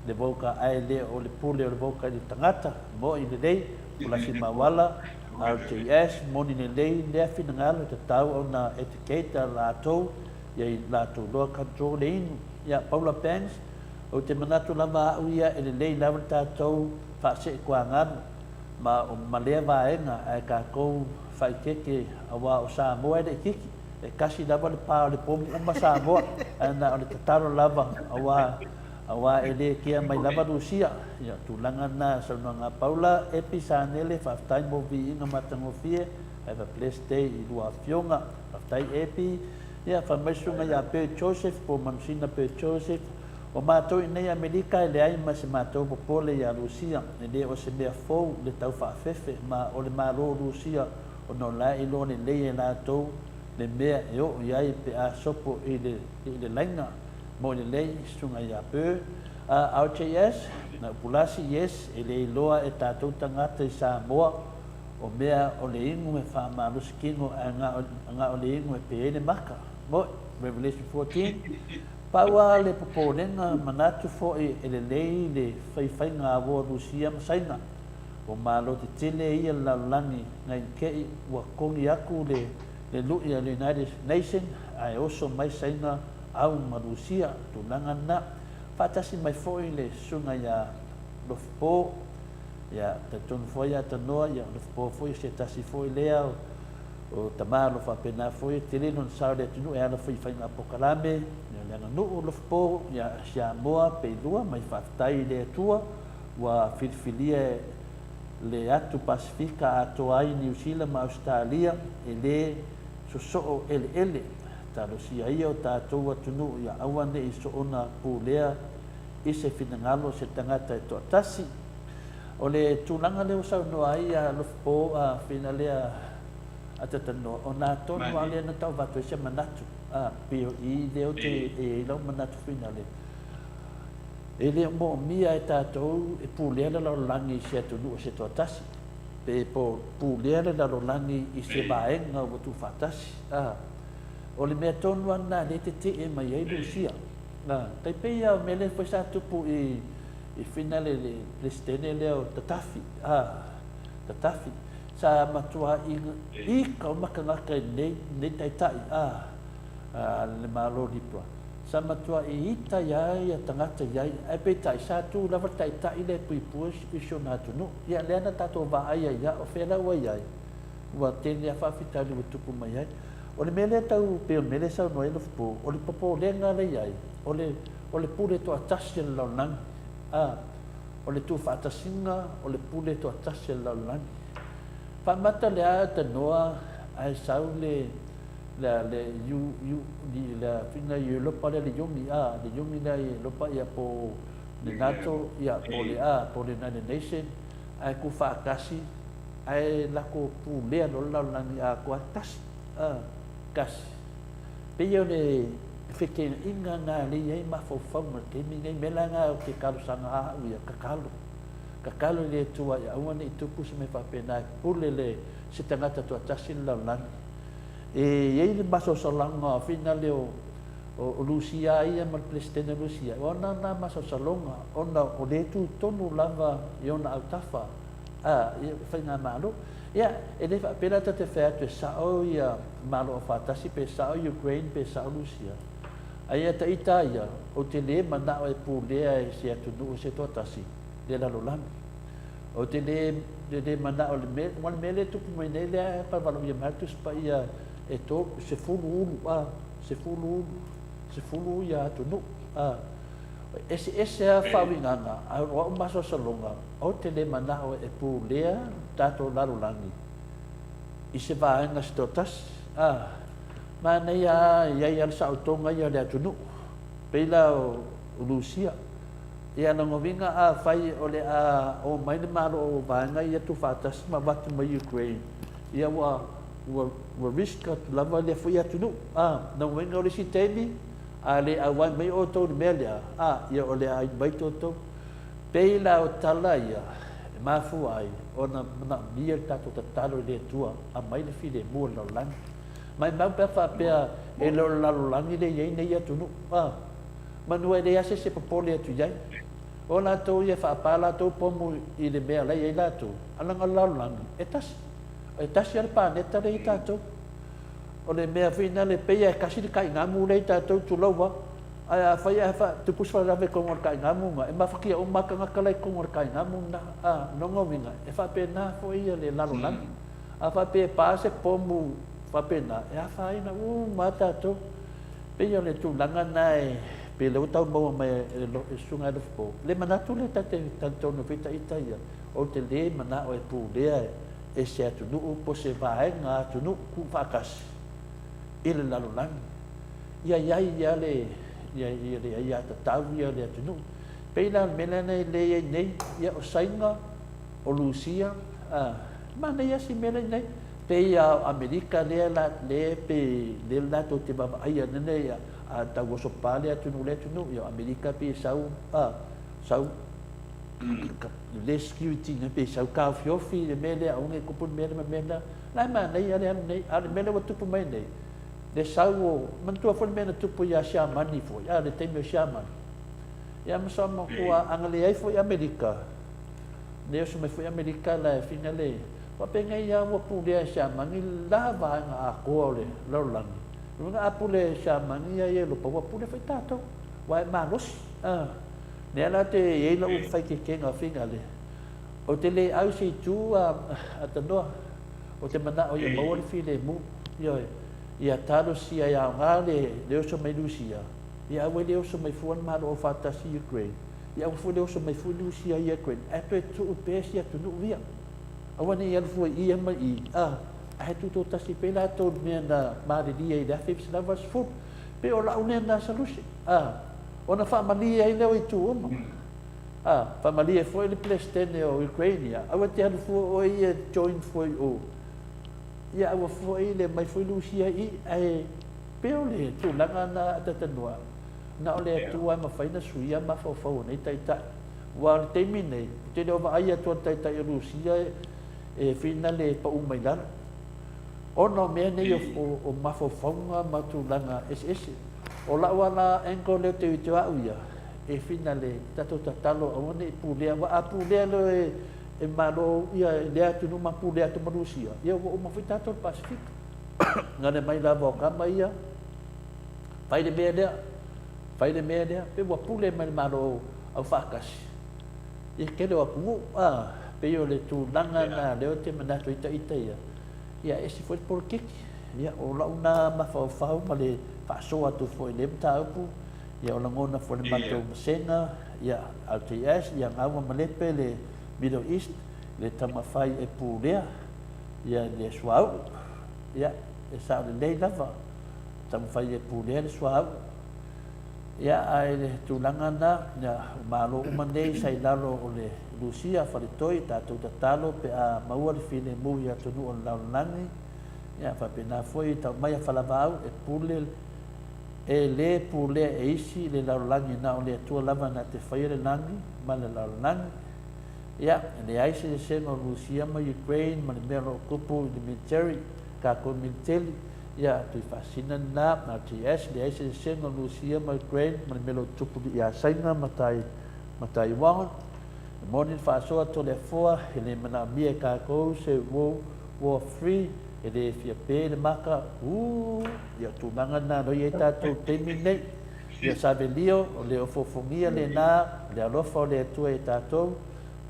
le vodka ae le o le pule o le vodka i le tagata. Mo'i lelei, Pulasi Mauala, RJS, moni lelei lea finagalo e tatau ona educate a latou ia i latou loa control le inu. Ia, Paula Banks, Ou te manatu lava a'u ia e lelei lava le tatou faase'etuagalu ma o ma lea vaega ae tatou faaeteete auā o Samoa e le itiiti, e tasi lava le pa o le pomu uma Samoa ae na o le tatalo lava auā auā e le kea mai lava Rusia. Ia o tulaga na saunoaga a Paula Epi Sanele faafetai mo viiga matagofie have a blessed day i lua afioga. Faafetai Epi. Ia fai mai susuga ia Bert Joseph po o Manusina Bert Joseph, O matou i nei Amerika e leai ma se matou popole iā Rusia, e le o se mea fou le tau faafefe ma o le Malo o Rusia ona o la e iloa lelei e latou le mea e oo i ai pe a sopo i le i le laina. Moi lelei, susuga ia Bert. A RJS, na Upulasi, yes, e le iloa e tatou tagata i Samoa O mea o le inu e faamalosi kino ae na o le inu e pe ai le maka. Moi, Revelation 14. Pau a le popolega, manatu foi e lelei le faifaiga avoa Rusia ma Saina. Ua malo tetele ia le lalolagi nai ke'i ua kogi aku le le lu'i a le United Nation ae oso mai Saina au ma Rusia. Tulaga na. Faatasi mai foi le susuga ia Lofipo. Ia, talitonu foi ia Tanoa, ia, o le po foi o se tasi foi lea o, o tama o lo o faapena foi, e tele lona sao i le atunuu e ala foi i faiga polokalame, ia, le aganuu o Lofopo, ia, Samoa, Peilua, mai faafetai i le Atua ua filifilia le atu Pasefika atoa ai Niu Sila ma Ausetalia e le sosoo eleele. Talosia ia o tatou atunuu ia aua ne i soona pulea i se finagalo o se tagata e toatasi. O le tulaga lea ua saunoa ai ia Lofopo a fina lea a Tatanoa, o nā tonu lava lea na tau avatu ai se manatu, a, pei o i lea ou te e i ai lau manatu fina lea. E le o moomia e tatou e pulea le lalolagi i se atunuu se toatasi, pe po pulea le lalolagi i se vaega ua tuufaatasi. A, o le mea tonu lava lena lea e tetee mai ai Rusia. A, tai pei lava o mea lea foi sa tupu i i finale le Peresetene lea o Tatafi, a, Tatafi, sa matua ika uma tagata i lenei, lenei taitai, a, a le Malo Libra. Sa matua ita ia ia tagata i ai, ae peitai sa tu lava le taitai lea e puipua i si ona atunuu. Ia lea na tatou vaai ai ia, o fea la ua i ai? Ua tele lava faafitauli ua tupu mai ai. O le mea lea tau, pei o le mea lea e saunoa ai Lofopo, o le popolega lea i ai, o le O le pule toatasi a le lalolagi. A, o le tuufaatasiga o le pule toatasi a le lalolagi. Faamata le a tanoa ae sau le le le u u le fina i Europa lea le Iomi a le Iomi lea i Europa ia po le NATO ia po le a po le United Nation ae tuufaatasi ae lako pulea loa le lalolagi atoa tasi a tasi. Pei o le feteenaiga lena lea e i ai mafaufauga i le taimi lenei. O le mea la lena ou te talosaga lava au ia, tatalo. Tatalo i le Atua ia aua ne i tupu se mea faapena e pule le se tagata toatasi le lalolagi. E i ai le masalosaloga finale o o Rusia ia ma le Peresetene o Rusia, ona na masalosaloga ona o lea e tu tonu lava i ona autafa a i faigamalo. Ia, e le faapea la ta te fai atu e sao ia Malo Aufaatasi pe sao Ukraine pe sao Rusia. A ia ta ita ia, ou te le manao e pulea e se atunuu se toatasi le lalolagi. Ou te le, le, le manao le mea, aua le mea lea e tupu mai nei lea e palevaloia mai le Tusi Paia e tolu, sefulu ulu, a, sefulu ulu, sefulu ia atunuu, a. E eseese lava faauigaga, a o au masalosaloga, Ou te le manao e pulea le tatou lalolagi i se vaega se toatasi. A, manaia a i ai a le saotoga ia o le atunuu, pei la o Rusia. Ia lona uiga afai o le a omai le malo o vaega ia tuufaatasi ma avatu mai Ukraine, ia ua, ua, ua risk atu lava lea foi atunuu. A, lona uiga o le isi taimi, a le auai mai outou i le mea lea, a, ia o le a invite outou. Pei la o tala ia, mafua ai ona manaomia le tatou tatalo i le Atua, aumai le filemu o le lalolagi. Maimau pe a faapea e le o le lalolagi lea e i ai nei atunuu, a, manu e leai lava se isi e popole atu i ai. O latou ia e faapa latou pomu i le mea la e i ai latou, a leaga o le lalolagi e tasi. E tasi lava le paneta lea e i ai tatou. O le mea foi lena e pei lava e tasi le tainamu lea e i ai tatou, tulou lava. Ae afai ae tupu se faalavelave i totonu o le tainamu lena, e mafatia uma lava tagata la e i totonu o le tainamu lena. A, o lona uiga, e faapena foi le lalolagi. A faapea e pa se pomu faapena, e afaina uma lava tatou. E pei o le tulaga lena e pei o lea ua tau maua mai e le Susuga ia Alofapo, le manatu lea ta te talitonu ai foi ita ia, ou te le manao e pulea e se atunuu po o se vaega atunuu tuufaatasi i le lalolagi. Ia i ai lava le le aiatatau ia a le atunuu. E pei la o le mea lea e i ai nei, ia o Saina, o Lusia, a, manaia si mea lea i inei. Pei lava o Amerika lea la, lea pe, lea latou te vaavaaia nei, a tau oso pa lea atunuu lea atunuu, ia o Amerika pei e sau, a, sau le security ina pe sau taofiofi le mea lea aua ne i tupu le mea lea ma le mea lena. La e manaia le alu nei, a o le mea lea ua tupu mai nei, le sau o, manatua foi le mea na tupu ia Siamani foi, a, le taimi o Siamani. Ia ma sa matua agalelei ai foi Amerika, le oso mai foi Amerika la e fina le, faapena ia ua pulea e Siamani la vaega atoa o le lalolagi. Lona a pule e Siamani ia Ieropa, ua pule foi tatou, aua e malosi. A, lea la te i ai lau faikekega fina le, ou te le au i se itu a, a tanoa, ou te manao ia maua le filemu, ioe, ia talosia e aoga le, le oso mai Lusia, ia aua le oso mai fua le Malo Aufaatasi i Ukraine, ia aua foi le oso mai fua Lusia i Ukraine, ae toe tuu pea si atunuu ia. Aua ne i alu fua i i ma i, a, ae tutoatasi pea latou i le mea na malilie i le 1980. Pei o lau lea na solution, a, ona faamalie ai lea o itu uma. A, faamalie foi le Peresetene o Ukraine, ia, aua e te alu fua oe ia e join fua i o. Ia aua foi le mai foi Lusia i i, ae pei o le tulaga na talatalanoa, na o le Atua e mafai ona suia mafaufau o nei taitai. Aua o le taimi nei, ou te le o vaai atu i le taitai o Lusia e finale e pau mai lalo, ona o mea nei o mafaufauga ma tulaga eseese. O lau lava la angle lea ou te ui au ia, e finale tatou tatalo aua ne i pulea, aua a pulea loa e Malo ia lea atunuu ma pulea atu ma Lusia, ia ua uma foi tatou i le Pasefika. Gane mai lava o tama ia, fai le mea lea, fai le mea lea, pe ua pule mai le Malo Aufaatasi i le tele o atunuu, a, pei o le tulaga lena lea ou te manatu ai ita ia, ia e ese foi le polokiki. Ia, o lau na mafaufau ma le faasoa atu foi i lea mataupu, ia o lagona foi le matou vasega, ia, RTS, ia gaua ma lepe le Middle East, le taumafai e pulea, ia le suauu, ia, e sao lelei lava, taumafai e pulea le suauu. Ia, ae le tulaga na, ia, o Malo uma nei sa i lalo o le Lusia, faletoi, tatou tatalo pe a maua le filemu i atunuu o le lalolagi, ia, faapena foi tau mai a Falavaau e pule, e le pulea e isi le lalolagi na o le Atua lava na te faia le lagi ma le lalolagi. Ia, e leai se eseesega o Lusia ma Ukraine ma le mea o lo o tupu i le military, tatou militeli, ia, Tuifaasina lena, RTS, leai se eseesega o Lusia ma Ukraine ma le mea o lo o tupu ia Saina ma Tai, ma Taiwan. E moni le faasoa Toleafoa, e le manaomia e tatou se World War Three, e le fia pe le maka, uu, ia o tulaga lena o lo o i ai tatou i le taimi lenei. Ia Savelio, o le ofoofogia lena, o le alofa o le Atua i tatou,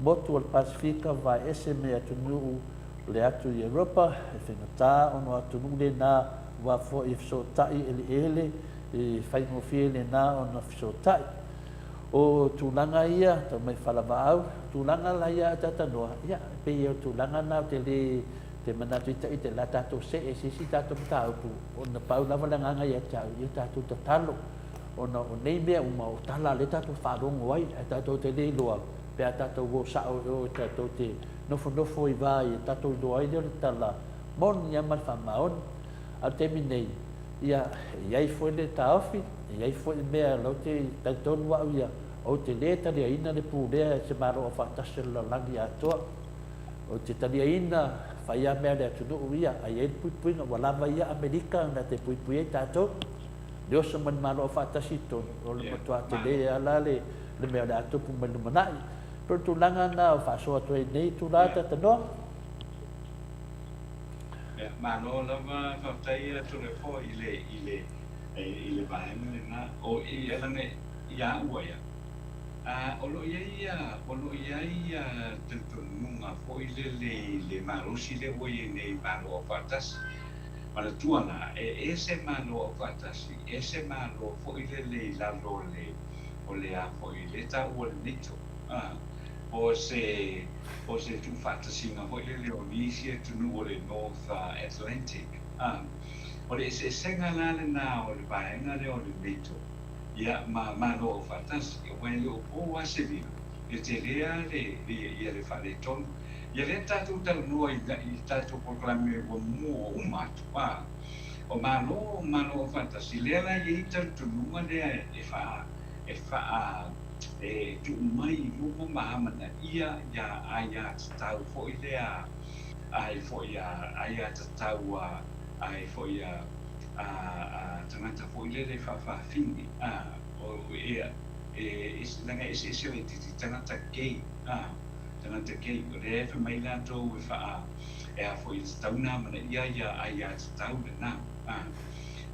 motu o le Pasefika, vae ese mai atunuu o le atu i Europa, e faigata ona o atunuu lena ua foi e fesootai eleele, e faigofie lena ona fesootai. O tulaga ia, tau mai falavaau, o tulaga la ia a talanoa, ia, e pei o tulaga na ou te le te manatu ita ita la tatou see i se isi tatou mataupu, ona pau lava le agaga ia te au, ia tatou tatalo, ona o nei mea uma, o tala a lea tatou faalogo ai, ae tatou te le iloa, pe a tatou o sao i o tatou te nofonofo i va ia tatou iloa ai lea o le tala moni lava ma le faamaoni. A o le taimi nei, ia, e i ai foi le taofi, e i ai foi mea la ou te talitonu au ia, Ou te lē taliaina le pulea e se Malo Aufaatasi o le lalolagi atoa. Ou te taliaina fai a mea a le atunuu ia, a i ai le puipuiga, ua lava ia Amerika na te puipui ai tatou. Le oso mai le Malo Aufaatasi i totonu, o le matua tele lava la le mea o le a tupu mai i le lumanai. E pei o le tulaga lena o faasoa atu ai i lenei itula talatalanoa. Malo lava faafetai Toleafoa i le i le i le vaega lena. O i leaga ia au ia, o lo o i ai o lo o i ai talitonuga foi lele i le malosi lea ua i ai nei i Malo Aufaatasi. Manatua la, e ese Malo Aufaatasi, ese Malo foi lele i lalo o le o le a foi lea e taua o le NATO. O se o se tuufaatasiga foi lele o nisi atunuu o le North Atlantic. O le eseesega la lena o le vaega lea o le NATO ia ma Malo Aufaatasi, aua e le o po lava se lilo, e tele lava le, le, ia le faaletonu. Ia lea na tatou talanoa i, i tatou polokalame ua mua uma atu, a, o Malo, Malo Aufaatasi, lea la e i ai talitonuga lea e faa, e faa, e tuu mai i luma ma amanaia ia aiatatau foi lea ai foi a aiatatau a ai foi a a a tagata foi lele faafafine a o ea e leaga e eseese laitiiti tagata gay a tagata gay o lea e fai mai latou e faa e a foi e tatau ona amanaia ia aiatatau lena a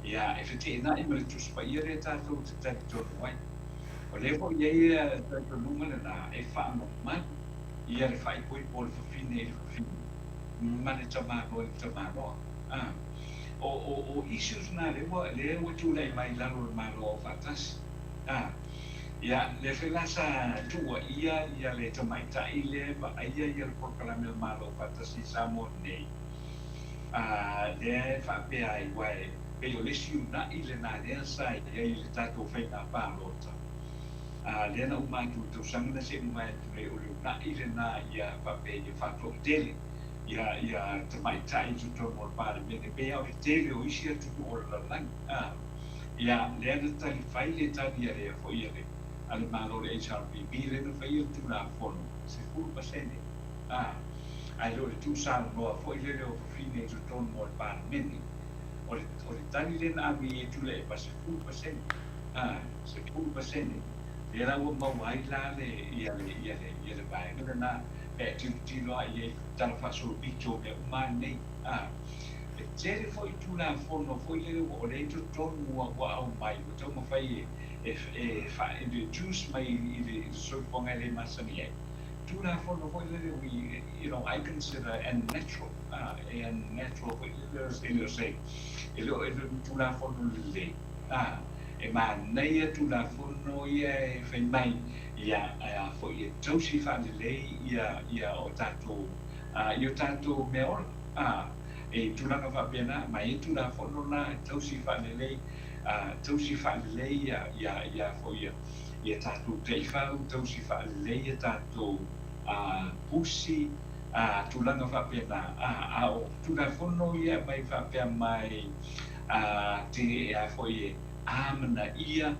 ia e feteenai ma le Tusi Paia lea tatou te talitonu ai. O lea foi e i ai le talitonuga lena e faamamalu ia le faaipoipo o le fafine i le fafine ma le tamaloa i le tamaloa. A. O, o, o issues na lea ua, lea ua tulai mai i lalo o le Malo Aufaatasi. A. Ia, lea foi la sa tuuaia ia le tamaitai lea e vaaia ia le polokalame a le Malo Aufaatasi i Samoa nei, a, lea e faapea ai, aua e, pei o le isi uunai lena lea sa i ai i le tatou faiga palota, a lea na uma atu i le tausaga na se'i mavae atu nei, o le uunai lena ia faapea ia faatoatele ia ia tamaitai i totonu o le Palemene, pei lava o le tele o isi atunuu o le lalolagi, a ia lea na tali fai le tali a le foi a le a le Malo o le HRPP lea na faia le Tulafono 10%, a ae le o le tuusaunoa foi lele o fafine i totonu o le Palemene. O le, o le tali lea na ave i ai Tuilaepa, 10%, a, 10%. Lea la ua maua ai la le, ia le, ia le, ia le vaega lena, pe a e tilotilo lava i ai i le Tala Faasolopito o mea uma lava nei, a. E tele foi Tulafono foi lele ua, o lea i totonu ua, ua aumai, ua taumafai e, e, e faa-introduce mai i le, i le soifuaga e le masani ai. Tulafono foi lele we, you know, I consider unnatural, a, e unnatural foi lele, e le o se, e le o, e le o ni Tulafono lelei, a, e manaia Tulafono ia e fai mai, ia, a foi e tausi faalelei ia, ia o tatou, a, i o tatou mea ola, a, e tulaga faapena, ma e i ai Tulafono na e tausi faalelei, a, tausi faalelei ia, ia, ia foi ia, ia tatou taifau, tausi faalelei a tatou pusi, tulaga faapena. A o Tulafono ia e aumai faapea mai te a foi e amanaia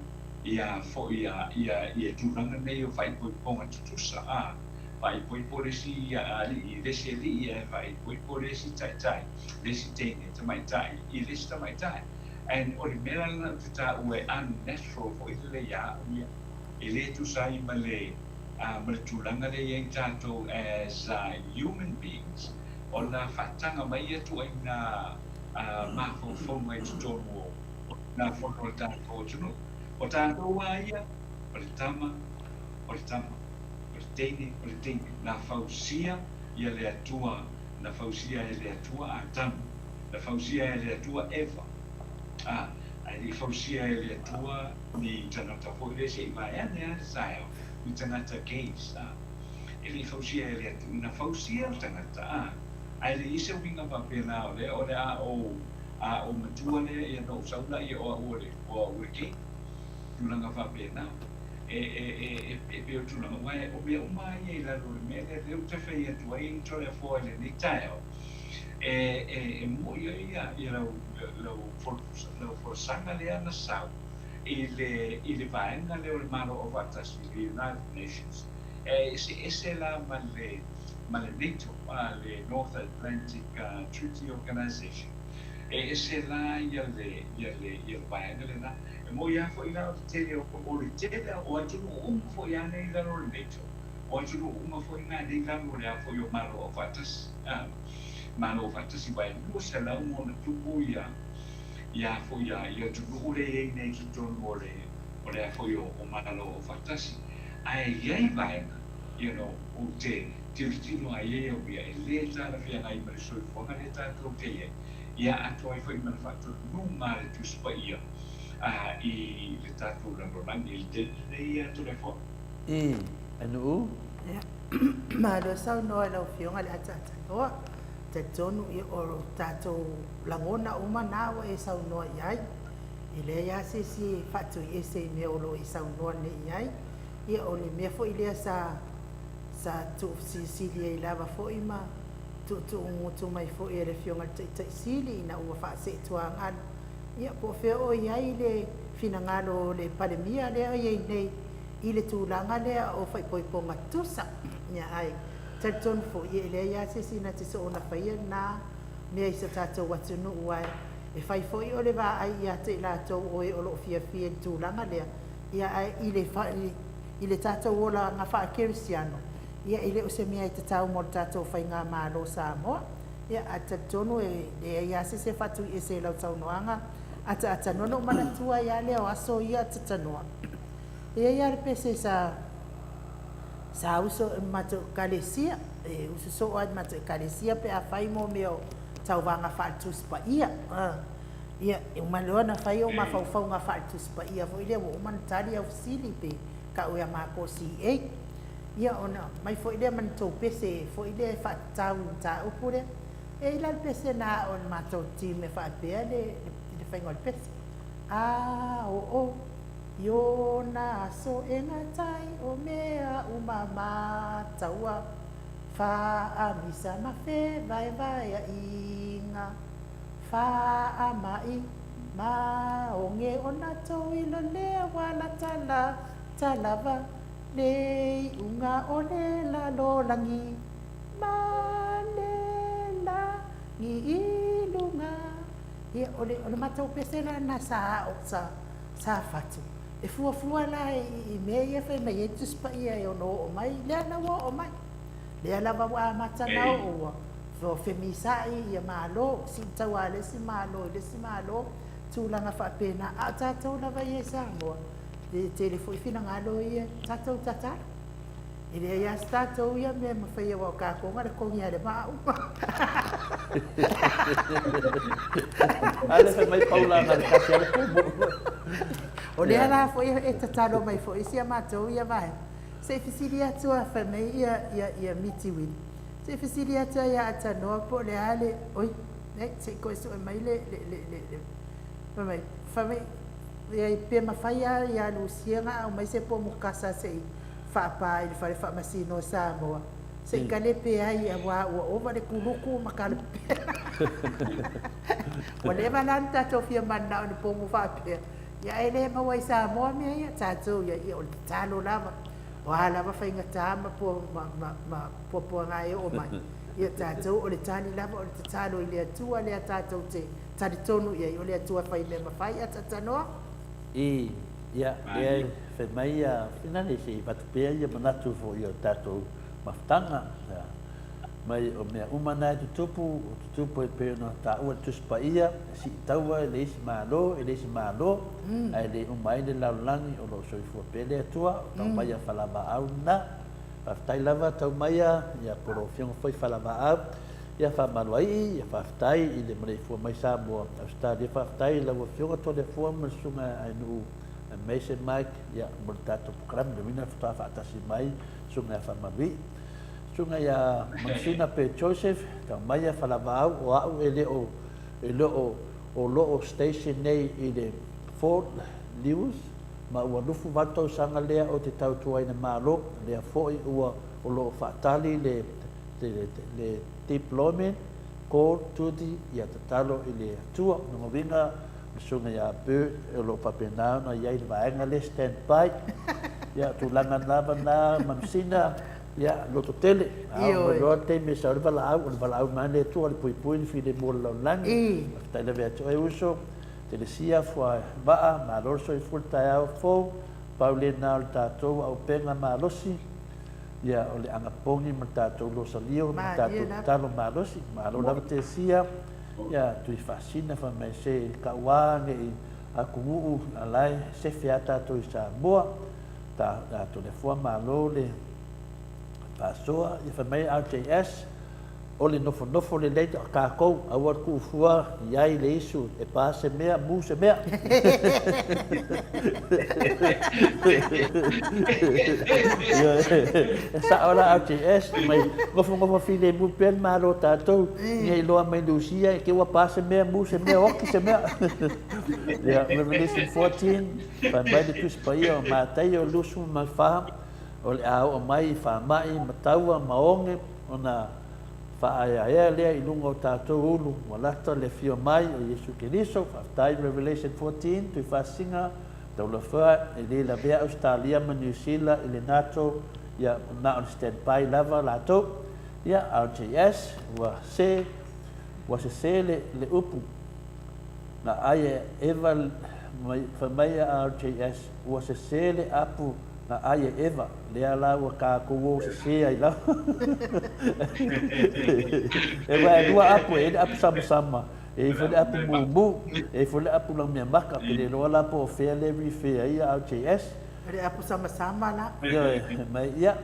ia foi ia ia tulaga nei o faaipoipoga tutusa, a faaipoipo le isi alii i le isi alii ae faaipoipo le isi taitai, le isi teine tamaitai i le isi tamaitai. And o le mea la lena ou te taua e unnatural foi lele ia au ia, e le tusa ai ma le, ma le tulaga lea e i ai tatou as human beings, ona faataga mai ia ituaiga mafaufauga i totonu o Tulafono a le tatou atunuu. O tatou lava ia, o le tama, o le tama, o le teine, o le teine. Na fausia ia le Atua, na fausia e le Atua Atamu. Na fausia e le Atua Eva, a, ae le i fausia e le Atua ni tagata foi lea se i vaeane lava le taeao, ni tagata gays, a. E le i fausia e le Atua, na fausia le tagata, a, ae le i ai se uiga faapena o lea o le a ou, a ou matua lea, ia na ou sau laia o au o le, o au o le gay. Tulaga faapena. E, e, e, e, e pei o tulaga, aua o mea uma lava ia i lalo o le mea lea, lea ou te fai atu ai Toleafoa i lenei taeao, E, e, e moni ai ia, ia lau, lau, lau folasaga lea na sau, I le, i le vaega lea o le Malo Aufaatasi, le United Nations, e eseese la ma le, ma le NATO, le North Atlantic Treaty Organization. E ese la ia le, ia le, ia le vaega lena. E moni lava foi la o le tele o, o le tele o atunuu uma foi lava nei i lalo o le NATO, o atunuu uma foi na nei i lalo o le a foi o Malo Aufaatasi, Malo Aufaatasi, aua e 200 ma ona tupu ia, ia foi ia, ia atunuu lea e i ai nei i totonu o le, o le a foi o, o Malo Aufaatasi. Ae i ai vaega, you know, ou te tilotilo lava i ai au ia, e le talafeagai ma le soifuaga lea tatou te i ai, ia atoa ai foi ma le faatonuga a le Tusi Paia i le tatou lalolagi i le taimi lenei ia Toleafoa. I Nu'u. Ia, malo saunoa i lau Afioga i le ataataloa. Talitonu o tatou lagona uma na ua e saunoa i ai. E leai lava se isi e faatuiese i mea o lo o e saunoa nei i ai. Ia, o le mea foi lea sa sa tuufesilisili ai lava foi ma tuutuugutu mai foi e le Afioga i le Taitai Sili ina ua faaseetuagalu. Ia, po o fea o i ai le finagalo o le Palemia lea e i ai nei i le tulaga lea o faaipoipoga tutusa. Ia, ae talitonu foi, e leai lava se isi na te soona faia lena mea i so tatou atunuu, ae e fai foi o le vaai ia te i latou o e o lo o fiafia i le tulaga lea, ia, ae i le, i le tatou olaga faakerisiano, ia, e le o se mea e tatau mo le tatou faigamalo o Samoa. Ia, ae talitonu e leai lava se isi e faatuiese i lau saunoaga ataata noa. Na ou manatua ai lava lea o aso ia atatanoa. E i ai lava le pese sa sa uso i le matou ekalesia, e uso soo lava i le matou ekalesia pe a fai mo mea o tauvaga faale-Tusi Paia. Ia, e uma loa ona fai ou mafaufauga faale-Tusi Paia foi lea ua uma ona tali au fesili pe tau ia matou CA. Ia, ona aumai foi lea ma ni tou pese foi lea e faatatau i le mataupu lea. E i ai la le pese na ao e le matou team e faapea le le faiga o le pese. A oo i ona aso e gata ai o mea uma mataua, Faamisa ma fevaevaeaiga, Faamai ma oge ona toilo lea ua latalata lava le iuga o le lalolagi ma le lagi i luga. Ia, o le, o le matou pese la lena sa ao, sa, sa fatu. E fuafua la i, i mea ia fai mai ai Tusi Paia e ono oo mai, lea la ua oo mai. Lea lava ua amata ona oo, ua, ua femisa'i ia Malo, siitaua a le isi Malo i le isi Malo, tulaga faapena. A o tatou lava ia i Samoa, e tele foi finagalo ia, tatou tatalo. E leai lava se tatou ia mea e mafai aua o tatou na o le togi lava i le maa uma. A lea fai mai Paula na o le tasi lava le pomu. O lea la foi e tatalo mai foi si a matou ia vaega. Se i fesili atu a fai mai ia, ia, ia Miti Wili. Se i fesili atu a ia Atanoa po o le a le, oi, se i toe sue mai le, le, le, le, le, fai mai, fai mai, Leai, pe mafai lava ia Lucia ona aumai se pomu kasa se i faapa i le Fale Faamasino o Samoa, se i kalepe ai aua ua ova le kuluku ma kalepea. Ua leva la ona tatou fia mananao i ni pomu faapea, ia ae le maua i Samoa mea ia. Tatou ia, ia o le tatalo lava, o a lava faigata ma ma ma puapuaga e oo mai, ia tatou o le tali lava o le tatalo i le Atua lea tatou te talitonu i ai, o le Atua fai mea mafai ataatanoa. I, ia, lea e fai mai ia Finale se i avatu pea ia manatu foi o tatou mafutaga, ia, mai o mea uma na e tutupu, o tutupu e pei ona taua le Tusi Paia, e siitaua e le isi Malo i le isi Malo, ae le uma ai le lalolagi o lo o soifua pea le Atua, o taumaia falavaau lena. Faafetai lava taumaia, ia, po o lau Afioga foi Falavaau. Ia faamaloaii, ia faafetai i le maleifua mai Samoa, Ausetalia, faafetai i lau Afioga Toleafoa ma le Susuga ia Ainuu Mason Mike, ia, mo le tatou polokalame, le uiga faatoa faatasi mai Susuga ia Faamaluii. Susuga ia Manusina pe Joseph, tau mai ia Falavaau, o au e le o, e le o, o lo o station nei i le Fort Lewis, ma ua 28 tausaga lea ou te tautuaina Malo, lea foi ua, o lo o faatali le le deployment call duty ia tatalo i le Atua. Lona uiga Le susuga ia Bert o lo o faapena ona i ai i le vaega lea stand by. Ia, o tulaga lava na Manusina, ia, lototele. A oo mai loa le taimi e sau ai le valaau, o le valaau mai le Atua, o le puipui le filemu o le lalolagi. Faafetai lava ia te oe uso, Telesia, Fuaivaa, malo le soifua i le taeao fou, pau lena o le tatou auupega malosi, ia, o le anapogi ma le tatou losalio ma le tatou tatalo malosi. Malo lava Telesia. Ia Tuifaasina fai mai se kauā ne i atunuu a la e sefe a tatou i Samoa ta Toleafoa malo le faasoa ia fai mai RJS o le nofonofo lelei a tatou aua le tuu fua i ai le isu e pa se mea mu se mea. E sao la RJS mai nofonofo filemu pea le malo o tatou Ia iloa mai Lusia e te ua pa se mea, mu se mea, oki se mea. Ia, Revelation 14, fai mai le Tusi Paia o Mataio 24, o le a oo mai i faamai ma taua ma oge ona faaeaea lea i luga o tatou ulu ua lata le afio mai o Iesu Keriso. Faafetai Revelation 14, Tuifaasisiga, Taulafea, e le lavea Ausetalia ma Niu Sila i le NATO, ia na o le stand by lava latou. Ia, RJS, ua se, ua sese le, le upu na ʻai e Eva, mai, fai mai a RJS, ua sese le apu na ʻai e Eva, lea la ua kākou o sese ai lava. E ua e lua apu, e i ai le apu samasama, e i ai foi le apu mumu, e i ai foi le apu laumeamaka, pe le iloa la po o fea le refer ai ia RJS. O le apu samasama la. Ioe, mai, ia,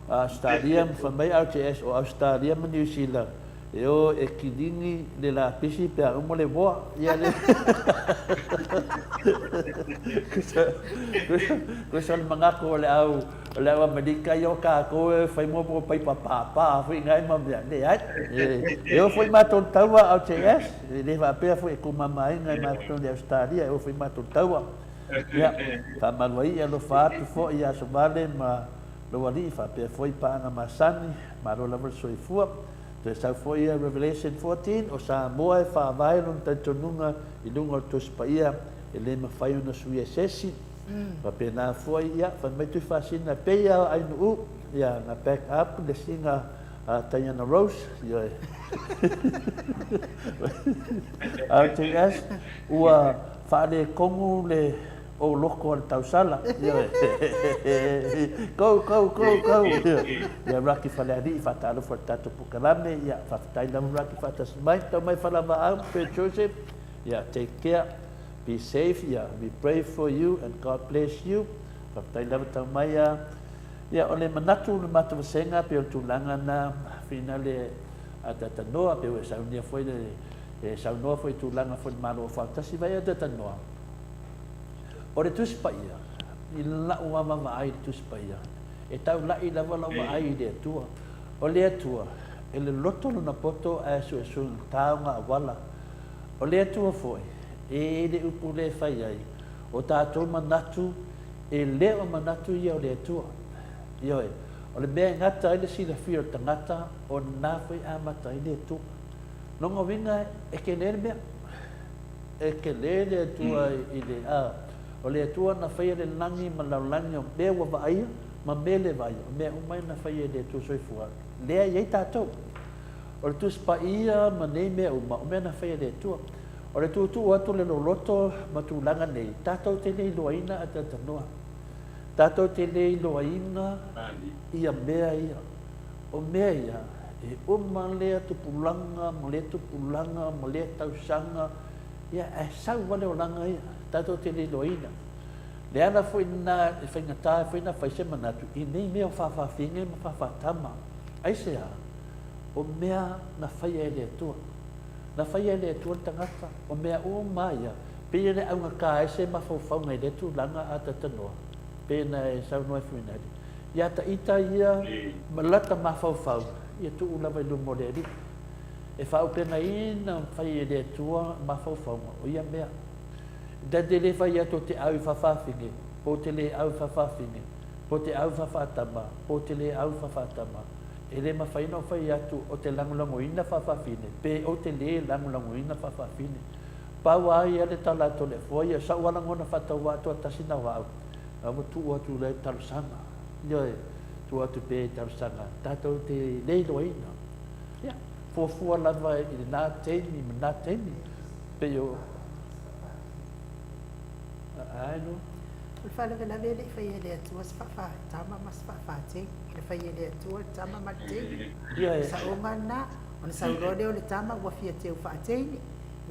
Ausetalia ma fai mai RJS o Ausetalia ma Niu Sila e o e kilini le lapisi pe a uma le moa ia le Kusa o le manatu o le au o le au Amerika ia o kākou e fai mo mo paipa pāpā foi ngai ma mea leai e o foi matou i le taua RJS e le faapea foi e tumamaina e matou i Ausetalia e o foi matou i le taua ia faamalu ai alofa atu foi ia Asovale ma Lou Alii faapea foi paaga masani, malo lava le soifua. Toe sau foi ia Revelation 14, o Samoa e faavae lona talitonuga i luga o le Tusi Paia, e le mafai ona suia e se isi. Faapena foi, ia, fai mai Tuifaasina, e pei lava o Ainuu, ia, na back up le siga a Taiana Rose, ioe. RTS, ua faaletonu le Ou loko a le tausala. Ioe. Go, go, go, go. Ia Rocky Falealii, faatalofa i le tatou polokalame. Ia, faafetai lava Rocky faatasi mai. Tau mai Falavaau, Fred Joseph. Ia, take care. Be safe. Ia, we pray for you and God bless you. Faafetai lava tau mai a. Ia, o le manatu o le matou vasega pei o le tulaga na finale a Tatanoa, pei ua e saunia foi le, e saunoa foi i tulaga foi le Malo o Faatasi vai a Tatanoa. O le Tusi Paia, i lau lava vaai i le Tusi Paia, e taula'i lava lau vaai i le Atua. O le Atua, e loloto lona poto ae suesuegata ona auala. O le Atua foi, e i ai le upu lea e fai ai, o tatou manatu e le o manatu ia o le Atua. Ioe, o le mea e gata ai le silafia o le tagata, o lena foi e amata ai le Atua. Lona uiga, e tele le mea. E tele le Atua i le, a, o le Atua na faia le lagi ma le lalolagi o mea ua vaaia ma mea le vaaia, o mea uma ia na faia e le Atua Soifua, lea e i ai tatou. O le Tusi Paia ma nei mea uma, o mea na faia e le Atua. O le tuutuu atu o le loloto ma tulaga nei, tatou te le iloaina a talanoa. Tatou te le iloaina ia mea ia. O mea ia, e uma lea tupulaga ma lea tupulaga ma lea tausaga, ia, ae sau lava le olaga ia, tatou te le iloaina. Le ala foi lena e faigata ai foi ona fai se manatu i nei mea o faafaafine ma faafaatama. Aisea? O mea na faia e le Atua. Na faia e le Atua le tagata, o mea uma ia, pei e le augata ai se mafaufauga i lea tulaga a talanoa, pei ona e saunoa ai foi Nali. Ia ta ita ia ma lata mafaufau, ia tuu lava i luma o le Alii. E faaaupegaina ma fai e le Atua mafaufauga o ia mea. Ta te le fai atu o te au i fafafine, po o te le au i fafafine, po o te au i fafaatama, po o te le au i fafaatama. E le mafai ona ou fai atu o te lagolagoina fafafine, pe ou te le lagolagoina fafafine. Pau a ia le tala a Toleafoa ia, sau a lagona faatauvaa toatasi na o au, a ua tuu atu lea i talosaga. Ioe, tuu atu pea i talosaga, tatou te le iloaina. Ia, fuafua lava i lena taimi ma lena taimi, pei o... Ae no. O le faalavelave e le i faia e le Atua se faafa-tama ma se faafa-teine. Na faia e le Atua le tama ma le teine. Ioe. O le saoga lena. Ona sau loa lea o le tama ua fia teu faa-teine,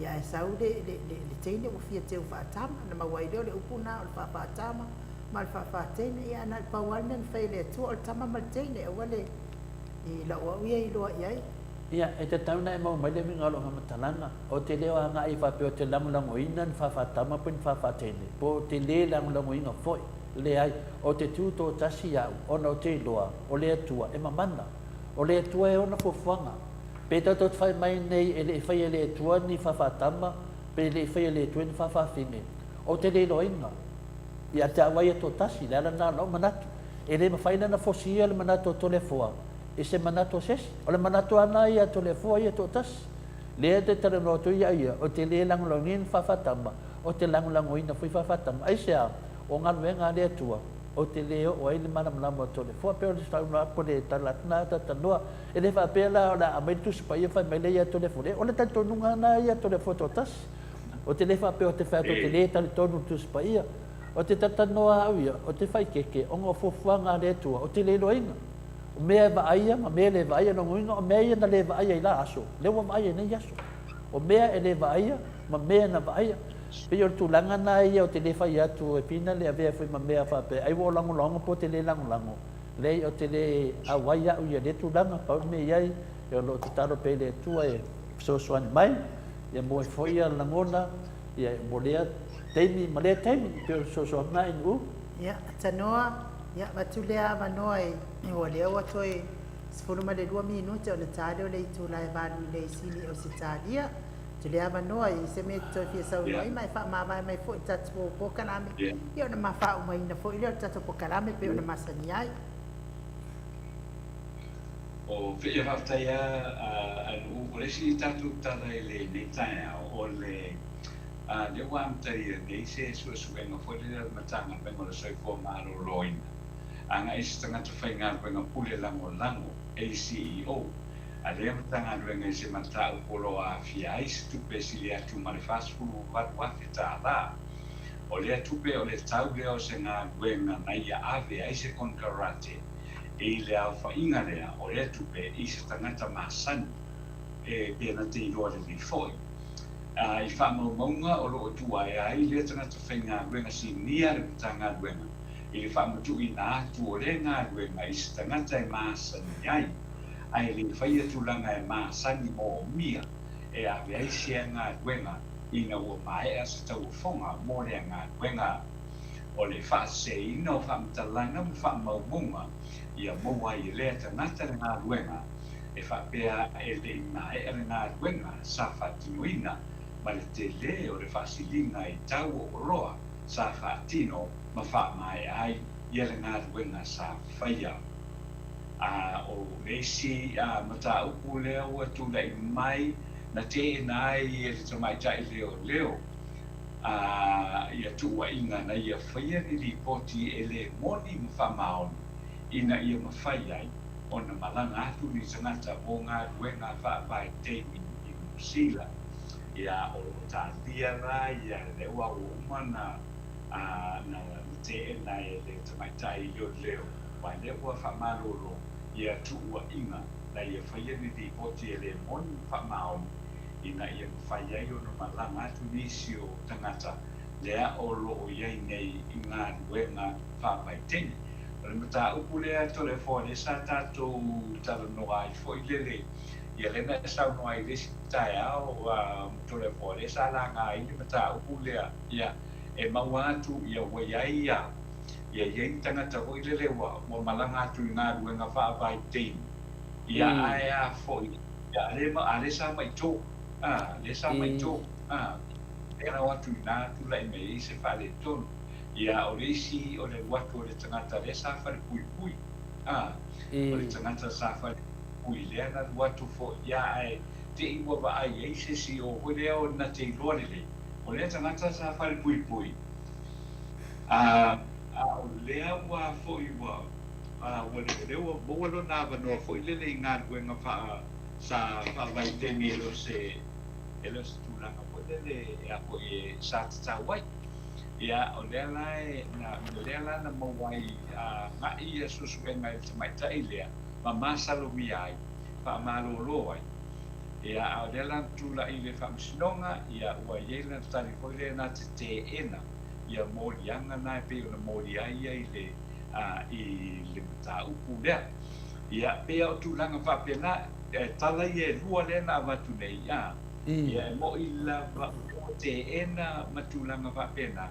ia ae sau le, le, le, le teine ua fia teu faa-tama. Ona maua ai lea o le upu lena o le faafa-tama ma le faafa-teine. Ia ae na o le pau lava le mea na fai e le Atua o le tama ma le teine, aua le, i lau au ia iloa i ai. Ia, e tatau ona e maua mai le uiga o lou faamatalaga. Ou te le o agai faapea ou te lagolagoina ni faafaatama po o ni faafaatene, po o te le lagolagoina foi. Leai, ou te tu toatasi au, ona ou te iloa, o le Atua e mamana. O le Atua e ona fuafuaga. Pe tatou te fai mai nei e le i faia e le Atua ni faafaatama, pe le i faia e le Atua ni faafaafine, ou te le iloaina. Ia te au a ia toatasi, le ala lena o lou manatu. E le mafai la ona fosia le manatu o Toleafoa i se manatu o se isi. O le manatu lava lena ia a Toleafoa ia toatasi. Lea e te talanoa atu ai ia ia, ou te le lagolagoina ni faafaatama, ou te lagolagoina foi faafaatama. Aisea? O galuega a le Atua, ou te le oo ai le malamalama o Toleafoa. Pei o le saunoa atu le tala atu lena talatalanoa. E le faapea la o le a aumai le Tusi Paia fai mai lea ia Toleafoa. Leai, o le talitonuga lena ia Toleafoa toatasi. Ou te le faapea ou te fai atu ou te le talitonu i le Tusi Paia. Ou te talatalanoa au ia, ou te faikeke, ona o fuafuaga a le Atua, ou te le iloaina. O mea e vaaia ma mea e le vaaia, lona uiga o mea ia na le vaaia i la aso, lea ua vaaia i nei aso. O mea e le vaaia ma mea na vaaia. Pei o le tulaga na ia ou te le fai atu e pina le avea foi ma mea faapea ai ua ou lagolago po o te le lagolago. Leai ou te le auai au ia lea tulaga, pau le mea i ai, o lo o tatalo pea i le Atua e fesoasoani mai, ia maua ai foi ia lagona, ia mo lea taimi ma lea taimi, pei o le fesoasoani lena i Nu'u. Ia, Tanoa, ia, avatu lea avanoa e, ua lea ua toe 12 minute ona ta lea o le itula e valu i le Sini Ausetalia. Atu lea avanoa i se mea e te toe fia saunoa ai ma e faamavae mai foi i le tatou polokalame, ia ona ma faaumaina foi lea o le tatou polokalame pei ona masani ai. O Ia faafetai lava a Nu'u. O le isi tatou tala i lenei taeao, o le lea ua amatalia nei se suesuega foi lele a le Matagaluega o le Soifua Maloloina agai i se tagata faigaluega pule lagolago, ACEO, a lea Matagaluega i se mataupu o lo o aafia ai se tupe e sili atu ma le $48,000. O lea tupe o le tau lea o se galuega na ia ave ai se konekarate i le aofaiga lea o lea tupe i se tagata masani e pei na te iloa lelei foi. A i faamaumauga o lo o tuuaia ai lea tagata faigaluega sinia a le Matagaluega i le faamatuuina atu o lea galuega i se tagata e masani ai, ae le faia tulaga e masani moomia e ave ai sea galuega ina ua maea se tauofoga mo lea galuega. O le faaseseina o faamatalaga ma faamaumauga ia maua ai e lea tagata le galuega e faapea e le i maea le galuega sa faatinoina ma le tele o le faasiliga i tau o oloa sa faatino ma faamaea ai ia le galuega sa faia. A o le isi mataupu lea ua tulai mai na teena ai e le tamaitai leoleo ia tuuaiga na ia faia ni lipoti e le moni ma faamaoni ina ia mafai ai ona malaga atu ni tagata mo galuega faavaitaimi i Niu Sila. Ia, o lo o talia la ia lea ua ua uma na na teena e le tamaitai leoleo, aua lea ua faamalolo ia tuuaiga na ia faia ni lipoti e le moni ma faamaoni ina ia mafai ai ona malaga atu nisi o tagata lea o lo o i ai nei i galuega faavaitaimi. O le mataupu lea Toleafoa lea sa tatou talanoa ai foi lele, ia lea na e saunoa ai i le isi taeao Toleafoa lea sa laga ai le mataupu lea, ia e maua atu ia ua i ai ia ia i ai ni tagata foi lele ua ua malaga atu i galuega faavaitaimi, ia ae a foi ia a lea a lea sa maitō, a lea sa maitō, a lea na o atu i ina tulai mai ai se faaletonu. Ia, o le isi o le alu atu o le tagata lea sa falepuipui, a, o le tagata sa falepuipui lea na alu atu foi, ia, ae te i ua vaai ai se isi o foi lea o na te iloa lelei, O lea tagata sa falepuipui, a a o lea ua foi ua ua lea ua maua lona avanoa foi lele i galuega faa sa faavaitaimi e le o se e le o se tulaga foi lele e a foi e sa tatau ai. Ia, o lea la e na o lea la na maua ai agai ia suesuega i le tamaitai lea ma masalomia ai, faamalolo ai. Ia, a o lea la na tulai i le Faamasinoga, ia, ua i ai lana tali foi lea na te teena ia moliaga na e pei ona molia ai ia i le, a, i le mataupu lea. Ia, pei lava o tulaga faapena, e tala ia e lua lea na avatu nei, a, ia, e moni lava ua teena ma tulaga faapena,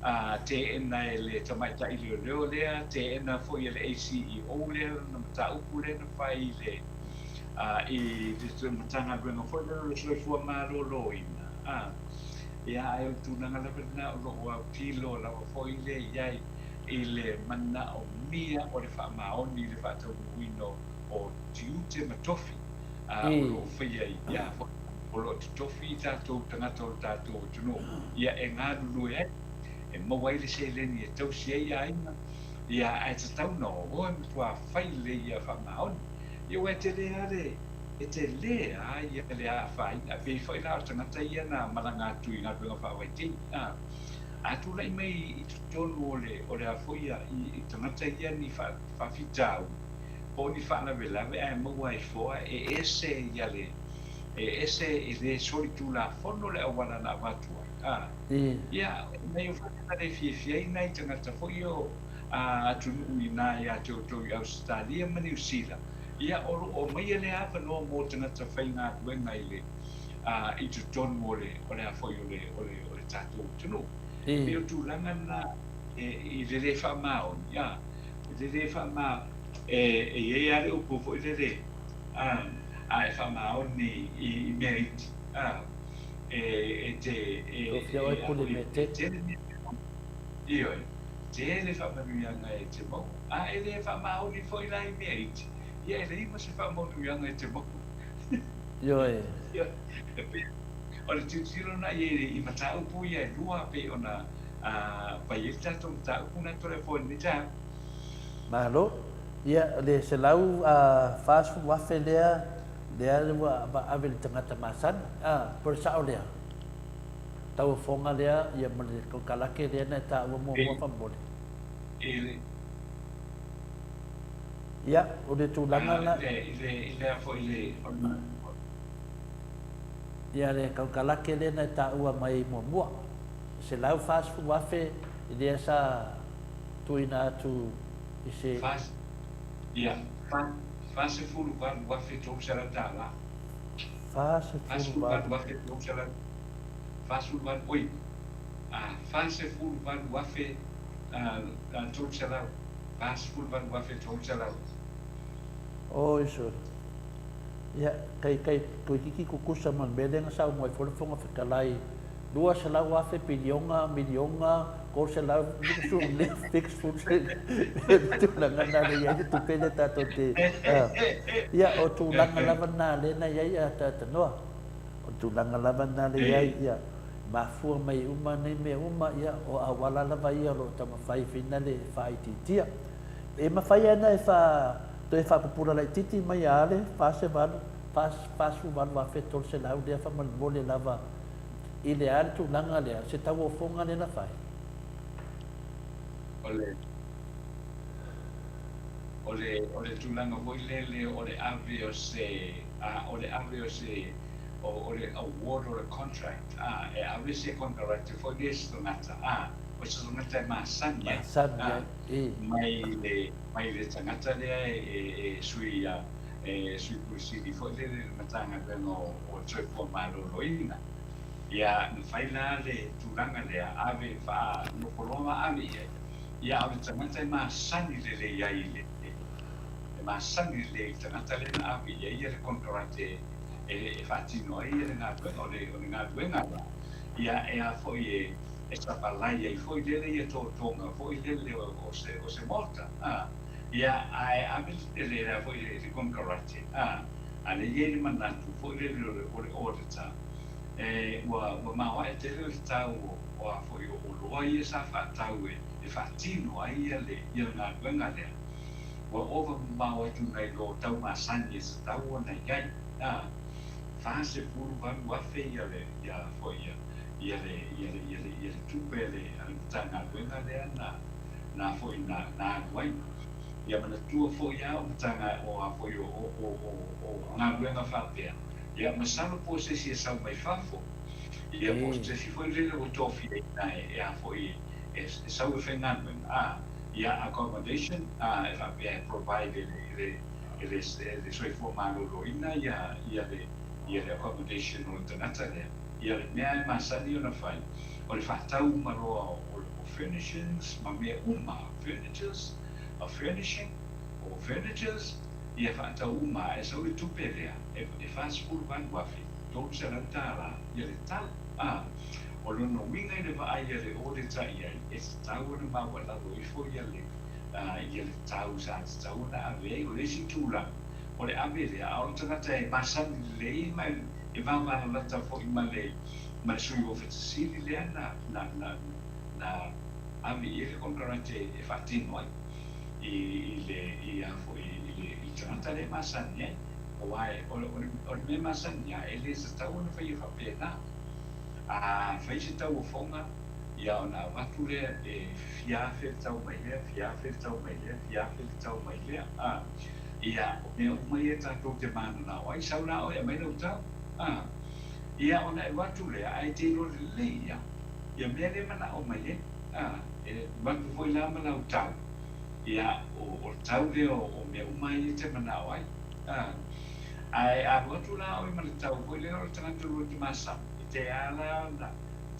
a, teena e le tamaitai leoleo lea, teena foi e le ACEO lea lana mataupu lea na fai i le, i le Matagaluega foi lea o le Soifua Maloloina, ia, ae o le tulaga lava lena o lo o autilo lava foi lea i ai i le manaomia o le faamaoni i le faataunuuina o tiute ma tofi o lo o faia i ia foi o lo o totofi i tatou tagata o le tatou atunuu ia e galulue ai, e maua ai le seleni e tausi ai aiga, ia, ae tatau ona o e matua fai lelei ia faamaoni. Ia aua e tele lava le, e tele lava ia le afaina, e pei foi la o tagata ia na malaga atu i galuega faavaitaimi, a, a tulai mai i totonu o le, o le a foi ia, i, i tagata ia ni faafitauli, po o ni faalavelave ae maua ai foa, e ese ia le, e ese, e le solitulafono le auala na avatu ai, a. Ia, mea foi na le fiafia ai nai tagata foi ia o, a atunuu i ina ia te outou i Ausetalia ma Niu Sila, ia o lo o aumaia lea avanoa mo tagata faigaluega i le i totonu o le o le a foi o le o le o le tatou atunuu. E pei o tulaga na e i le le faamaoni, a i le le faama e e i ai lava le upu foi lele a a e faamaoni i i mea iti a e e te e Tofia oe e a pule foi mea e tele. tele mea Ioe, tele faamanuiaga e te maua, a e le faamaoni foi la i mea iti, ia e leai ma se faamanuiaga e te maua. Ioe. Ioe, e pei o le tilotilo lena i ai i mataupu ia e lua pei ona fai ai le tatou mataupu na Toleafoa i lenei taeao. Malo. Ia, le 140,000 lea, lea ua ave i le tagata masani, a, po o le sao lea? Tauofoga lea ia ma le konekarate lea na e taua muamua faamolemole. I le. Ia, o le tulaga la. I le, i le a foi i le. Ia le konekarate lea na e taua mai muamua, 140,000 lea sa tuuina atu i se. Ia, $48,300. 48. 48,300, 48, oi, 48,300, 48,300. Oi sole. Ia, kai, kai, toeitiiti tutusa ma le mea lea na saunoa ai foi le Fofoga Fetalai, 200,000, piliona, miliona, 300, 56, 70, le tulaga lena lea e i ai le tupe lea tatou te, ia, o tulaga lava lena lea na i ai a talanoa. O le tulaga lava lena lea e i ai, ia, mafua mai uma nei mea uma, ia, o auala lava ia o lo o taumafai finale e faaitiitia. E mafai ana e fa, toe faapupula laitiiti mai a le 48, 48,300 lea faamolemole lava i le a le tulaga lea, se tauofoga lea na fai. O le, o le, o le tulaga foi lele o le ave o se, a, o le ave o se, o, o le award o le contract, a, e ave se konekarate foi lea i se tagata, a, o se tagata e masani ai, Masani a, ai, e. mai le, mai le tagata lea e, e, e sui, a, e sui pule sili foi lele i le Matagaluega o, o le Soifua Maloloina. Ia, na fai la le tulaga lea, ave, faa, nofo loa ma ave i ai. Ia, a o le tagata e masani lelei ai i le, e masani lelei i le tagata lea na ave i ai le konekarate e, e faatino ai le galuega, o le, o le galuega la, ia, e a foi e, e sapalai ai foi lele ia totoga foi lele o, o se, o se maota, a. Ia, ae ave le, le, le a foi le konekarate, a, a lea e i ai le manatu foi lele o le, o le auditor, E, ua, ua maoae tele le tau o, o a foi o oloa ia sa faatau e, e faatino ai ia le, ia le galuega lea. Ua ova mamao atu nai lo tau masani e tatau ona i ai. A, $48,000 ia le, ia foi ia, ia le, ia le, ia le, ia le tupe a le, a le Matagaluega lea na, na foi na, na alu ai. Ia manatua foi a o Mataga, o a foi o, o, o, o, o galuega faapea, Ia, masalo po o se isi e sau mai fafo, ia po o se isi foi lele ua tofiaina e a foi e sau e faigaluega, a, ia accommodation, a, e faapea e provide e le, e le, e le soifua maloloina ia, ia le, ia le accommodation o le tagata lea. Ia, le mea e masani ona fai, o le faatau uma loa o, o furnishings ma mea uma, furnitures, a furnishing, o furnitures, ia faatau uma ae sau le tupe lea e $48,300 ia le tau. A, o lona uiga i le vaai a le auditor i ai, e tatau ona maualalo ifo ia le, ia le tau sa tatau ona ave ai. O le isi tulaga, o le ave lea, a o le tagata e masani lelei ma e vavalalata foi ma le, ma le Sui Ofisa Sili lea na, na, na, na ave i ai le konekarate e faatino ai. I, i le, i a foi, i le, i le tagata lea e masani ai. Aua e, o le, o le, o le mea masani lava, e le tatau ona faia faapena. A fai se tauofoga, ia ona avatu lea e fia afe le tau mai lea, fia afe le tau mai lea, fia afe le tau mai lea, a. Ia, o mea uma ia tatou te mananao ai, sau la oe e aumai lau tau, a. Ia, ona e alu atu lea, ae te iloa lelei lava ia mea lea e manao mai ai, a. E alu atu foi la ma lau tau, ia, o, o le tau lea o, o mea uma ia e te manao ai. A. Ae a alu atu la oe ma le tau foi lea o le tagata lua te masani, e te a la ona, e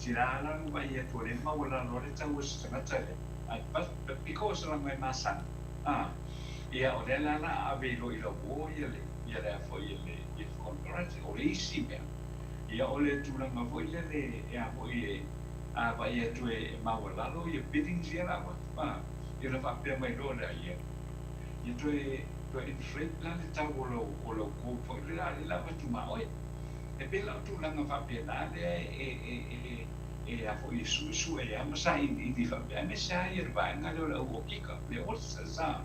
te la la ona vaai atu o lea e maualalo le tau o se tagata lea, a, but, but because leaga e masani, a, ia, o lea la la a ave i loa i lau uo ia le, ia le a foi ia le, ia le konekarate. O le isi mea, ia o le tulaga foi lele e a foi e, a vaai atu e maualalo ia biddings ia la avatu, a, ia ona faapea mai loa lea, ia, ia toe, toe inflate la le tau o lau, o lau quote foi lea a lea la avatu ma oe. E pei la o tulaga faapena lea e, e, e, e a foi e suesue ai ma sailiili faapea, aemaise lava ia le vaega lea o le au okika, le auditors, a,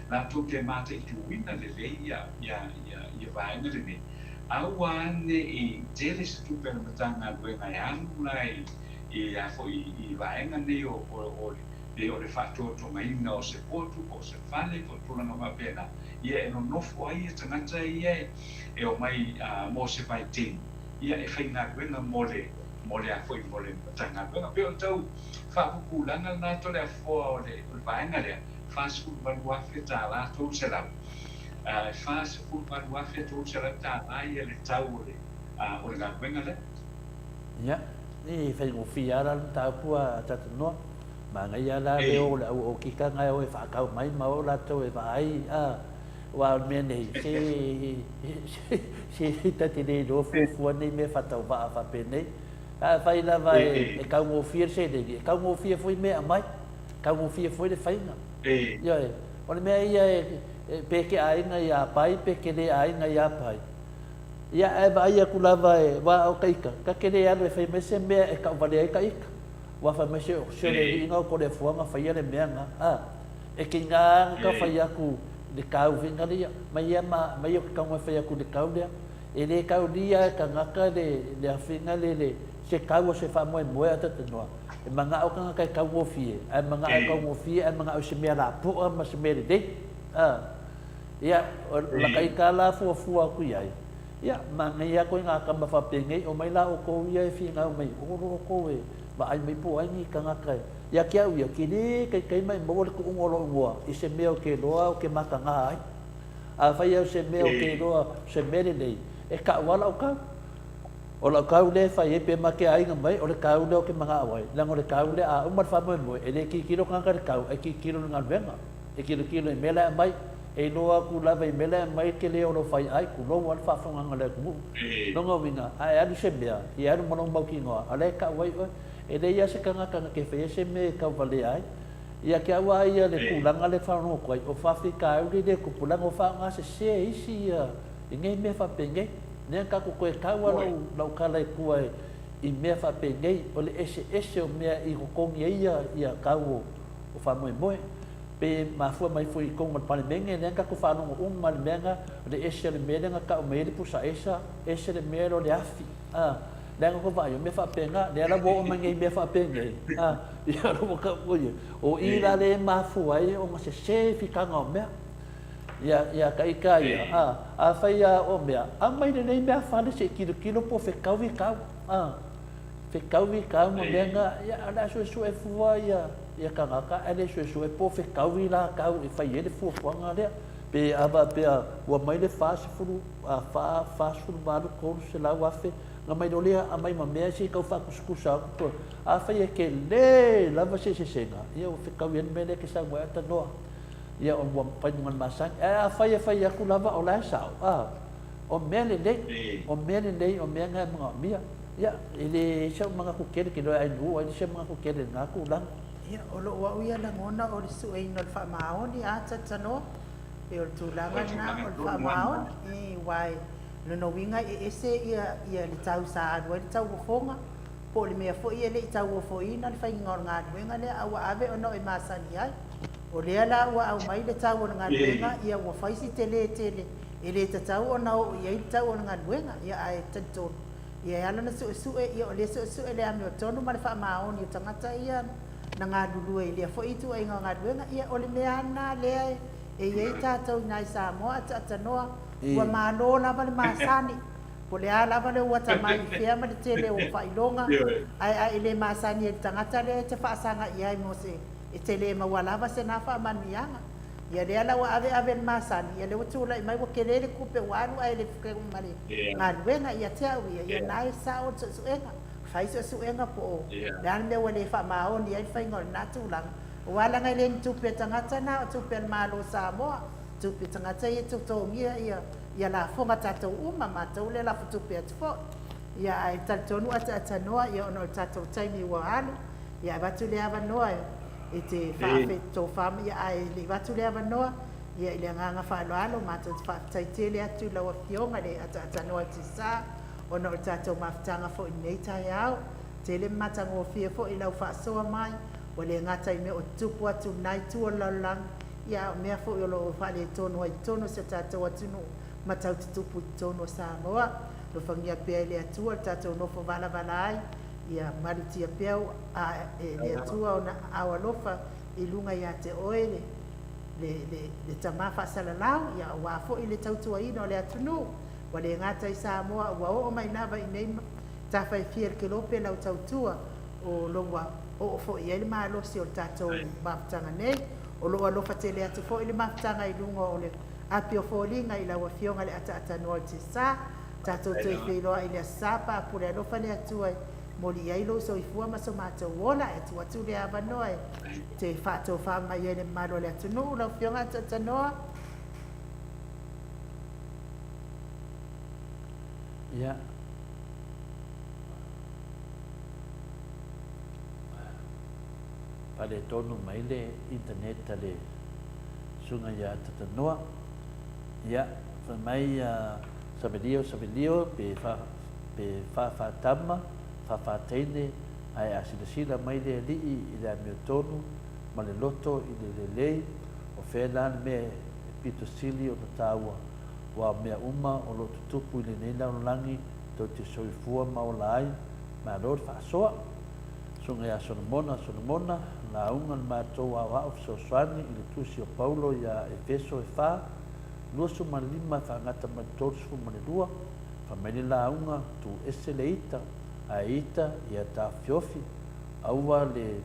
latou te mataituina lelei ia, ia, ia, ia vaega lenei. Aua ne i tele se tupe a le Matagaluega e alu la i, i a foi i vaega nei o, o, o le, pe o le faatoatogaina o se potu po o se fale po o tulaga faapena, ia e nonofo ai ia tagata ia e, e omai mo se vaitaimi, ia e faigaluega mo le, mo le a foi mo le Matagaluega. Pei o le tau faapupulaga lena Toleafoa o le, o le vaega lea, $48,000 300. E $48,300 ia le tau o le, o le galuega lea. Ia, e faigofie lava la le mataupu a Tatanoa. Manaia la le o le au okika na e o e faatau mai ma o latou e vaai, a, aua o le mea nei, se, se ta te le iloa fuafua nei mea faatauvaa faapenei. Ae afai lava e taugofie le seleni, e taugofie foi mea e aumai, taugofie foi le faiga. Ioe, o le mea ia e, pe te aiga iā Pai pe te le aiga iā Pai, ia ae vaai atu lava e, aua o ka ika, ta te le alu e fai mai se mea e tauvalea ai ka ika. Ua fai mai se o le alii o Toleafoa na faia le mea na, a, e kina a na fai atu le kau finga lia, mai ia ma, mai o ke kau fai atu le kau lea, e le kau lia e kangaka le, le afinga le, le, se kau o se faamoemoe a tatanoa, e manao kangaka e taugofie, ae manao e taugofie, ae manao i se mea lapoa ma se mea lelei, a, ia, o la ka ika la fuafua atu i ai, Ia, manaia koe ngā tama whapenei, o mai la outou ia e whinau mai, o ro outou e vaai mai po o ai ni tangata e. Ia ki au ia, ki le kaikai mai maua le kuʻunga o lou ingoa i se mea o ke loa o ke makanga ai. A fai au se mea o ke loa se mea lelei, e kaʻu a lau kau. O lau kau lea e fai ai pe ma ke aiga mai, o le kau lea o ke manaʻo ai. Leaga o le kau lea a uma le faamoemoe, e le tilotilo tagata i le kau, ae tilotilo i le galuega. E tilotilo i mea la e aumai. E iloa atu lava i mea la e aumai le tele o lou faiaai, tulou lava le faafofogaaga a le atunuu. Lona uiga, a e alu i se mea, ia alu ma lou mautinoa, a o la e tau ai oe. E leai lava se tagata na te faia se mea e tauvalea ai. Ia te au lava ia le tulaga lea e faalogo atu ai, o faafitauli lea e tupu, leaga ua faaaoga sese e isi ia i nei mea faapenei. Lea na tatou toe tau a lau, lau tala i tua i mea faapenei, o le eseese o mea i totogi ai ia, ia tau o, o faamoemoe. Pe mafua mai foi i totonu o le Palemene, lea na tatou faalogo uma i le mea lena, o le ese o le mea lea na tau mai ai le pusa esa, ese le mea lea o le afi, a. Leaga ua vaai, o mea faapena, lea la ua oo mai nei i mea faapenei, a, ia ua tau oi, o i la lea e mafua ai ona sese fitaga o mea. Ia, ia ita ia, a, afai lava o mea, aumai lelei meafale se i tilotilo po o fetaui tau, a, fetaui tau ma mea na, ia, o le a suesue fua ia, ia tagata ae le suesue po o fetaui la tau e fai ai le fuafuaga lea. Pe a faapea ua mai le 40, a, fa, 48, 300,000, Na mai loa lea aumai ma mea se i tau faatusatusa atu toe. Afai e tele lava se eseesega, ia ua fetaui ai le mea lea e te sau ai a tanoa. Ia ua fai luga o le masani. Ae afai e fai atu lava o la e sao, a, o mea lelei, o mea lelei, o mea na e manaomia. Ia, e leai sau manatu tele, te iloa e ainuu ai le isi manatu tele i lena tulaga. Ia, o lou au ia lagona o le sueina o le faamaoni a tatanoa, pei o le tulaga lena o le faamaoni, aua e O lona uiga e ese ia ia le tau sa alu ai le tauofoga, po o le mea foi e le i tauofoina le faiga o le galuega lea a ua ave ona e masani ai. O lea la ua aumai le tau o le galuega ia ua fai si tele tele e le tatau ona oo i ai le tau o le galuega. Ia ae talitonu ia e ala ona suesue ia o lea e suesue le amiotonu ma le faamaoni o tagata ia na galulue i lea foi ituaiga galuega. Ia o le mea lava lena lea e E i ai tatou i ina i Samoa a taatanoa, ua malo lava le masani, po o le a lava le uata mai i fea ma le tele o faailoga, ae a e le masani ai i le tagata lea e te faasaga i ai mo se, e te le maua lava se na faamanuiaga. Ia lea la ua aveave le masani, ia lea ua tulai mai ua tele le tupe ua alu ae le fetaui ma le galuega. Ia te au ia, ia na e sao le suesuega, fai suesuega po o le a le mea ua le faamaoni ai le faiga o lena tulaga. Aua leaga e le ni tupe a tagata na, o tupe a le Malo o Samoa, tupe a tagata ia e totogia ia ia lafoga tatou uma, matou lea lafo tupe atu foi. Ia ae talitonu ataatanoa ia ona o le tatou taimi ua alu, ia avatu le avanoa e te faafe tofa ia ae le i avatu le avanoa ia i le agaga faaaloalo matou te faafetai tele atu i lau Afioga le ataatanoa i Tisa ona o le tatou mafutaga foi i lenei taeao. Tele ma matagofie foi i lau faasoa mai. Ua le gata i mea o tutupu atu i lena itu o le lalolagi, ia a o mea foi o lo o faaletonu ai i totonu o si o tatou atunuu ma tau tutupu i totonu o Samoa. Alofagia pea e le Atua le tatou nofo valavala ai, ia malutia pea e le Atua ona aao alofa i luga ia te oe le, le, le, le tama faasalalau, ia aua foi le tautuaina o le atunuu. Ua le gata i Samoa, ua oo mai lava i nei tafa e fia i le kelope lau tautua. O lo ua oo foi i ai le malosi o le tatou mafutaga nei. O lo o alofa tele atu foi le mafutaga i luga o le api o foliga i lau Afioga i le Ataatanoa o le Tesa. Tatou toe feiloai i le Aso Sa pa pule alofa le Atua e moli i ai lou soifua ma so matou ola. E tuu atu le avanoa e te faatofa mai ai le mamalu o le atunuu, lau Afioga Ataatanoa. Ia. Faaletonu mai le internet a le susuga ia Tatanoa. Ia, fai mai a Savelio, Savelio, pe fa, pe faafaatama, faafaataine, ae a silasila mai le Alii i le amiotonu ma le loto i le lelei, o fea la le mea e pito sili ona taua, aua o mea uma o lo o tutupu i lenei lalolagi tou te soifua ma ola ai, malo le faasoa. Susuga ia Solomona Solomona, lauga le matou aoao fesoasoani i le tusi o Paulo ia Efeso e fa, 25 e faagata mai le 32, fai mai le lauga, tu ese le ita, ae ita ia taofiofi, aua le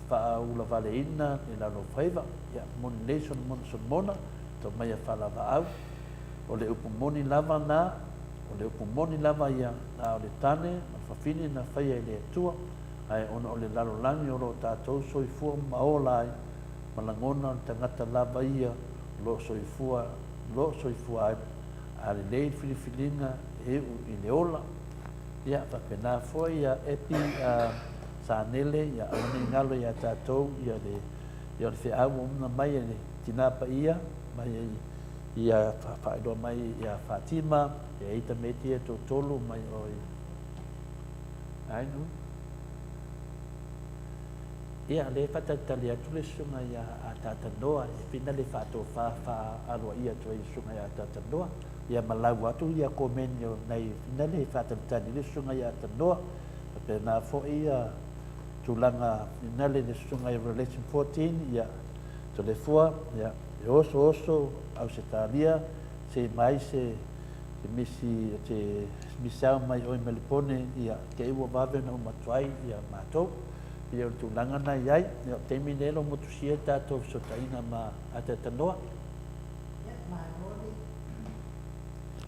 faaaulavaleina le laloufaiva. Ia, moni lelei Solomona Solomona, tau mai a Falavaau, o le upu moni lava na, O le upu moni lava ia, na o le tane ma le fafine na faia e le Atua, ae ona o le lalolagi o lo o tatou soifua ma ola ai, ma lagona o le tagata lava ia o lo o soifua, lo o soifua ai, a lelei le filifiliga e iu i le ola. Ia, faapena foi ia Epi a Sanele, ia aua ne i galo ia tatou ia le, ia o le feau ua umna mai e le Tina Paia, mai ai Ia faailoa mai ia Fatima, e ai tamaiti ia e toatolu mai o i Ainu. Ia, lea e faatalitali atu le susuga ia Ataata Noa e fina le faatofa faaaloaia atu ai le susuga ia Ataata Noa. Ia ma lau atu ia komeni o nai fina le faatalitali le susuga ia Ataata Noa. Faapena foi ia tulaga fina le susuga i Revelation 14, ia Toleafoa, ia e oso oso Ausetalia se i mai se se misi se misi ao mai oe Melepone, ia te i ua vave ona uma atu ai ia matou. Ia o le tulaga na i ai, ia o le taimi lenei o lo o motusia le tatou fesootaiga ma Ateatanoa. Ia, malo le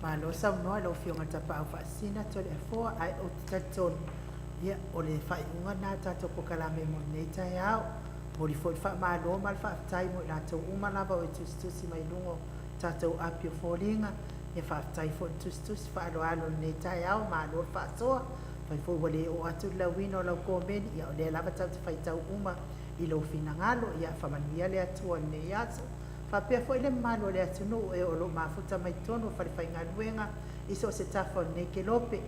malo saunoa i lau Afioga i le Tapaau Faasisina Toleafoa, ae ou te talitonu, ia, o le faaiuga lena o le tatou polokalame mo lenei taeao. Momoli foi le faamalo ma le faafetai mo i latou uma lava o e tusitusi mai luga o tatou api o foliga. Ia faafetai foi le tusitusi faaaloalo i lenei taeao, malo le faasoa. Afai foi ua le oo atu le lauina o lau komeni, ia o lea lava tatou te faitau uma i lou finagalo. Ia faamanuia le Atua i lenei aso. Faapea foi le mamalu o le atunuu e o lo o mafuta mai totonu o falefaigaluega i so o se tafa o lenei kelope.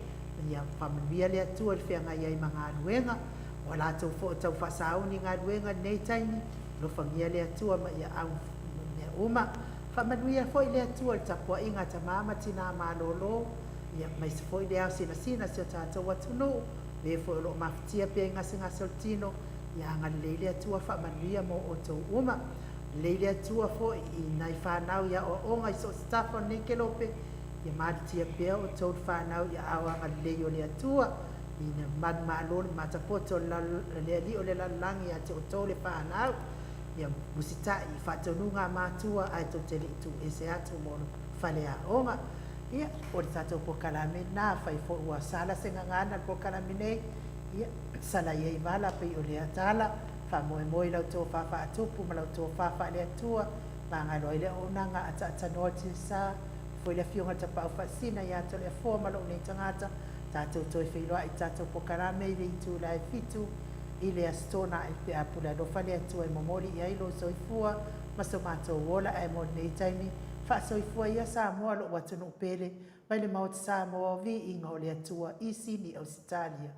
Ia faamanuia le Atua i le feagai ai ma galuega. Ua latou foi o tau faasauni galuega i lenei taimi, alofagia le Atua ma ia au mea uma. Faamanuia foi le Atua i le tapuaiga a tama ma tina malolo, ia aemaise foi le ao sinasina o si o tatou atunuu, e foi o lo o mafatia pea i gasegase o le tino, ia agalelei le Atua faamanuia mo outou uma. Lelei le Atua foi i nai fanau i aoaoga i so o se tafa o lenei kelope, ia malutia pea outou le fanau i aao agalelei o le Atua. Ina manumalo le matapoto o le Alii o le lalolagi ia te outou le fanau. Ia musitai i faatonuga a matua ae tou te le i tuuese atu mo le faleaoga. Ia, o le tatou polokalame lena, afai foi ua sala se gagana i le polokalame nei, ia, sala ia i vala pei o lea tala, faamoemoe i lau tofa faatupu ma lau tofa faale-Atua, magalo ai le auaunaga a ataatanoa le tiasa, foi le Afioga i le Tapaau Faasisina ia Toleafoa ma lou nei tagata, Tatou toe feiloai i tatou polokalame i le itula e 7 i le Aso Toonai pe a pule alofa le Atua e momoli i ai lou soifua ma so matou ola ae mo lenei taimi, faasoifua ia Samoa lou atunuu pele mai le Maota Samoa o Viiga o le Atua i Sini Ausetalia.